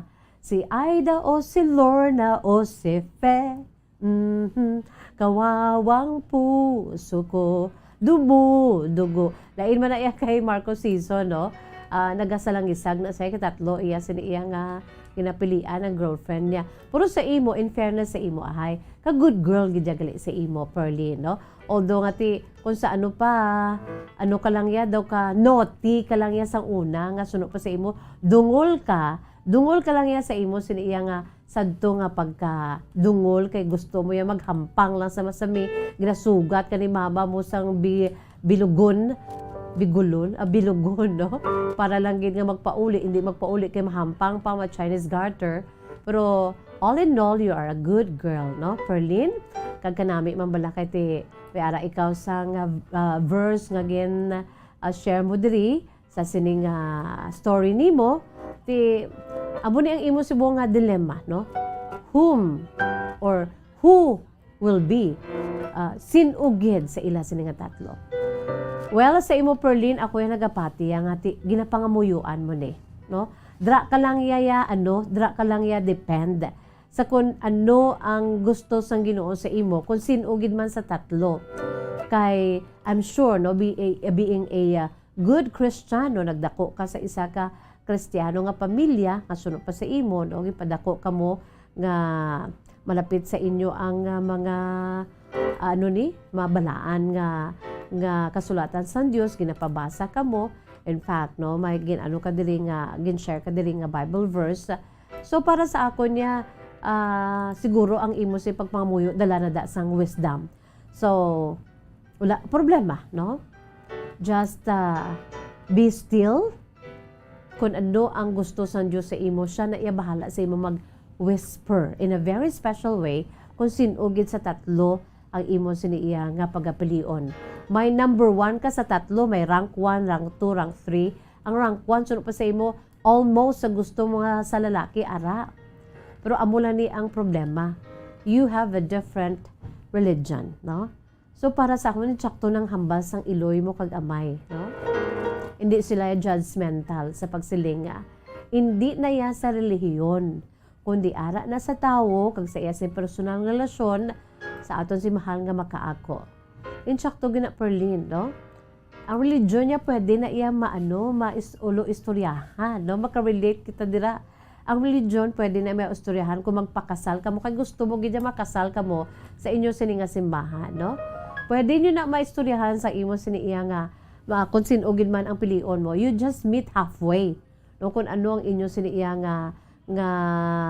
si Aida o si Lorna o si Fe. Mhm. Kawawang puso ko, dumudugo. Lain man na iya kay Marco Sison, no? Ah, nagasalangisag na siya, katatlo iya sini iya nga ginapilian ang girlfriend niya. Pero sa imo, in fairness sa imo, ahay, ka good girl gid ya gali sa imo, Perlin, no? Although nga ti, kung sa ano pa, ano ka lang ya, daw ka naughty ka lang ya sang una, nga suno pa sa imo, dungol ka, dungol ka lang ya sa imo, sini iya nga sadto nga pagkadungol, kay gusto mo ya maghampang lang sa masami, ginasugat ka ni mama mo sang bi-, bilugon, bigulon, ah, bilugon, no? Para lang gid nga magpauli, hindi magpauli kay mahampang pa, ma-Chinese garter. Pero all in all, you are a good girl, no, Perlin? Kag kanami man bala kay ti, may ara ikaw sa nga, ah, verse nga gin, ah, share mo diri sa sining, ah, story nimo, ti, amo ni ang imo subo nga dilemma, no? Whom or who will be, ah, sin-o gid sa ila sini nga tatlo? Well, sa imo, Perlin, ako ya nagapati ya nga ti, ginapangamuyoan mo ni, no? Dra ka lang ya, ya, ano, dra ka lang ya depend sa kun ano ang gusto sang Ginoo sa imo, kun sin-o gid man sa tatlo. Kay, I'm sure, no, be-, a, being a, ah, good Christian, no, nagdako ka sa isa ka Kristiyano nga pamilya, nga suno pa sa imo, no, gipadako kamo nga malapit sa inyo ang, ah, mga, ah, ano ni, mabalaan nga, nga kasulatan sang Dios, ginapabasa kamo. In fact, no, may gin-, ano ka diri nga, gin-share ka diri nga Bible verse. So, para sa akon niya, ah, siguro ang imo si pagpangamuyo dala na da sang wisdom. So, wala problema, no? Just, ah, be still. Kung ano ang gusto sang Dios sa imo, siya na iya bahala sa imo mag-whisper in a very special way kung sin-o gid sa tatlo ang imo sini iya nga pagapilion. May number one ka sa tatlo, may rank one, rank two, rank three. Ang rank one, suno pa sa imo, almost sa gusto mo nga sa lalaki, ara. Pero amo lang ni ang problema. You have a different religion, no? So, para sa akon, sakto nang hambal sang iloy mo kag amay, no? Hindi sila judgmental sa pagsiling nga, hindi na ya sa relihiyon, kundi ara na sa tawo kag sa iya sing personal nga relasyon sa aton si mahal nga makaako. Insakto gina, Perlin, no? Ang religion niya pwede na iya maano, mais-, ulo istoryahan, no? Makarelate kita dira. Ang religion pwede na maistoryahan kung magpakasal kamo, kay gusto mo gid ya makasal kamo sa inyo sini nga simbahan, no? Pwede niyo na maistoryahan sa imo sini iya nga, ma-, kung sin-o gid man ang pilion mo. You just meet halfway, no? Kung ano ang inyo sini iya nga, nga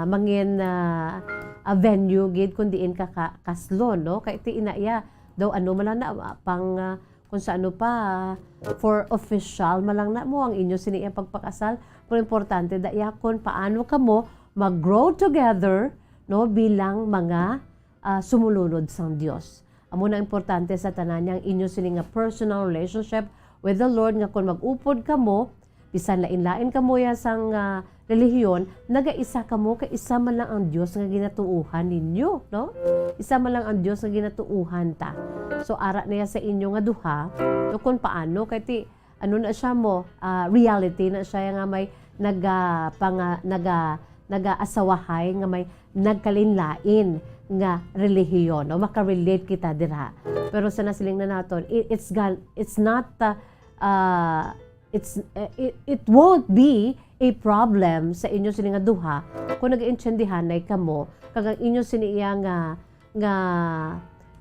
mangin, ah, ah, venue gid kung diin ka ka-, kaslon, no? Kay ti ina iya, daw ano man lang na, ah, pang, ah, kung sa ano pa, for official man lang na mo ang inyo sini ang pagpakasal. Pero importante da iya kung paano kamo mag-grow together, no, bilang mga, ah, sumulunod sang Dios. Amo na importante sa tanan niya ang inyo sini nga personal relationship with the Lord, nga kung mag-upod kamo, bisan lain-lain kamo ya sang, ah, relihiyon, nagaisa kamo kay isa man lang ang Dios nga ginatuohan ninyo, no? Isa man lang ang Dios nga ginatuohan ta. So, ara na ya sa inyo nga duha, no, kung paano, kay ti, ano na siya mo, ah, reality na siya nga may naga-, panga-, naga-, naga-asawahay nga may nagkalain-lain nga relihiyon, no? Makarelate kita dira. Pero sa nasiling na naton, i-, it's gal-, it's not, ah, ah, it's, eh, it, it won't be a problem sa inyo sini nga duha kung nag-iintindihanay kamo, kag ang inyo sini iya nga, nga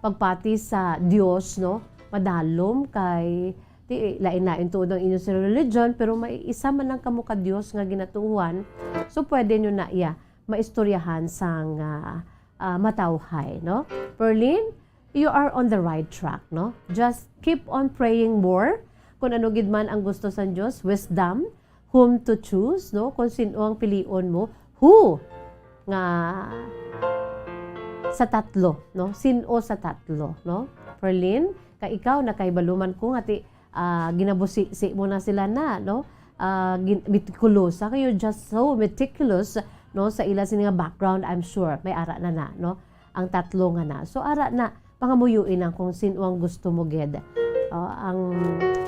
pagpati sa Dios, no, madalom kay ti, lain-lain tuod ang inyo sini religion, pero may isa man lang kamo ka Dios nga ginatuohan, so pwede nyo na iya maistoryahan sang, ah, ah, matawhay, no? Perlin, you are on the right track, no? Just keep on praying more. Kung ano gid man ang gusto sang Dios, wisdom, whom to choose, no? Kung sino ang pilion mo, who nga sa tatlo, no? Sino sa tatlo, no? Perlin, kay ikaw, nakahibalo man ko nga ti, ah, ginabusi-si mo na sila na, no? Ah, gin-, metikulosa kayo, just so meticulous, no? Sa ila sini nga background, I'm sure, may ara na na, no? Ang tatlo nga na. So, ara na, pangamuyoin ang kung sino ang gusto mo gid. Ah, ang,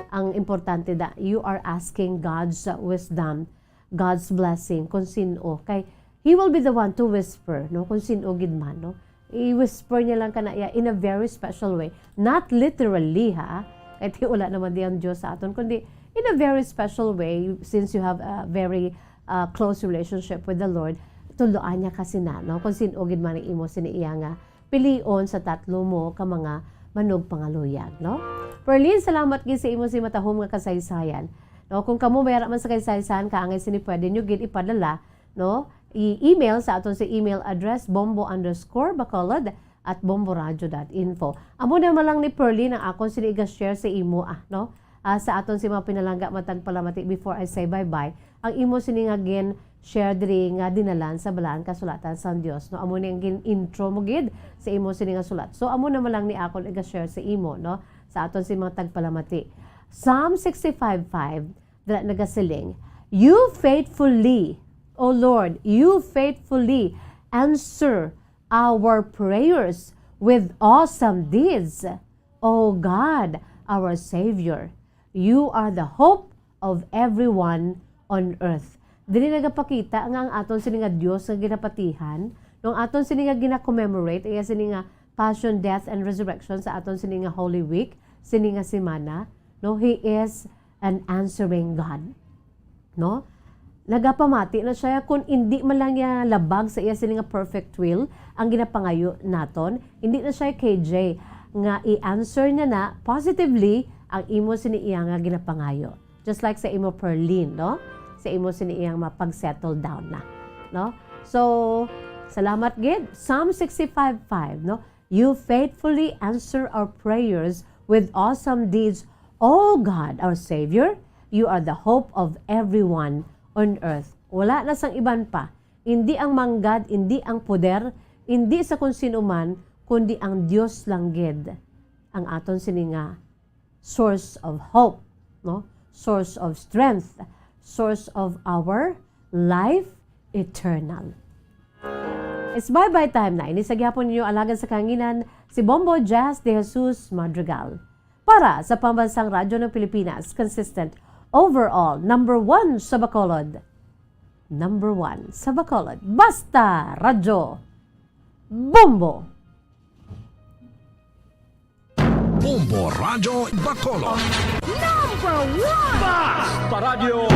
ang importante da, you are asking God's wisdom, God's blessing, kung sino. Kay, He will be the one to whisper, no? Kung sino gid man, no? I-whisper niya lang kana iya in a very special way. Not literally, ha? Kay ti wala naman di ang Dios sa aton, kundi in a very special way, since you have a very, uh, close relationship with the Lord, tuloan niya kasi na, no? Kung sino gid man ang imo sini iya nga pilion sa tatlo mo ka mga manugpangaluyag, no? Perlin, salamat gid sa imo si matahom nga kasaysayan. No, kung kamo may ara man sa kasaysayan, kaangay sini pwede nyo gid ipadala, no? I-email sa aton sa email address, bombo underscore bacolod at bomboradio dot info. Amo na man lang ni Perlin ang akon sini iga-share sa imo, ah, no? Ah, sa aton si mga pinalangga matag palamati, before I say bye-bye, ang imo sini nga gin-share diri nga dinalan sa Balaan Kasulatan sang Dios, no? Amo ni ang gin-intro mo gid sa imo sini nga sulat. So, amo na man lang ni akon iga-share sa imo, no? Sa aton si mga tagpalamati. Psalm sixty-five five, dira nagasiling, "You faithfully, O Lord, you faithfully answer our prayers with awesome deeds. O God, our Savior, you are the hope of everyone on earth." Dili nagapakita nga ang aton sini nga Dios nga ginapatihan, no, ang aton sini nga gina-commemorate, iya sini nga Passion, Death, and Resurrection sa aton sini nga Holy Week, sini nga semana, no, He is an answering God. No? Nagapamati na siya kung hindi man lang niya labag sa iya sini nga perfect will ang ginapangayo naton, hindi na siya K J nga i-answer niya na positively ang imo sini iya nga ginapangayo. Just like sa imo Perlin, no? Sa imo sini iyang mapag-settle down na, no? So, salamat gid. Psalm sixty-five five, no? "You faithfully answer our prayers with awesome deeds. O God, our Savior, you are the hope of everyone on earth." Wala na sang iban pa. Hindi ang manggad, hindi ang poder, hindi sa kung sino man, kundi ang Dios lang gid ang aton sini nga source of hope, no? Source of strength, source of our life eternal. It's bye-bye time na. Ini sa gihapon ninyo alagad sa kahanginan, si Bombo Jazz de Jesus Madrigal. Para sa Pambansang Radyo ng Pilipinas, consistent, overall, number one sa Bacolod. Number one sa Bacolod. Basta Radyo Bombo! Bombo Radyo Bacolod. Number one! Basta Radyo